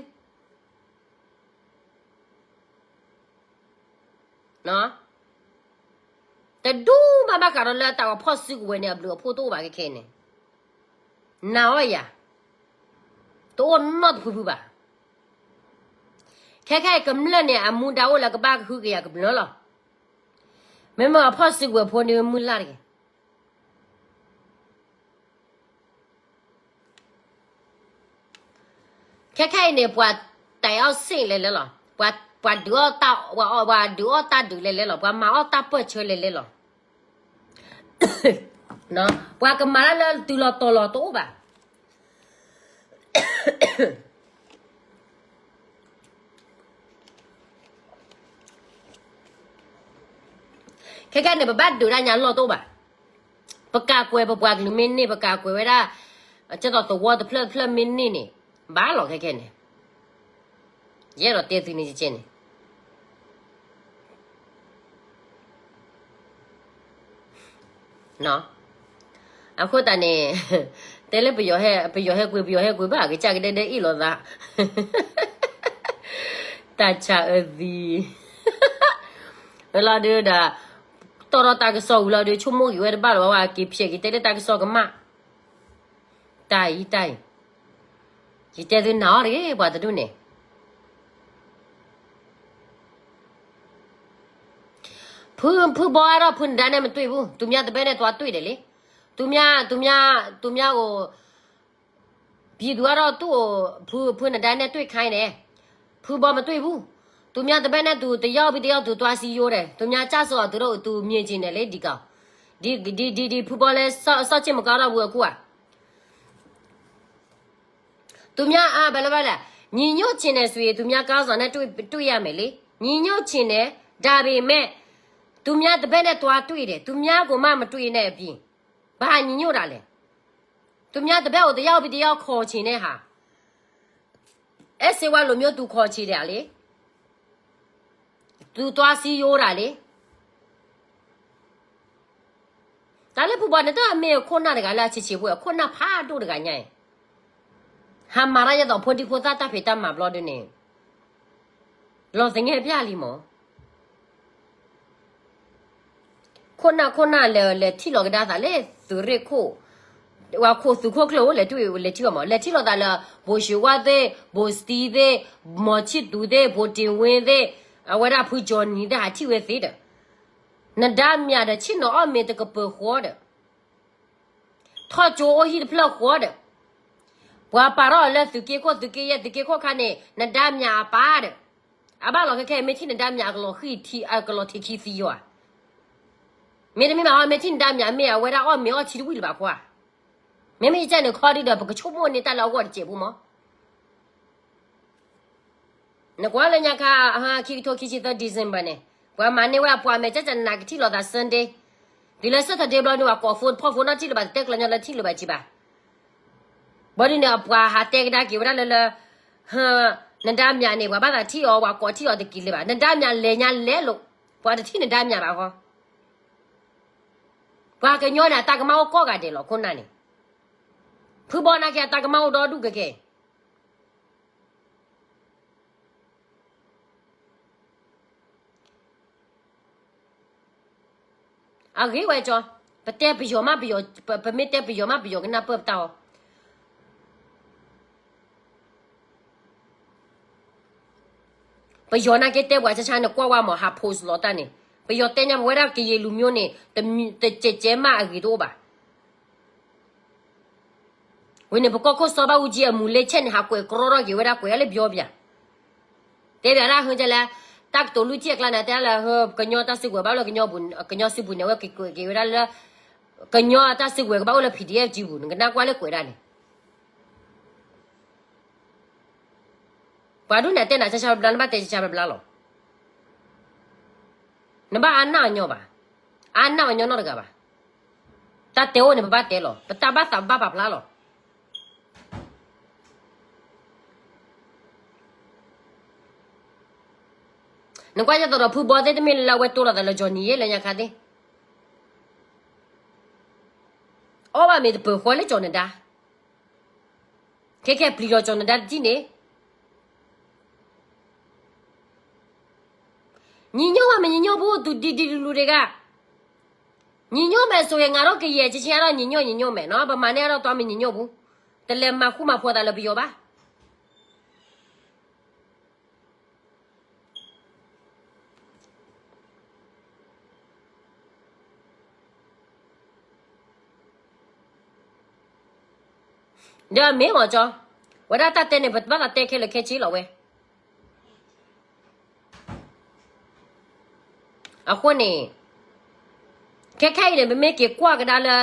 တဒူၣ်မးဘၣ်ဃးဒီးလၢတၢ်ဂီၤဖီၣ်စုကဝဲၤန့ၣ် အဘျုးအဖှိၣ်တအိၣ်ဘၣ်ခဲခဲန့ၣ် နာ်အီၤယၤ တအိၣ်နီတဖုဖုဘၣ် ခဲခဲအံၤကမျၢၢ်န့ၣ် အမူဒါအိၣ်လၢကဘၣ်ကဟုကယာ်ကမျၢၢ်လီၤ မ့မ့ၢ်အဖီၣ်စုကဝဲၤဖိန့ၣ် မုၢ်လၢ်တဂ့ၤ ခဲခဲအံၤန့ၣ် ပှၤတၢ်အီၣ်စ့ၣ်လဲၤလဲၤလီၤ ပှၤဒုးအီၣ်တၢ် ပှၤဒုးအီၣ်တၢ်ဒုးလဲၤလဲၤလီၤ ပှၤမၤအီၣ်တၢ်ပၢၢ်ဆၢလဲၤလဲၤလီၤ ပှၤကမၤတၢ်လၢတုၤလီၤတီၤလီၤတအိၣ်ဘၣ် ခဲခဲန့ၣ် ပဘၣ်ဒုးတၢ်ညါလီၢ်တအိၣ်ဘၣ် ပကၤကွဲးပပှၤကလုာ်မ့ၢ်န့ၢ် ပကၤကွဲးဝဲဒၣ် ကဲသိးသဝီတဖျၢၣ်တဖျၢၣ်မ့ၢ်န့ၢ်န့ၣ် ဘၣ်လီၤခဲခဲန့ၣ် ယအဲၣ်ဒိးတဲသုန့ၣ်ကဲန့ၣ် အဃိသတးန့ၣ် တဲလၢပယီၤဟဲ ပယီၤဟဲကွံာ် ပယီၤဟဲကွံာ်ဘၣ် ကစၢ်ကဒဲဒဲအ့ၣ်လိာ်သး တၢ်ဆါအၢသံ အ လီၤဒုးဒီး, တီၢ်ထီၣ်တၢ်ကစီၣ်ဝံၤလီၤဒုး ဆိကမိၣ်က့ၤဝဲတဘၣ်လၢၤဘၣ်ဝဲ က့ၤဖျဲးက့ၤတဲလၢတၢ်ကစီၣ်ကမၣ်, တၢ်အံၤတၢ်အံၤ, ယတဲသုနၤအီၤတဂ့ၤ ပှၤတဒူၣ်န့ၣ် ဖု ဖုဘီဒီးဖုနဒါန့ၣ်မ့ၢ်တွံၢ်ဘူး, သူများတပည့်နဲ့သွားတွေ့တယ်လေ, သူများ, သူများ, သူများကို ပြည်သူကတော့သူ့ကို ဖု ဖုနဒါနဲ့တွေ့ခိုင်းတယ်, ဖုဘီမတွေ့ဘူး, သူများတပည့်နဲ့သူတယောက်ပြီးတယောက်သူသွားစည်းရုံးတယ်, သူများကျဆိုတော့သူတို့ သူမြင်ချင်တယ်လေ ဒီကောင်, ဒီ, ဒီ, ဒီ, ဒီဖုဘီလဲ စောင့်, စောင့်ကြည့်မကောင်းတော့ဘူးအခုอ่ะ သူများ, အဲ, ဘယ်လိုပြောလဲ, ညီညွတ်ချင်တယ်ဆိုရင် သူများခေါင်းဆောင်နဲ့တွေ့, တွေ့ရမယ်လေ, ညီညွတ်ချင်တယ်, ဒါပေမဲ့ သူများတပည့်နဲ့သွားတွေ့တယ်, သူများကိုမှမတွေ့နဲ့အပြင်, ဘာညီညွတ်တာလဲ, သူများတပည့်ကိုတယောက်ပြီးတယောက်ခေါ်ချင်တဲ့ဟာ, အဲ စေဝါလိုမျိုးသူခေါ်ချင်တယ်လေ, သူသွားစည်းရုံးတာလေ, တၢ်လၢဖုဘီန့ၣ် တၢ်အမ့ၢ်အခိၣ်နၢ်တဂၤလၢအဆံးဆံးဖိ အခိၣ်နၢ်ဖးဒိၣ်တဂၤညါအံၤ, ဟးမၤတၢ်ယဲသိးဖိဒံဖိသၣ်တၢ်ဖံးတၢ်မၤဘျီဒုန့ၣ်, လီၤသငဲၣ်ပျၢ်လံမး, ခိၣ်နၢ်ခိၣ်နၢ်လဲၤ, လဲၤထံၣ်လီၤကဒါသးလၢ သုးရ့ၣ်ခိၣ်, ဝဲခိၣ်သုးခိၣ်ကျၢၢ်အိၣ်လဲၤထံၣ်, လဲၤထံၣ်အီၤမး, လဲၤထံၣ်လီၤသးလၢ ဘိၣ်ၡ့ဝါသ့ၣ်, ဘိၣ်စတံသ့ၣ်, မီၤဆံၣ်သူးသ့ၣ်, ဘိၣ်တ့ၢ်ဝ့သ့ၣ်, အဝဲဒၣ်ဖုကၠီၤနံၤသ့ၣ် ဟးထံၣ်ဝဲသ့ဒီး, နဒါမြာ်ဒီး ဆ့ၣ်နီၤအီၣ်မ့ၤတကပၢၤဃီဒီး ထီၣ်ကၠိအိၣ်ဟံၣ်တဖျၢၣ်ဃီဒီး, ပှၤပာ်ထီၣ်အီၤလၢသုးက့ခိၣ် သုးက့ယဲၢ် သုးက့ခိၣ်ခါန့ၣ် နဒါမြာ်အပၢ်ဒီး, အဘၣ်လီၤခဲခဲ မ့ၢ်ထံၣ်နဒါမြာ်အကလီၤဃံၢ်ထံ, အကလီၤထံးခံသံယီၤဧါ, မ့တမ့ၢ်ဘၣ်ဟီ မ့ၢ်ထံၣ်နဒါမြာ်အမ့ၢ်အဝဲဒၣ်အီၣ်မ့ၤအီထံတဝံၣ်လၢၤဘၣ်ခွါ, မ့မ့ၢ်ယကဲန့ၣ်ခီဒုဒီး ပကဆိကမိၣ်န့ၢ်တၢ်လၢအဂီၢ်တစဲးဖိမး နကွၢ်လၢညါခါ, ခံကထိခံဆံသၢ December န့ၣ်, ပှၤမၤန့ၢ်ဝဲအပှၤမဲာ် ကကနးကထံၣ်လိာ်သး Sunday, တုၤလၢ Saturday ဘျီန့ၣ် ပှၤကိး phone ဖီၣ် phone နီတထံၣ်လၢၤဘၣ် တတဲကျီညီလၢထံၣ်လၢၤဘၣ်ကံဘၣ်, ဘျီဒုန့ၣ် အပှၤဟးတဲကဒါက့ၤဝဲဒၣ်လၢလၢ, နဒါမြာ်န့ၣ် ပှၤဘၣ်သးထံၣ်အီၤ ပှၤကိးထံၣ်အီၤတက့ၤလၢၤဘၣ် နဒါမြာ်လဲၤညါလဲၤလိာ်, ပှၤတထံၣ်နဒါမြာ်ဘၣ်ဃီ, ပှၤကညီန့ၣ် အတၢ်ကမၣ်အိၣ်ကိးဂၤဒဲးလီၤ ခိၣ်နၢ်န့ၣ်, ဖုဘီနာ်က့ အတၢ်ကမၣ်အိၣ်ဒီဒူၣ်ကဲကဲ အဂ့ၤဝဲကၠီ, ပတဲပယီၤမးပယီၤ, ပမ့ၢ်တဲပယီၤမးပယီၤကနၢ်ပၢၢ်ပတၢ်အီၤ, ပယီၤနာ်က့တဲပှၤဆါဆါန့ၣ် ကွၢ်ဝဲမး ဟး post လီၤတၢ်န့ၣ်, ပယီၤတဲညါပဝဲဒၣ်ကယဲၢ်လူမျိုးန့ၣ်, တကဲးကဲးမးအဂ့ၤတအိၣ်ဘၣ် ဝဲန့ၣ် ပကီၢ်ခိၣ်စီၤဘၣ်အူကၠံအမူၤလ့ဆဲၣ်န့ၣ် ဟးကွဲးကြီထီၣ်က့ၤဝဲဒၣ်ကွဲးဒၣ်လၢဘျီဘၣ်, တဲဘၣ်ဒၣ်ဟဲကလဲၣ်, တၢ်ကတိၤလွံၢ်ထံၣ်အကျါန့ၣ် တဲလၢ ကညီတၢ်စုကဝဲၤဘၣ်အိၣ်လၢကညီပူၤ, ကညီစုပူၤန့ၣ် အဝဲက့ၤကွဲးက့ၤဝဲဒၣ်လၢ, ကညီတၢ်စုကဝဲၤကဘၣ်အိၣ်လၢ PDF စုပူၤန့ၣ် ကနၣ်ကွၢ်လၢကွဲးဒၣ်န့ၣ် ပှၤဒ်န့ၣ်တဲနၤ ဆါဆါဘျါဘျါ နဘၣ်တဲဆါဆါဘျါဘျါလီၤ. နဘၣ်အါနၢ်အညီဘၣ်, အါနၢ်အညီနီတဂၤဘၣ်. တၢ်တဲအိၣ်န့ၣ် ပဘၣ်တဲလီၤ, ပတၢ်ဘၣ်သးဘၣ်ပာ်ဖျါလီၤ. နကွၢ်ယသိးဒီး ဖုဘီသ့ၣ်တမ့ၢ်လၢအဝဲတိလိာ်သးလၢကၠီၤနံၤယဲလၢညါခါသ့ၣ်, အီၣ်ဘၣ်မ့ၤတပၢၤဃီလၢကၠီၤနဒါ ခဲခဲပျံၤဒီးကၠီၤနဒါတထံၣ်န့ၣ်, ညီညွတ်မှမညီညွတ်ဘူး သူဒီဒီလူလူတွေက, ညီညွတ်မယ်ဆိုရင် ငါတို့ကရင်ချင်းချင်းကတော့ ညီညွတ်ညီညွတ်မယ်နော်, ဗမာနဲ့ကတော့ သွားမညီညွတ်ဘူး, တလဲၤမၤဃူမၤဖိးသးလၢပယီၤဘၣ်. ဒီးမ့ၢ်မ့ၢ်ကၠီ, ဝဲဒၣ်တၢ်တဲန့ၣ် ပဘၣ်သးတဲခဲလၢာ်ခဲဆ့လီၤဝဲ. အဃိန့ၣ် ခဲခဲအံၤန့ၣ် ပမ့ၢ်က့ၤကွၢ်ကဒါလၢ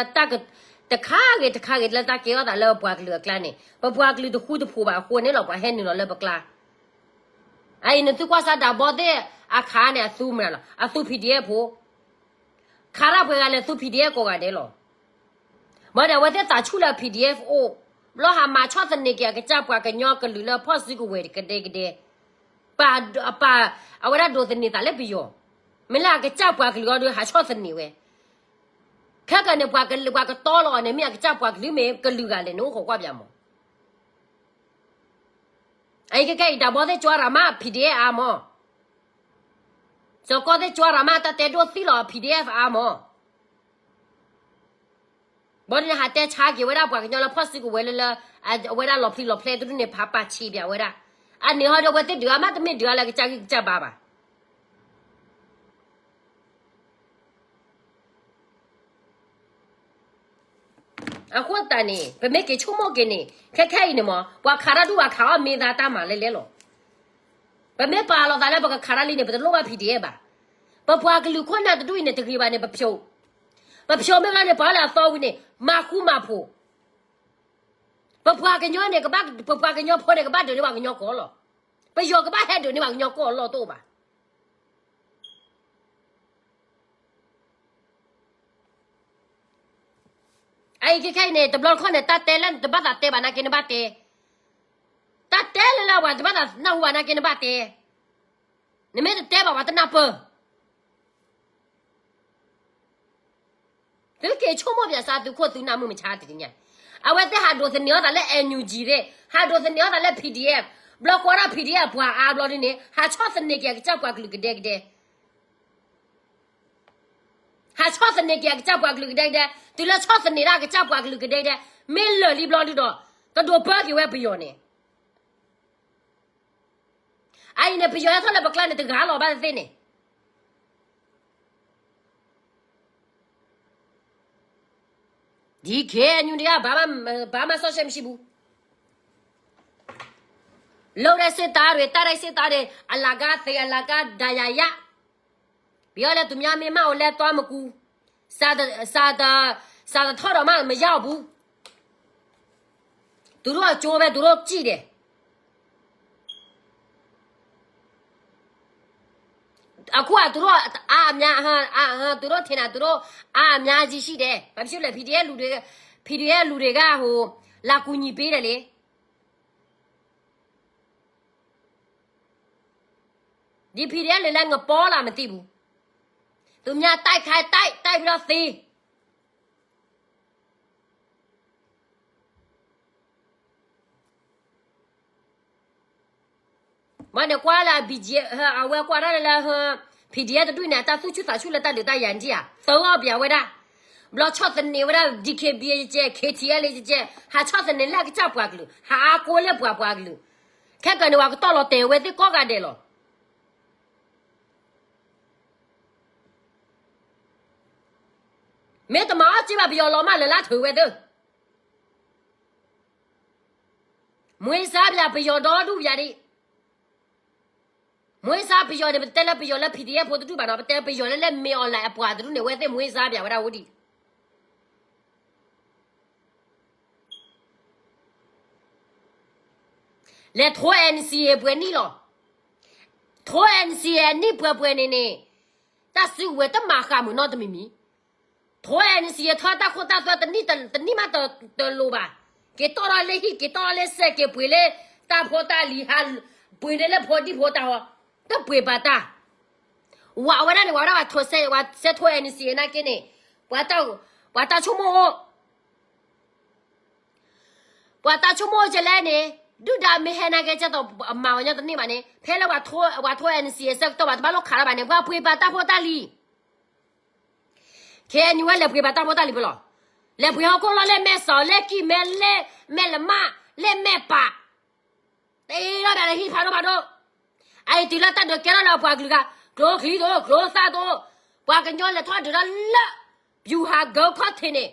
တခါဂ့ၤတခါဂ့ၤလၢတၢ်ကဲထီၣ်သးလၢပပှၤကလုာ်အကျါန့ၣ် ပပှၤကလုာ်တဃူတဖိးဘၣ်အဃိန့ၣ်လီၤ ပှၤဟဲနုာ်လီၤလၢပကျါ. အအံၤနသုကွၢ်စၢ်ဒၣ်ဘီသ့ၣ်အခါန့ၣ် အသူမနုၤလီၤ, အသူ PDF ဖိ, ခါရၣ်ပှဲၤဂၤလဲၤသူ PDF ကိးဂၤဒဲးလီၤ. ဘၣ်ဒီးအဝဲသ့ၣ်သးဆူၣ်လၢ PDF အိၣ်, ဘျီဟးမၤဆီၣ်သနံးက့ၤအကစၢ်ပှၤကညီကလုာ်လၢဖီၣ်စုကဝဲၤကဒဲကဒဲ, ပာ်, ပာ်, အဝဲဒၣ်ဒိးသန့ၤသးလၢပယီၤ, မ့ၢ်လၢအကစၢ်ပှၤကလုာ်အီၤဒီးဟးဆီၣ်သနံးဝဲ, ခဲကနံၣ်န့ၣ် ပှၤကတီလီၤအီၤန့ၣ် မ့ၢ်အကစၢ်ပှၤကလုာ်မ့ၢ်ကလုာ်ဂၤလဲၣ်န့ၣ် အိၣ်ခိးကွၢ်ပၠးမး. အအံၤခဲခဲအံၤ ဒၣ်ဘီသ့ၣ်ကၠီရၤမး PDF အါမး. စီၤကီၢ်သ့ၣ်ကၠွရၤမး တၢ်တဲဒိၣ်သံလီၤ PDF အါမး. ဘီဒ်န့ၣ် ဟးတဲဆါက့ၤဝဲဒၣ်ပှၤကညီလၢဖီၣ်စုကဝဲၤလၢလၢ အဝဲဒၣ်လီၤဖျံလီၤဖျဲတဒူၣ်န့ၣ် ဖးပာ်ဆံးပၠးဝဲဒၣ်. အန့ၣ်ဟီဒီး အဝဲသ့ၣ်ဒုးအါမး တမ့ၢ်ဒုးအါလၢကစၢ်ဂံၢ်ကစၢ်ဘါဘၣ်. အဃိသတးန့ၣ် ပမ့ၢ်က့ၤဆိကမိၣ်က့ၤန့ၣ် ခဲခဲအံၤန့ၣ်မး ပှၤခးတၢ်ဒူၣ်ဘၣ်ခးအီၣ်မ့ၢ်သါတၢ်မၤလဲၣ်လဲၣ်လီၤ. ပမ့ၢ်ပာ်လီၤသးလၢပကခးတၢ်လံန့ၣ် ပတလိၣ်ဘၣ် PDF ဘၣ်. ပပှၤကလုာ်ခိၣ်နၢ်တဒူၣ်အံၤန့ၣ် တဂ့ၤဘၣ်န့ၣ် ပဖျိး, ပဖျိးမ့ၢ်လီၤန့ၣ် ပှၤလၢအသီဝံၤန့ၣ် မၤဃူမၤဖိး, ပပှၤကညီန့ၣ် ကဘၣ် ပပှၤကညီဖိန့ၣ် ကဘၣ်ဒုးန့ၢ်ပှၤကညီကီၢ်လီၤ. ပယီၤကဘၣ်ဟဲဒုးန့ၢ်ပှၤကညီကီၢ်လီၤတအိၣ်ဘၣ်. အအံၤခဲခဲအံၤန့ၣ် တဘျီတခီၣ်န့ၣ် တၢ်တဲလၢနတဘၣ်သးတဲဘၣ်နာ်က့နဘၣ်တဲ, တၢ်တဲလၢလၢပှၤတဘၣ်သးနၢ်ဟူဘၣ်နာ်က့နဘၣ်တဲ, နမ့ၢ်တတဲဘၣ်ပှၤတနၢ်ပၢၢ်. သုက့ၤဆိကမိၣ်ပၠးစၢ်သုခိၣ်သုနၢ်မုၢ်မဆါတနံၤညါ, အဝဲသ့ၣ်ဟးဒိးသန့ၤအီၣ်သးလၢ NUG သ့ၣ်, ဟးဒိးသန့ၤအီၣ်သးလၢ PDF, ဘျီကွၢ်ဒၣ် PDF ပှၤအါဘျီဒ်န့ၣ် ဟးဆီၣ်သနံးက့ၤအကစၢ်ပှၤကလုာ်ကဒဲကဒဲ ဟးဆီၣ်သနံးက့ၤအကစၢ်ပှၤကလုာ်ကဒဲကဒဲ, တုၤလၢဆီၣ်သနံးဒၣ်အကစၢ်ပှၤကလုာ်ကဒဲကဒဲ, မ့ၢ်လၢာ်လံဘျီဒုဒီး ကဒိးပၢက့ၤဝဲပယီၤန့ၣ်, အအံၤန့ၣ် ပယီၤဟဲထီၣ်လၢပကျါန့ၣ် တဂၤလီၤဘၣ်သ့ၣ်န့ၣ်, ဒ်ခဲအံၤန့ၣ် ဘာမှ ဘာမှ social မရှိဘူး. လုပ်တဲ့စစ်သားတွေ တိုက်တဲ့စစ်သားတွေ အလကားသေ အလကားဒဏ်ရာရ ပြောလဲ သူများမင်းမကိုလည်း သွားမကူ စားတ စားတ စားတထော့တော့မှ မရောက်ဘူး. သူတို့အကျိုးပဲ သူတို့ကြည့်တယ်. အခုက သူတို့အ အ အများ အ အ သူတို့ထင်တာ သူတို့အ အများကြီးရှိတယ်. ဘာဖြစ်လို့လဲ PDF လူတွေ PDF လူတွေက ဟို လာကူညီပေးတယ်လေ. ဒီ PDF တွေလည်း ငပေါလားမသိဘူး. သူများတိုက်ခိုက် တိုက် တိုက်ပြီးတော့သေ. မ့ၢ်န့ၣ်ကွၢ်လၢ BGF အဝဲကွၢ်ဒၣ်လၢ PDF တဒူၣ်န့ၣ် အတၢ်သူၣ်ဆူၣ်သးဆူၣ်လၢတၢ်ဒုးတၢ်ယၤန့ၣ်ဧါ, သၢဂီၢ်ပၠးဝဲဒၣ်. ဘျီဆီၣ်သနံးဝဲဒၣ် DKBA ကဲ KTLA ကဲ ဟးဆီၣ်သနံးလၢအကစၢ်ပှၤကလုာ် ဟးအါကိးလၢပှၤပှၤကလုာ်. ခဲကနံၣ်ဝဲကတီၢ်လီၤတဲာ်ဝဲသ့ၣ်ကိးဂၤဒဲးလီၤ. မ့ၢ်တမၤအီၣ်စ့ဘၣ် ပယီၤလီၤမၢ်လၢ်လၢထုးဝဲသ့ၣ်. မွေးစားပယီၤ ပယီၤဒီဒူၣ်ပယီၤဒံး. မွေးစားပယီၤန့ၣ် ပတတဲလၢပယီၤလၢ PDF ဖိတဒူၣ်ဘၣ်နီၤ, ပတဲပယီၤလၢလၢ မင်းအောင်လှိုင် အပှၤတဒူၣ်န့ၣ် အဝဲသ့ၣ် မွေးစားပယီၤ ဝဲဒၣ်အိၣ်ဒံး. လဲၤထိ NCA ပှဲၤနံၣ်လီၤ. ထိ NCA နံၣ်ပှဲၤပှဲၤန့ၣ်န့ၣ် တၢ်စုကဝဲၤတမၤဃာ်မုာ်နီတမံၤမံၤ. ထိ NCA ထီၣ်တၢ်ခိၣ်တၢ်သွဲတနံၣ် တနံၣ်မးတလိၤဘၣ်. က့ၤတီၢ်ထီၣ်လၢဟံၣ် က့ၤတီၢ်ထီၣ်လၢစဲး က့ၤပှ့ၤလၢတၢ်ဖိတၢ်လံၤ ဟးပှ့ၤန့ၢ်လၢဖိဒံဖိတၢ်ဟီ, တပှ့ၤဘၣ်တၢ်. ဝဲအဝဲဒၣ်န့ၣ် ဝဲဒၣ် ပှၤထိ ပှၤစဲးထိ NCA နာ်က့န့ၣ် ပှၤတၢ်ဆိကမိၣ်အိၣ် ပှၤတၢ်ဆိကမိၣ်အိၣ်ကလဲၣ်န့ၣ် ဒုၣ်ဒါမ့ၢ်ဟဲနာ်က့ ကဲသိးအမၤဝဲညီတန့ၢ်ဘၣ်န့ၣ် ဖဲလၢပှၤထိ ပှၤထိ NCA အဆၢကတီၢ်ဘၣ် တဘၣ်လိၣ်ခးတၢ်ဘၣ်န့ၣ် ပှၤပှ့ၤဘၣ်တၢ်ဖိတၢ်လံၤ. ခဲအံၤန့ၣ်ဝဲလဲၤပှ့ၤဘၣ်တၢ်ဖိတၢ်လံၤဖဲလဲၣ်. လဲၤပှ့ၤဟီၣ်ခိၣ်လီၢ်လၢမဲၢ်စီၤ လၢကံၢ်မဲ လၢမဲၢ်လမၢ် လၢမဲၢ်ပၢ် တ့ထီၣ်ဒၣ်လၢဟံၣ်ဖးဒိၣ်ဖးဒိၣ်. အအံၤတုၤလၢတၢ်ဒုးကဲထီၣ်လၢအပှၤကလုာ်ဂၤ ကျိချံတအိၣ် ကျိသၣ်တအိၣ်, ပှၤကညီလဲၤထီၣ်ဒုးထီၣ်လၢ ဗျူဟာကုန်း ခီၣ်ထံးန့ၣ်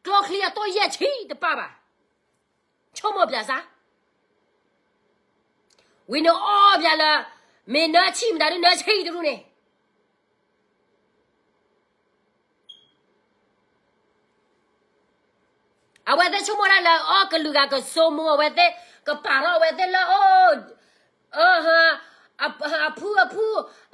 ကျိချံအသိၣ်ယဲၢ်ဆံတပၢၢ်ဘၣ်. ဆိကမိၣ်ပျးစၢ် ဝံၤန့ၣ်အီၣ်ပျးလၢ မ့ၢ်နၢဆံၣ်မတၤဒ်နၢဆံၣ်တဒူၣ်န့ၣ် အဝဲသ့ၣ်ဆိကမိၣ်ဒၣ်လၢ အီၣ်ကလုာ်ဂၤကဆိကမိၣ် အဝဲသ့ၣ်ကပာ်ထီၣ်အဝဲသ့ၣ်လၢ အ အဖုအဖု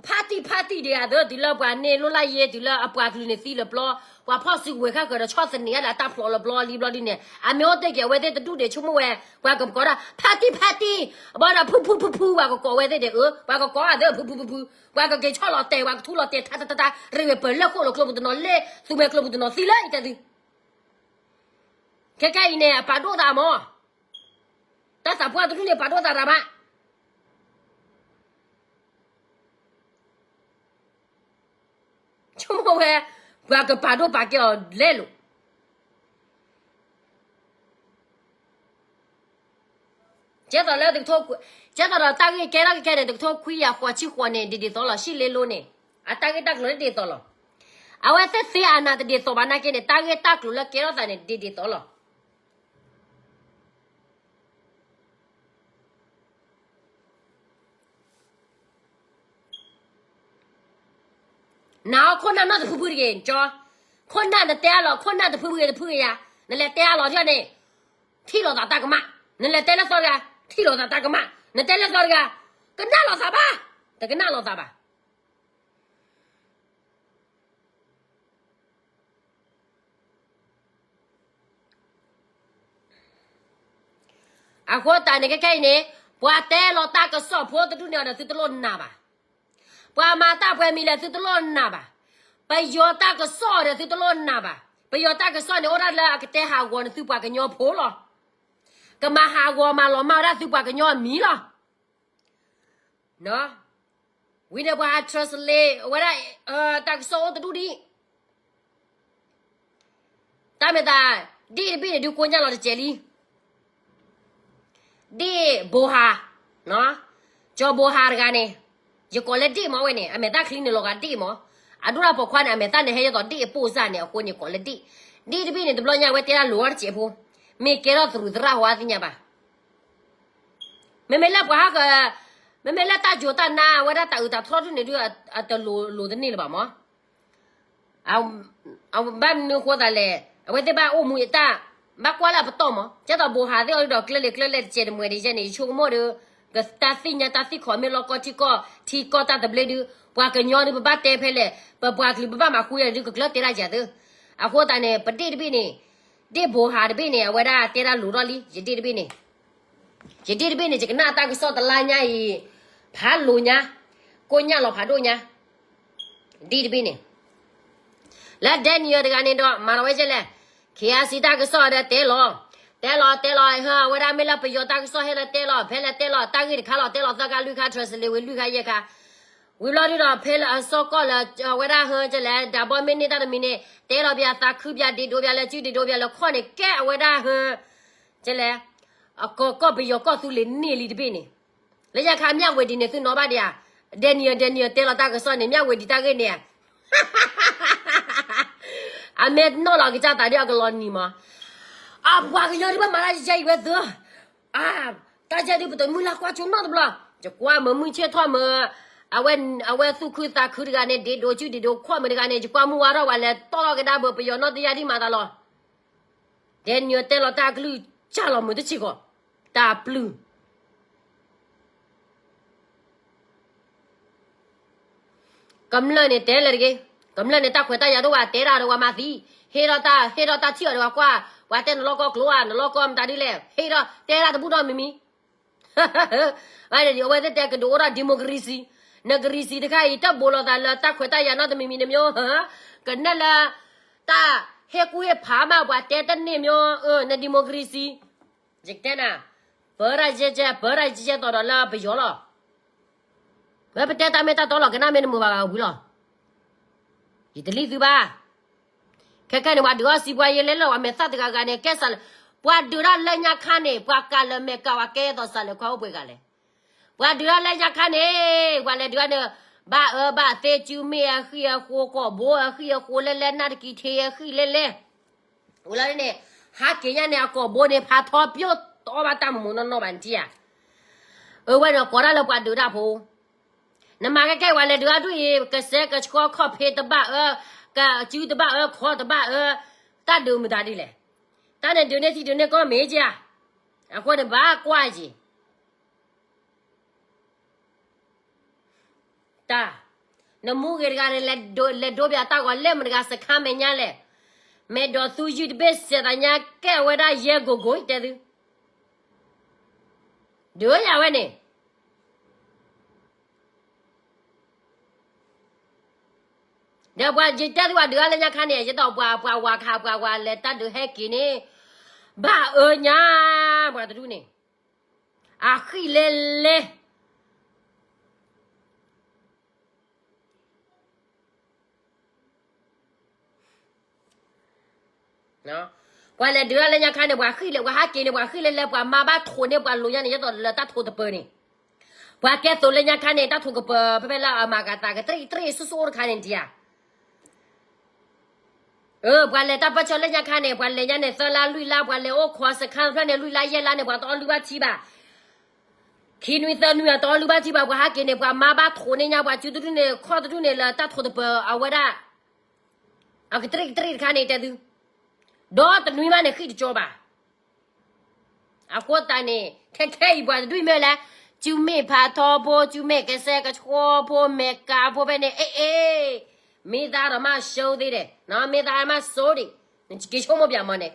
ဖါတံၢ်ဖါတံၢ်ဒံးဧါသ့ၣ် တုၤလၢပှၤန့ၢ်လိၣ်လၢယဲ တုၤလၢအပှၤကလုာ်န့ၣ်သံလၢပျီ ပှၤဖီၣ်စုကဝဲၤခဲဃၢၤဒီးဆီၣ်သနံးအါလၢအတၢ်ဖျိးလၢပျီလံဘျီဒ်န့ၣ် အမ့ၢ်အိၣ်တ့ၢ်က့ၤ အဝဲသ့ၣ်တဒူၣ်ဒံးဆိကမိၣ်ဝဲ ပှၤကကိးဒၣ် ဖါတံၢ်ဖါတံၢ် ဘၣ်ဒီးဖုဖုဖုဖု ပှၤကကိးဝဲသ့ၣ်ဒံးဧၢ ပှၤကကိးအသးဖုဖုဖုဖု ပှၤကက့ၤဆီၣ်လီၤတဲာ် ပှၤကထူလီၤတဲာ် ထါတတတ ရ့ဝဲပၢၤလၢဃိၣ်လီၤကျိပူၤတနီၤ လၢသူမဲာ်ကျိပူၤတနီၤသံလၢအံၤတဲသု ခဲခဲအံၤန့ၣ် အပာ်ဒိၣ်သးမး, တၢ်သးပှၢ်တဒူၣ်န့ၣ် ပာ်ဒိၣ်သးတၢ်ဘၣ်. ဆိကမိၣ်ဝဲ ပှၤကပာ်ဒိၣ်ပာ်ကဲအီၤလဲၣ်လိၤ. ကဲသိးလၢ ကဲသိးဒီးတၢ်ဂ့ၢ်ကဲထီၣ်ကဲခဲန့ၣ် တကထိခွံကယၤဃိးဆံဃိးန့ၣ် ဒ်ဒ်သိးလီၤ. ရှံလ့လိန့ၣ် အတၢ်ဂ့ၢ်တၢ်ကျိၤလၢဒ်သိးလီၤ. အဝဲသ့ၣ်သ့အနးတဒ်သိးဘၣ်နာ်က့န့ၣ် တၢ်ဂ့ၢ်တၢ်ကျိၤလၢကဲထီၣ်သးန့ၣ် ဒ်ဒ်သိးလီၤ. နၤအီၤခိၣ်နၢ်နီၢ်တဖုဖုတဂ့ၤ ကၠီ, ခိၣ်နၢ်နတဲအလီၤ ခိၣ်နၢ်တဖုဖုဂ့ၤတဖုဂ့ၤယၤ, နလဲၤတဲအလီၤထီၣ်န့ၣ် ထံၣ်လိာ်သးတၢ်ကမၣ်, နလဲၤတဲလၢသီတဂၤ ထံၣ်လိာ်သးတၢ်ကမၣ်, နတဲလၢသီတဂၤ ကနၣ်လိာ်သးဘၣ်, တကနၣ်လိာ်သးဘၣ်. အဃိသတးန့ၣ် ခဲခဲအံၤန့ၣ် ပှၤတဲလီၤတၢ်ကစီၣ်ဖိတဒူၣ်န့ၣ်ဒီးသုတလိၣ်နာ်ဘၣ်. ပှၤမၤတၢ်ပှဲၤမံၤလဲၣ်သုတလိၣ်နာ်ဘၣ်. ပယီၤတၢ်ကစီၣ်ဒီးသုတလိၣ်နာ်ဘၣ်. ပယီၤတၢ်ကစီၣ်န့ၣ် အိၣ်ဒၣ်လၢအကတဲဟးဂီၤန့ၢ်သုပှၤကညီဖိလီၤ. ကမၤဟးဂီၤမၤလီၤမၢ်ဝဲဒၣ်သုပှၤကညီအမံၤလီၤ. ဝံၤန့ၣ်ပှၤဟး translate ဝဲဒၣ် တၢ်ကစီၣ်အိၣ်တဒူၣ်ဒံး. တၢ်မ့ၢ်သး ဒ့ၣ်တဘ့ၣ်န့ၣ်ဒုးကိညၢ်လီၤတစဲးလံ. ဒ့ၣ်ဘိဟါ, ကၠီဘိဟါတဂၤန့ၣ် ယကိးလၢဒ့ၣ်မးဝဲန့ၣ် အမဲာ်သၣ်ချံန့ၣ်လီၤဂာ်ဒ့ၣ်မး, အဒိၣ်တၢ်ပိာ်ခွါန့ၣ် အမဲာ်သၣ်န့ၣ်ဟဲယဲသိးဒ့ၣ်အပိၢ်စၢ်န့ၣ် အဃိန့ၣ်ကိးလၢဒ့ၣ်, ဒ့ၣ်တဘ့ၣ်န့ၣ် တဘျီညါဝဲတဲဒၣ်လိၤအီၤတစဲးဖိ, မ့ၢ်ကဲထီၣ်သရူးသရၣ်ဟီအသ့ၣ်ညါဘၣ်. မ့မ့ၢ်လၢပှၤဟးက မ့မ့ၢ်လၢတၢ်ယိၤတၢ်နါ အဝဲဒၣ်တၢ်အုးတၢ်ထီဒုၣ်န့ၣ်ဒုး အတလိၤလိၤတန့ၢ်လၢၤဘၣ်မး. ဘၣ်မနုၤအဃိသးလဲၣ်, အဝဲသ့ၣ်ဘၣ်အိၣ်မူအတၢ် ဘၣ်ကွၢ်လၢအပတီၢ်မး, ကဲသိးဘိဟးသ့ၣ်အီၤဒုးဒီးကျဲလဲၤကျဲလဲၤတစဲးတမှဲးဒ်ယဲန့ၣ် ယဆိကမိၣ်ဒီး ကတၢ်သ့ၣ်ညါတၢ်သ့ၣ်ခီမ့ၢ်လီၢ်ကီၢ်ထံကီၢ် ထံကီၢ်တၢ်သဘျ့ဒုး ပှၤကညီဒုးပဘၣ်တဲဖဲလဲၣ်, ပပှၤကလုာ်ပဘၣ်မၤဃူယဲန့ၣ်ဒုး ကကျၢၢ်တဲဒၣ်ယၤသ့. အဃိသတးန့ၣ် ပဒ့ၣ်တဘ့ၣ်န့ၣ် ဒ့ၣ်ဘိဟးတဘ့ၣ်န့ၣ် အဝဲဒၣ်တဲဒၣ်လိၤထီၣ်လံ ယဒ့ၣ်တဘ့ၣ်န့ၣ် ယဒ့ၣ်တဘ့ၣ်န့ၣ် ယကနၣ်တၢ်ကစီၣ်တလါညါအံၤ ဖးလိၤညါ, ကိညၢ်လီၤဖးဒိၣ်ညါ, ဒ့ၣ်တဘ့ၣ်န့ၣ် လၢဒဲနံၤအတဂၤန့ၣ်ဒီး မၤလီၤဝဲကဲလဲၣ်, ခ့အါစံတၢ်ကစီၣ်ဒီး တဲလီၤ, တဲလီၤ တဲလီၤ ဟၢ အဝဲဒၣ်မ့ၢ်လၢပယီၤတၢ်ကစီၣ်ဟဲလၢတဲလီၤ ဖဲလဲၣ်တဲလီၤ တၢ်ဂ့ၢ်တခါလီၤ တဲလီၤသၢခါလွံၢ်ခါ translate ဝံၤလွံၢ်ခါယဲၢ်ခါ, ဝံၤဘျီဒုးဒီး ဖဲလၢအစီကီၢ်လၢ အဝဲဒၣ်ဟၢကဲလဲၣ် ဒၣ်ဘီမ့ၢ်န့ၢ်တၢ်တမံၤန့ၣ် တဲလီၤပယၤသးခုပယၤဒ့ဒိပယၤလၢစုဒ့ဒိပယၤလၢခီၣ်န့ၣ် ကဲအဝဲဒၣ်ဟၢ ကဲလဲၣ်, အကီၢ်ကီၢ်ပယီၤကီၢ်သူလ့ၤန့ၢ်လံတဘ့ၣ်န့ၣ်, လၢညါခါ မျှဝေဒံ န့ၣ် သုနီၣ်ဘၣ်ဒံးဧါ, ဒဲနံၤ ဒဲနံၤ တဲလီၤတၢ်ကစီၣ်န့ၣ် မျှဝေဒံ တၢ်ဂ့ၢ်န့ၣ်ဧါ, အမ့ၢ်နီၣ်လီၤကစၢ်သးဒ်အကလီၤနံၤမး, အပှၤကညီဒုးဘၣ်မၤတၢ်ယဲအံၤဝဲသၢ, တၢ်ယဲဒုးပတမုၢ်လၢ်ကွၢ်ကၠိနီတဘျီ, ယကွၢ်မုာ်မုာ်ဆ့ၣ်ထီၣ်မုာ်, အဝဲသူၣ်ခုသးခုတဂၤန့ၣ် ဒ့ဒိစုဒ့ဒိခီၣ်မုာ်တဂၤန့ၣ် ယကွၢ်မုၢ်ဝါထီၣ်ဝဲလဲၤတီၢ်ထီၣ်ကဒါဘၢ ပယီၤနီၢ်တယၢ်ဒံးမၤသးလီၤ ဒဲနံၤတဲလီၤတၢ်ကလုၢ် ကၢ်လီၤမုာ်တဆံးကီး, တၢ်ပျုၢ်, ကမျၢၢ်န့ၣ်တဲလၢတဂ့ၤ, ကမျၢၢ်န့ၣ်တၢ်ခွဲးတၢ်ယာ်ဒိၣ်ဝဲတဲတၢ်ဒီးဝဲမၤသံ, ဟ့ၣ်ထီၣ်တၢ် ဟ့ၣ်ထီၣ်တၢ်ထံၣ်အီၤဒီးဝဲကွၢ်, ပှၤတဲနလီၢ်ကီၢ်ကျိဧါ နလီၢ်ကီၢ်မတၤဒ်လဲၣ် ဟ့ၣ်ထီၣ်တဲတၢ်တဘူၣ်နီတမံၤမံၤ အဝဲသ့ၣ်တဲကဒုးအိၣ်ထီၣ် democracy, နကရံစံတခါအံၤ တၢ်ဘိးလိာ်သးလၢတၢ်ခွဲးတၢ်ယာ်နီတမံၤမံၤန့ၣ်မ့ၢ်, ကနဲၣ်လၢ တၢ်ဟ့ၣ်ကူၣ်ဟ့ၣ်ဖးမး ပှၤတဲတန့ၢ်မ့ၢ်, န democracy, ယကတဲနၤ, ပၢတၢ်ယဲကဲ ပၢတၢ်ယဲကဲသိးဒီးလၢပယီၤလီၤ, ဝဲပတဲတၢ်မ့ၢ်တၢ်တီလီၤ ကနၣ်မ့ၢ်တမုာ်ဘၣ်ဘၣ်ဝံၤလီၤ, ယတလံသုဘၣ် ခဲခဲန့ၣ် ပှၤဒုးအီၣ်စံးပှၤယဲလဲၤလၢအမဲာ်သၣ်တဂၤဂၤန့ၣ် ကဲစးလၢ, ပှၤဒုးတၢ်လၢညါခါန့ၣ် ပှၤကးလၢမဲာ်ကးဝဲကဲသိးစးလၢခွါအိၣ်ပှဲၤဂၤလဲၣ်, ပှၤဒုးတၢ်လၢညါခါန့ၣ် ပှၤလဲၤဒုးအီၣ်န့ၣ်, ဘၣ်အၢဘၣ်သီ စုမ့ၢ်အဃံအဃိ ကိာ်ဘိအဃံအဃိလဲလဲ နၢ်တကံထံအဃံလဲလဲ ဝံၤလီၤန့ၣ်, ဟးက့ၤညါန့ၣ် အကိာ်ဘိန့ၣ် ဖးထီပၠိၣ်တအီၣ်ဘၣ်တၢ်မူးမူးနီၢ်နီၢ်ဘၣ်နထံၣ်ဧါ, အဝဲန့ၣ်ကိးတၢ်လၢပှၤဒုးတၢ်ဖိ နမၤခဲခဲအံၤ ပှၤလဲၤဒုးအဒူၣ်အံၤ ကစဲးကဆှီခီၣ်ဖံးတဘၣ်အၢ, ကစုတဘၣ်အၢ ခီတဘၣ်အၢ, တၢ်ဒုးမတၤဒ်လဲၣ်, တၢ်န့ၣ်ဒုးန့ၢ်ထံဒုးန့ၢ်ကီၢ်မ့ၢ်က့ဧါ, အဃိန့ၣ်ဘၣ်ကွၢ်က့ၤ တၢ်, နမူဂ့ၤတဂၤန့ၣ် လဲၤဒိးဘၣ်တၢ်ဂီၤလဲၣ်မတၤတဂၤစခါမဲာ်ညါလဲၣ်, မဲာ်ဒိးသူယုၢ်တဘ့ၣ်စဲးသးညါကဲအဝဲဒၣ်ယဲၢ်ကိၢ်ကိၢ်တဲသု, ဒုးယၤဝဲန့ၣ် ဒီးပှၤယတဲသုပှၤဒုးတၢ်လၢညါခါန့ၣ် ယသိးပှၤ ပှၤဝၤခးပှၤဝၤလဲၤတၢ်ဒုးဟဲက့ၤန့ၣ်, ဘၣ်အၢညါ, ပှၤတဒူၣ်န့ၣ်, အဃံလဲလဲ ပှၤလဲၤဒုးလၢညါခါန့ၣ် ပှၤဃံၣ်လဲၤ ပှၤဟးက့ၤန့ၣ် ပှၤဃံၣ်လဲၤလဲၤ ပှၤမၤဘၣ်ထိးန့ၢ်ပှၤလိၤညါန့ၣ် ယဲသိးလၢတၢ်ထိးတပၢၤန့ၣ်, ပှၤကဲသိးလၢညါခါန့ၣ် တၢ်ထိးကပၢၤ ဖဲဖဲလၢအမၤကၤသးကတရံၣ်တရံၣ်စိၣ်စိၣ်အိၣ်တခါန့ၣ်ဒံးဧါ. ပှၤလဲၤတၢ်ပၢၢ်ဆၢလၢညါခါန့ၣ် ပှၤလဲၤညါန့ၣ် သၢလါလွံၢ်လါ ပှၤလဲၤအိၣ်ခိးစခါတဖျၢၣ်န့ၣ် လွံၢ်လါယဲၢ်လါန့ၣ် ပှၤတအီလုၢ်ဘၣ်ထံဘၣ်. ခံနွံသၢနွံအတအီလုၢ်ဘၣ်ထံဘၣ် ပှၤဟးက့ၤန့ၣ် ပှၤမၤဘၣ်ထိးန့ၢ်ညါ ပှၤစုတဒူၣ်န့ၣ် ခီၣ်တဒူၣ်န့ၣ် လၢတၢ်ထိးတပၢၤအဝဲဒၣ် အကတရံၣ်ကတရံၣ်တခါန့ၣ် တဲသု, ဒီးတနွံဘၣ်န့ၣ် ဃံၣ်တကၠီဘၣ်. အဃိသတးန့ၣ် ခဲခဲအံၤပှၤတဒူၣ်မ့ၢ်လဲၣ်, စုမ့ၢ်ဖးထီဖိ စုမ့ၢ်ကစဲကဆှီဖိ မဲာ်ကးဖိဖဲန့ၣ် အ့ၣ်အ့ၣ်, မ့ၢ်သးဒီးမၤဆိသ့ဒီး မ့ၢ်သးမၤဆိဒံး, နက့ၤဆိကမိၣ်ပၠးမီၤန့ၣ်,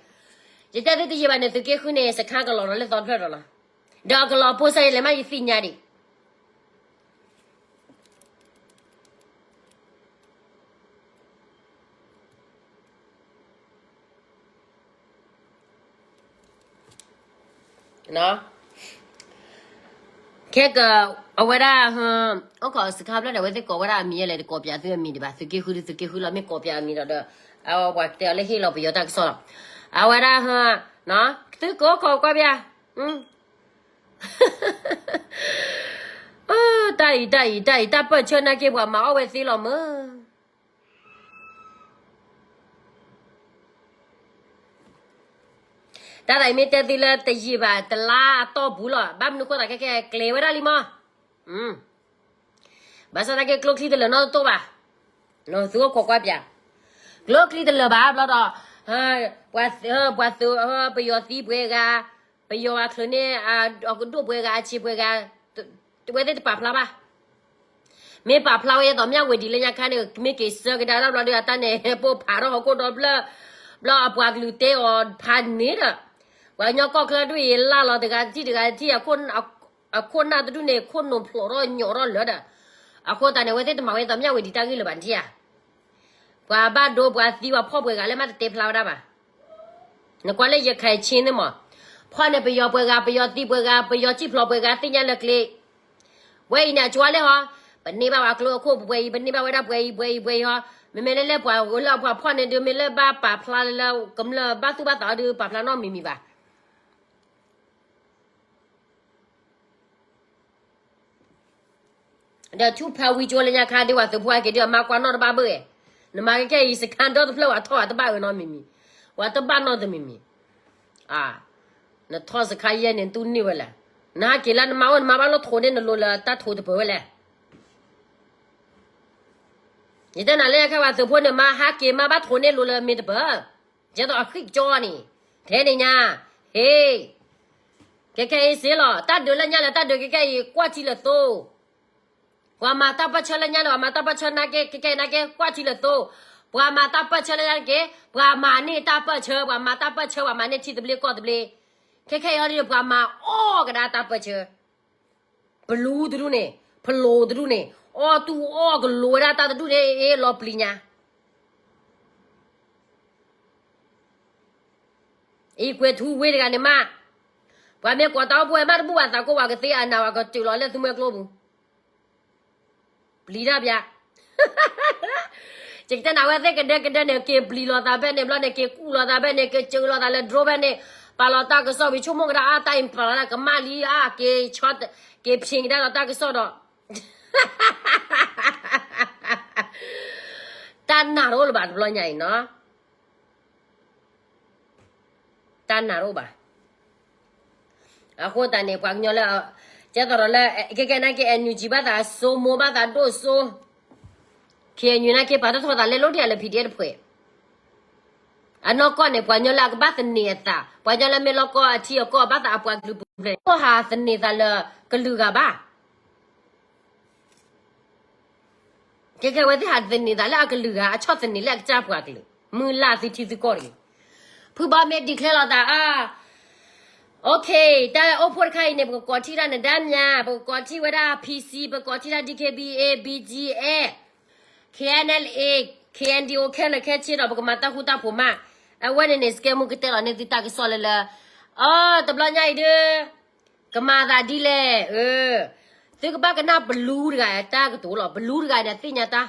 ယတဲသုတယံာ်ဘၣ်န့ၣ် သုးက့ဃုန့ၣ် စခါကလီၤဒီးလၢသီတဖျၢၣ်ဒီးလီၤ, ဒီးကလီၤဖိစၢ်ယလဲၤမးယသ့ၣ်ညါဒံး ခဲက အဝဲဒၣ် အိၣ်ခိးစခါဖျၢၣ်န့ၣ် အဝဲသ့ၣ်ကိးဝဲဒၣ်အမံၤယဲလဲၣ် တကိးပၠးသုအမံၤဒံးဘၣ် သုးက့ဃုဒီးသုးက့ဃုလီၤ မ့ၢ်ကိးပၠးအမံၤဒီးဒီး အဝဲပှၤကတဲအီၤလၢဟ့ၣ်လီၤပယီၤတၢ်ကစီၣ်လီၤ, အဝဲဒၣ် သုကအိၣ်ခိးကွၢ်ပၠး တၢ်အံၤ တၢ်အံၤ တၢ်အံၤ တၢ်ပၢၢ်ဆၢနာ်က့ ပှၤမၤအီၣ်ဝဲသ့လီၤမၢ်. တၢ်သးအံၤမ့ၢ်တဲသုလၢတယံာ်ဘၣ် တလါအတီၢ်ပူၤလီၤ ဘၣ်မနုၤဃိသးခဲကဲ ကျဲၤဝဲဒၣ်လံမး, ဘၣ်ဆၣ်သနာ်က့ကျိချံတလၢာ်နီတတိၢ်ဘၣ်, သုအိၣ်ခိးကွၢ်ပၠး, ကျိချံတလၢာ်ဘၣ်ဘျီဒီး ပှၤ ပှၤသုး ပယီၤသံပှဲၤဂၤ, ပယီၤအချုးန့ၣ် အကဒိၣ်ပှဲၤဂၤ အဆံးပှဲၤဂၤ, ဝဲသ့ၣ်တပာ်ဖျါဘၣ် မ့ၢ်ပာ်ဖျါဝဲယဲသိး မၠၣ်ဝ့ၤဒံးလၢညါခါန့ၣ် မ့ၢ်က့ၤဆၢကဒါတၢ်ဘျီဒီး အတၢ်န့ၣ် ပိၢ်ဖးထီၣ်ဟီၣ်ခိၣ်ဒီဖျၢၣ်, ဘျီအပှၤကလုာ်တဲအီၤဖးန့ၣ်ဒီး, ပှၤကညီကီၢ်ချၢဒူၣ်အံၤ လၢ်လီၤတဂၤတထံၣ်တဂၤတထံၣ်, အခိၣ်နၢ်တဒူၣ်န့ၣ် ခိၣ်နူာ်ဖျိးထီၣ်ညီးထီၣ်လၢာ်ဒီး, အဃိသတးန့ၣ် အဝဲသ့ၣ်တမၤဝဲသိး မၠၣ်ဝ့ၤဒံးတၢ်ဂ့ၢ်လၢၤဘၣ်နထံၣ်ဧါ ပှၤဘၣ်ဒိပှၤသံပှၤဖီၣ်ပှဲၤဂၤလၢမ့ၢ်တတဲဖျါဝဲဒၣ်ဘၣ် နကွၢ်လၢယခါအံၤဆ့န့ၣ်မး, ဖီၣ်န့ၣ်ပယီၤပှဲၤဂၤ ပယီၤသံပှဲၤဂၤ ပယီၤစံၣ်ဖျိးပှဲၤဂၤ သ့ၣ်ညါလၢကျဲ, ဝဲအံၤန့ၣ် အကၠွါလဲၣ်ဟီ, ပန့ၢ်ဘၣ်ဝဲကျိအခိၣ်ပှဲၤအံၤ ပန့ၢ်ဘၣ်ဝဲဒၣ်ပှဲၤအံၤပှဲၤအံၤပှဲၤအံၤဟီ, မ့မ့ၢ်လၢလၢပှၤလၢပှၤဖီၣ်န့ၣ်ဒုး မ့ၢ်လၢဘၣ်ပာ်ဖျါလၢ ကမျၢၢ်ဘၣ်သူၣ်ဘၣ်သးအီၤဒုး ပာ်ဖျါနီတမံၤမံၤဘၣ် ဒီးဆူဖးဝံၤကၠိလၢညါခါဒ် ပှၤသုးဖိဟဲက့ၤဒ်အမါကွၢ်နီၣ်တဘၣ်ဘၣ်ဧါ, နမၤကဲကဲအံၤ စခါဒီတဖျၢၣ် ပှၤထီၣ်အတဘၣ်အၢနီတမံၤမံၤ, ပှၤတဘၣ်နီတမံၤမံၤ, နထီၣ်စခါယဲၢ်န့ၣ် နတူၢ်န့ၢ်ဝဲလဲၣ်, နဟးက့ၤလၢနမါအိၣ် နမါဘၣ်လိၣ်ထိးန့ၢ်နလိၤလၢတၢ်ထိးတပၢၤဝဲလဲၣ် ယတဲနၤလၢညါခါ ပှၤသုးဖိန့ၣ် မါဟးက့ၤ မါဘၣ်ထိးန့ၢ်လိၤလၢမ့ၢ်တပၢၤ, ယဲသိးအဃံၣ်ကၠီန့ၣ်, ထဲန့ၣ်ညါ, ဟ့ၣ်, ကဲကဲအံၤစ့လီၤ တၢ်ဒုးလၢညါလၢတၢ်ဒုးကဲကဲအံၤ ကွၢ်ထံလၢသိ, ပှၤမၤတၢ်ပၢၢ်ဆၢလၢညါလၢ ပှၤမၤတၢ်ပၢၢ်ဆၢနာ်က့ ကဲကဲနာ်က့ ကွၢ်ထံလၢသိ, ပှၤမၤတၢ်ပၢၢ်ဆၢလၢညါက့ ပှၤမၤန့ၢ်တၢ်ပၢၢ်ဆၢ ပှၤမၤတၢ်ပၢၢ်ဆၢ ပှၤမၤန့ၢ်ထံသဘျ့ကီၢ်သဘျ့, ခဲခဲအံၤဒ် ပှၤမၤအီၣ်ကဒါတၢ်ပၢၢ်ဆၢ, ပလူတဒူၣ်န့ၣ် ဖလိတဒူၣ်န့ၣ် အီၣ်တူၢ်အီၣ်ကလိဝဲဒၣ်တၢ်တဒူၣ်န့ၣ် အ့ၣ်လီၤပျံၤညါ အံၤကွဲၤထူဝ့တဂၤန့ၣ်မး, ပှၤမ့ၢ်ကွၢ်တၢ်အိၣ်ဖှိၣ်ဝဲမးတဘူၣ်ဘၣ်သးကိးဝဲကသ့အနၢ်ဝဲကတုာ်လီၤလၢသုမှဲကျိပူၤ, ပျံၤတၢ်ပၠး, ယကတဲနၤဝဲသ့ၣ်ကဒဲကဒဲန့ၣ် က့ၤပျံၤလိာ်သးဖဲန့ၣ် ဘျီန့ၣ် က့ၤကူၣ်လိာ်သးဖဲန့ၣ် က့ၤစၢၤလိာ်သးလၢ drone ဖဲန့ၣ်, ပာ်လီၤတၢ်ကစီၣ်ဝံၤ ဆိကမိၣ်ကဒါအါတၢ်အံၤပာ်လီၤတၢ်ကမၣ်လံဧါ က့ၤဆီ က့ၤဖျ့ကဒါဒီးတၢ်ကစီၣ်ဒီး တၢ်နာ်တအိၣ်လၢၤဘၣ်တဘျီညါအံၤနီၤ တၢ်နာ်တအိၣ်ဘၣ်. အဃိသတးန့ၣ် ပှၤကညီလၢ ကဲသိးဒီးလၢ ကဲကဲနာ်က့ NUG ဘၣ်သးစိ မိၢ်ဘၣ်သးဒိၣ်စိ KNU နာ်က့ ပာ်ထီၣ်ထီၣ်သးလဲၤလိၤတ့ၢ်လၢ PDF တဖှဲး အနီၢ်ကီၢ်န့ၣ် ပှၤကညီလၢအကဘၣ်သန့ၤအသး ပှၤကညီလၢမ့ၢ်လီၢ်ကီၢ်အထံအကီၢ် ဘၣ်သးအပှၤကလုာ်ပူၤဖျဲး ကဟးသန့ၤသးလၢကလုာ်ဂၤဘၣ်. ကဲကဲဝဲသ့ၣ်ဟးသန့ၤသးလၢအကလုာ်ဂၤ အဆီၣ်သနံးလၢအကစၢ်ပှၤကလုာ် မုၢ်လၢ်သုထံသုကီၢ်တဂ့ၤ. ဖုဘီမ့ၢ် declare လိာ်သးအါ OK တၢ်အိၣ်ဖှိၣ်တခါအံၤန့ၣ် ပကကိးထီၣ်တၢ်နဒါမၠး ပကကိးထီၣ်ဝဲဒၣ် PC ပကကိးထီၣ်တၢ် DKBA BGF KNLA KNDO ခဲလၢာ်ခဲဆ့ဒီး ပကမၤတၢ်ဃူတၢ်ဖိးမး. အဝဲန့ၣ်န့ၣ် စကဲမူကတဲလီၤန့ၢ်သုတၢ်ကစီၣ်လၢလၢ အ တဘျီညါအံၤဒုး ကမၤသးဒ်လဲၣ် သုကဘၣ်ကနၣ်ပလူတဂၤတၢ်ကတိၤလီၤ. ပလူတဂၤန့ၣ်သ့ၣ်ညါတၢ်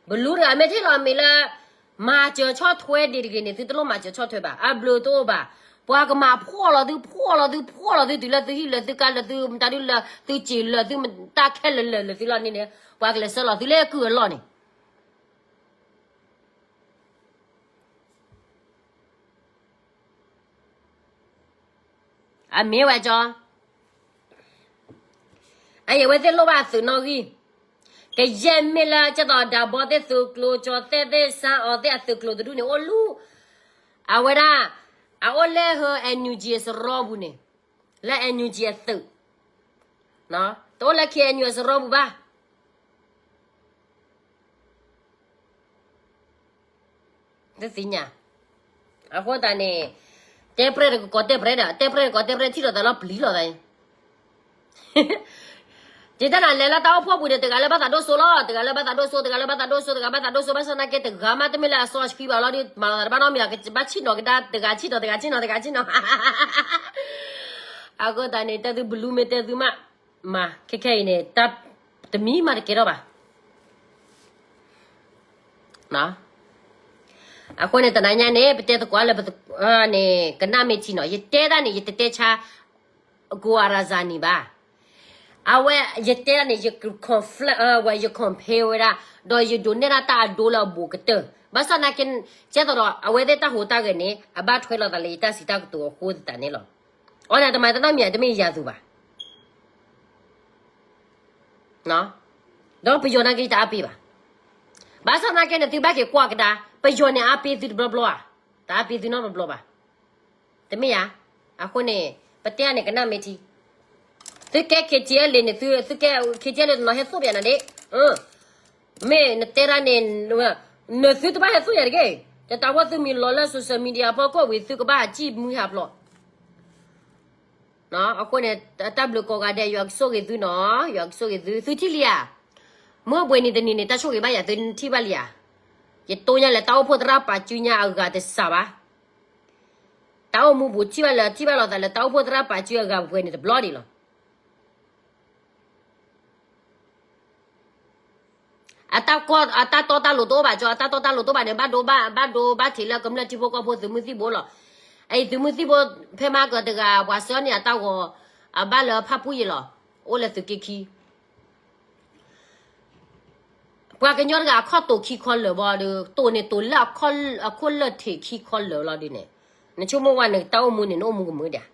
ပလူတဂၤမ့ၢ်ထဲလီၤမ့ၢ်လၢ မၤစၢၤဆီၣ်ထွဲဒံးတဂ့ၤန့ၣ် သုတလိၣ်မၤစၢၤဆီၣ်ထွဲဘၣ်. အဘျုးတအိၣ်ဘၣ်. ပှၤကမၤဖှီၣ်လီၤသု ဖှီၣ်လီၤသု ဖှီၣ်လီၤသု တုၤလၢသုဟံၣ်လၢသုကါလၢသုမတၤဒုလၢသုစ့ၤလၢသုမ တၢ်ခဲလၢာ်လၢာ်လၢာ်သုလီၤန့ၣ်န့ၣ် ပှၤကလဲၤဆှၢလီၤသုလၢကုၢ်အလီၢ်န့ၣ် အမ့ၢ်ဝဲကၠီ, အအံၤအဝဲသ့ၣ်လိၣ်ဘၣ်အသုးနီၣ်ဂံၢ်, ကယဲၢ်မ့ၢ်လၢကဲသိးဒၤဘီသ့ၣ် သုးကျိၤကၠီသဲၣ်သ့ၣ် စၣ်အီၤသ့ၣ် အသုးကျိၤတဒူၣ်န့ၣ် အိၣ်လူ, အဝဲဒၣ် အအိၣ်လၢ NUG အစရီပူၤန့ၣ်, လၢ NUG အသုး, တအိၣ်လၢ KNU အစရီပူၤဘၣ်. တသ့ၣ်ညါ, အဃိသတးန့ၣ် တဲပြဲၢ်တကကိးတဲပြဲၢ်ဒီး တဲပြဲၢ်တကိးတဲပြဲၢ် ထံၣ်လိာ်သးလီၤပျံၤလိာ်သး, ယတဲနၤလဲၤလၢတၢ်အိၣ်ဖှိၣ်ပူၤန့ၣ် တဂၤလၢဘၣ်သးဒိၣ်စိလီၤ, တဂၤလၢဘၣ်သးဒိၣ်စိ, တဂၤလၢဘၣ်သးဒိၣ်စိ, တဂၤဘၣ်သးဒိၣ်စိ, ဘၣ်ဆၣ်သနာ်က့ တဂၤမးတမ့ၢ်လၢအစီဆှံဘၣ်လီၤဒီး မၤလီၤသးတဘၣ်နီတမံၤ ဘၣ်ဆံၣ်နီၤကဒါ တဂၤဆံၣ်နီၤ တဂၤဆံၣ်နီၤ တဂၤဆံၣ်နီၤ အဃိသတးန့ၣ် တဲသုဘလူးမ့ၢ်တဲသုမး, မၤ ခဲခဲအံၤန့ၣ် တၢ်တမံၤမးတကဲထီၣ်ဘၣ်. အဃိန့ၣ် တနၤညါန့ၣ် ပတဲသကိးလၢပသကိးန့ၣ် ကနၣ်မ့ၢ်ထံနီၤ, ယတဲဒၣ်န့ၣ် ယတတဲဆါ ကိးအရၤစၤနံၤဘၣ်. အဝဲ ယတဲဒၣ်န့ၣ် ယ conflict ဝဲ ယ compare ဝဲဒၣ် ဒီးယဒိးနဲၣ်ဒၣ်တၢ်အဒိလၢအဘူးကတၢၢ်, ဘၣ်ဆၣ်သနာ်က့ ကဲသိးဒီး အဝဲသ့ၣ်တၢ်ဟူးတၢ်ဂဲၤန့ၣ် အဘၣ်ထွဲလိာ်သးလၢယတၢ်စံးတၢ်ကတိၤအဃိသတးန့ၣ်လီၤ. အီၤန့ၣ် တမၤတၢ်နီတမံၤ တမ့ၢ်ယၤသူဘၣ် ဒီးပယီၤနာ်က့တအါပ့ၤဘၣ်. ဘၣ်ဆၣ်သနာ်က့န့ၣ် သုဘၣ်က့ၤကွၢ်ကဒါ ပယီၤန့ၣ်အါပ့ၤသုတဘျီဘျီဧါ, တအါပ့ၤသုနီတဘျီဘၣ်. တမ့ၢ်ဧါ. အဃိန့ၣ် ပတဲန့ၣ် ကနၣ်မ့ၢ်ထံ, သုကဲ KTLA န့ၣ် သုကဲ KTLA တနီၤဟဲသိၣ်ပယၤနၤဒ့ၣ်, မ့ၢ်နတဲဒၣ်န့ၣ် နသုတဘၣ်ဟဲသိၣ်ယၤတဂ့ၤ, တတးဝီသုမံၤလီၤလၢ social media ဖီခိၣ်ဝံၤ သုကဘၣ်ဟးစံၣ်မုၢ်ဟးဖျိး အဃိန့ၣ် တၢ်ဘျုးကိးဂၤဒဲး ယွၤကဆိၣ်ဂ့ၤသုနီၤ, ယွၤကဆိၣ်ဂ့ၤသု, သုထံၣ်လံဧါ. မုၢ်ဘှဲးနံၤတနံၤန့ၣ် တၢ်ဆိၣ်ဂ့ၤဘၣ်ယၤ သုထံၣ်ဘၣ်လံဧါ. ယတိၢ်ညါလၢတၢ်အိၣ်ဖှိၣ်သရၣ်ပာ်စုညါအဂၤတစှၤဘၣ်. တၢ်အိၣ်မူပူၤထံၣ်ဘၣ်လၢ ထံၣ်ဘၣ်လိာ်သးလၢတၢ်အိၣ်ဖှိၣ်သရၣ်ပာ်စုအဂၤပှဲၤန့ၣ်တဘျီဒံးလီၤ. အတၢ်တီတၢ်လိၤတအိၣ်ဘၣ်ကၠီ, အတၢ်တီတၢ်လိၤတအိၣ်ဘၣ်န့ၣ် ဘၣ်ဒိဘၣ်ထံးလၢကမျၢၢ်ထံဖိကီၢ်ဖိသုးမုၢ်သံၣ်ဘိလီၤ. အအံၤသုးမုၢ်သံၣ်ဘိဖဲမၤကတဂၤ ပှၤဆှၢန့ၢ်အတၢ်ဂီၤ အဘၣ်လၢဖၣ်ပူၣ်ယံၤလီၤ. အိၣ်လၢသုးက့ခံ ပှၤကညီတဂၤအခီၣ်တိာ်ခံခီလၢာ်ဘၣ်ဒီး တိာ်န့ၣ်တိာ်လၢအခိၣ်လၢာ်ထံးခံခီလၢာ်လီၤဒ်န့ၣ်, နဆိကမိၣ်ဝဲန့ၣ် တၢ်အိၣ်မူန့ၣ် နအိၣ်မူကမုာ်ဒၣ်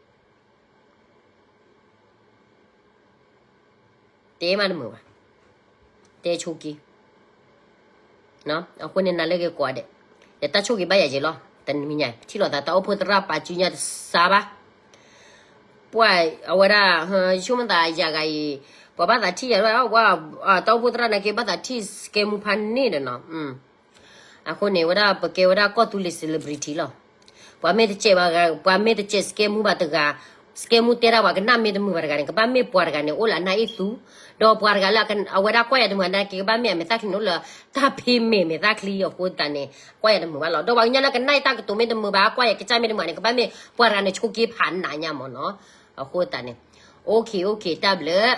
တဲမးတမုာ်ဘၣ်, တဲဆိက့ အဃိန့ၣ်နၤလၢက့ၤကိးဂၤဒဲး, ယတၢ်ဆိၣ်ဂ့ၤဘၣ်ယၤယဲလီၤ. တနံၤညါ ထံၣ်လိာ်သးတၢ်အိၣ်ဖှိၣ်သရၣ်ပာ်စုညါတစှၤဘၣ်. ပှၤအဝဲဒၣ် ယဆိကမိၣ်သးယၤဂၤအံၤ ပှၤဘၣ်သးထံၣ်ယၤ တၢ်အိၣ်ဖှိၣ်သရၣ်နာ်က့ ဘၣ်သးထံၣ်စကဲမူဖးန့ၣ်ဒီးနီၤ. အဃိန့ၣ် ဝဲဒၣ်ပကဲဝဲဒၣ်ကီၢ်သူလ့ၤ celebrity လီၤ. ပှၤမ့ၢ်တစဲးဘၣ်, ပှၤမ့ၢ်တစဲးစကဲမူဘၣ်တဂၤ, စကဲမူတဲတၢ်ပှၤကနၣ်မ့ၢ်တမုာ်ဘၣ်တဂၤန့ၣ် ကဘၣ်မ့ၢ်ပှၤတဂၤန့ၣ် အိၣ်လၢအနၢ်အ့ၣ်သူ, ဒီးပှၤတဂၤလၢအဝဲဒၣ်ကွၢ်ယၤတမုာ်နာ်က့ ကဘၣ်မ့ၢ်အမဲာ်သၣ်ချံန့ၣ် အိၣ်လၢတၢ်ဖံးမဲာ်မဲာ်သၣ်ချံအဃိသတးန့ၣ် ကွၢ်ယၤတမုာ်ဘၣ်လီၤ. ဒီးပှၤကညီလၢကနၣ်ယတၢ်ကတိၤမ့ၢ်တမုာ်ဘၣ် ကွၢ်ယၤကစၢ်မ့ၢ်တမုာ်န့ၣ် ကဘၣ်မ့ၢ်ပှၤတဂၤန့ၣ် ဆိက့ဖးနးညါမ့ၢ်နီၤ. အဃိသတးန့ၣ် OK OK တၢ်ဘျုး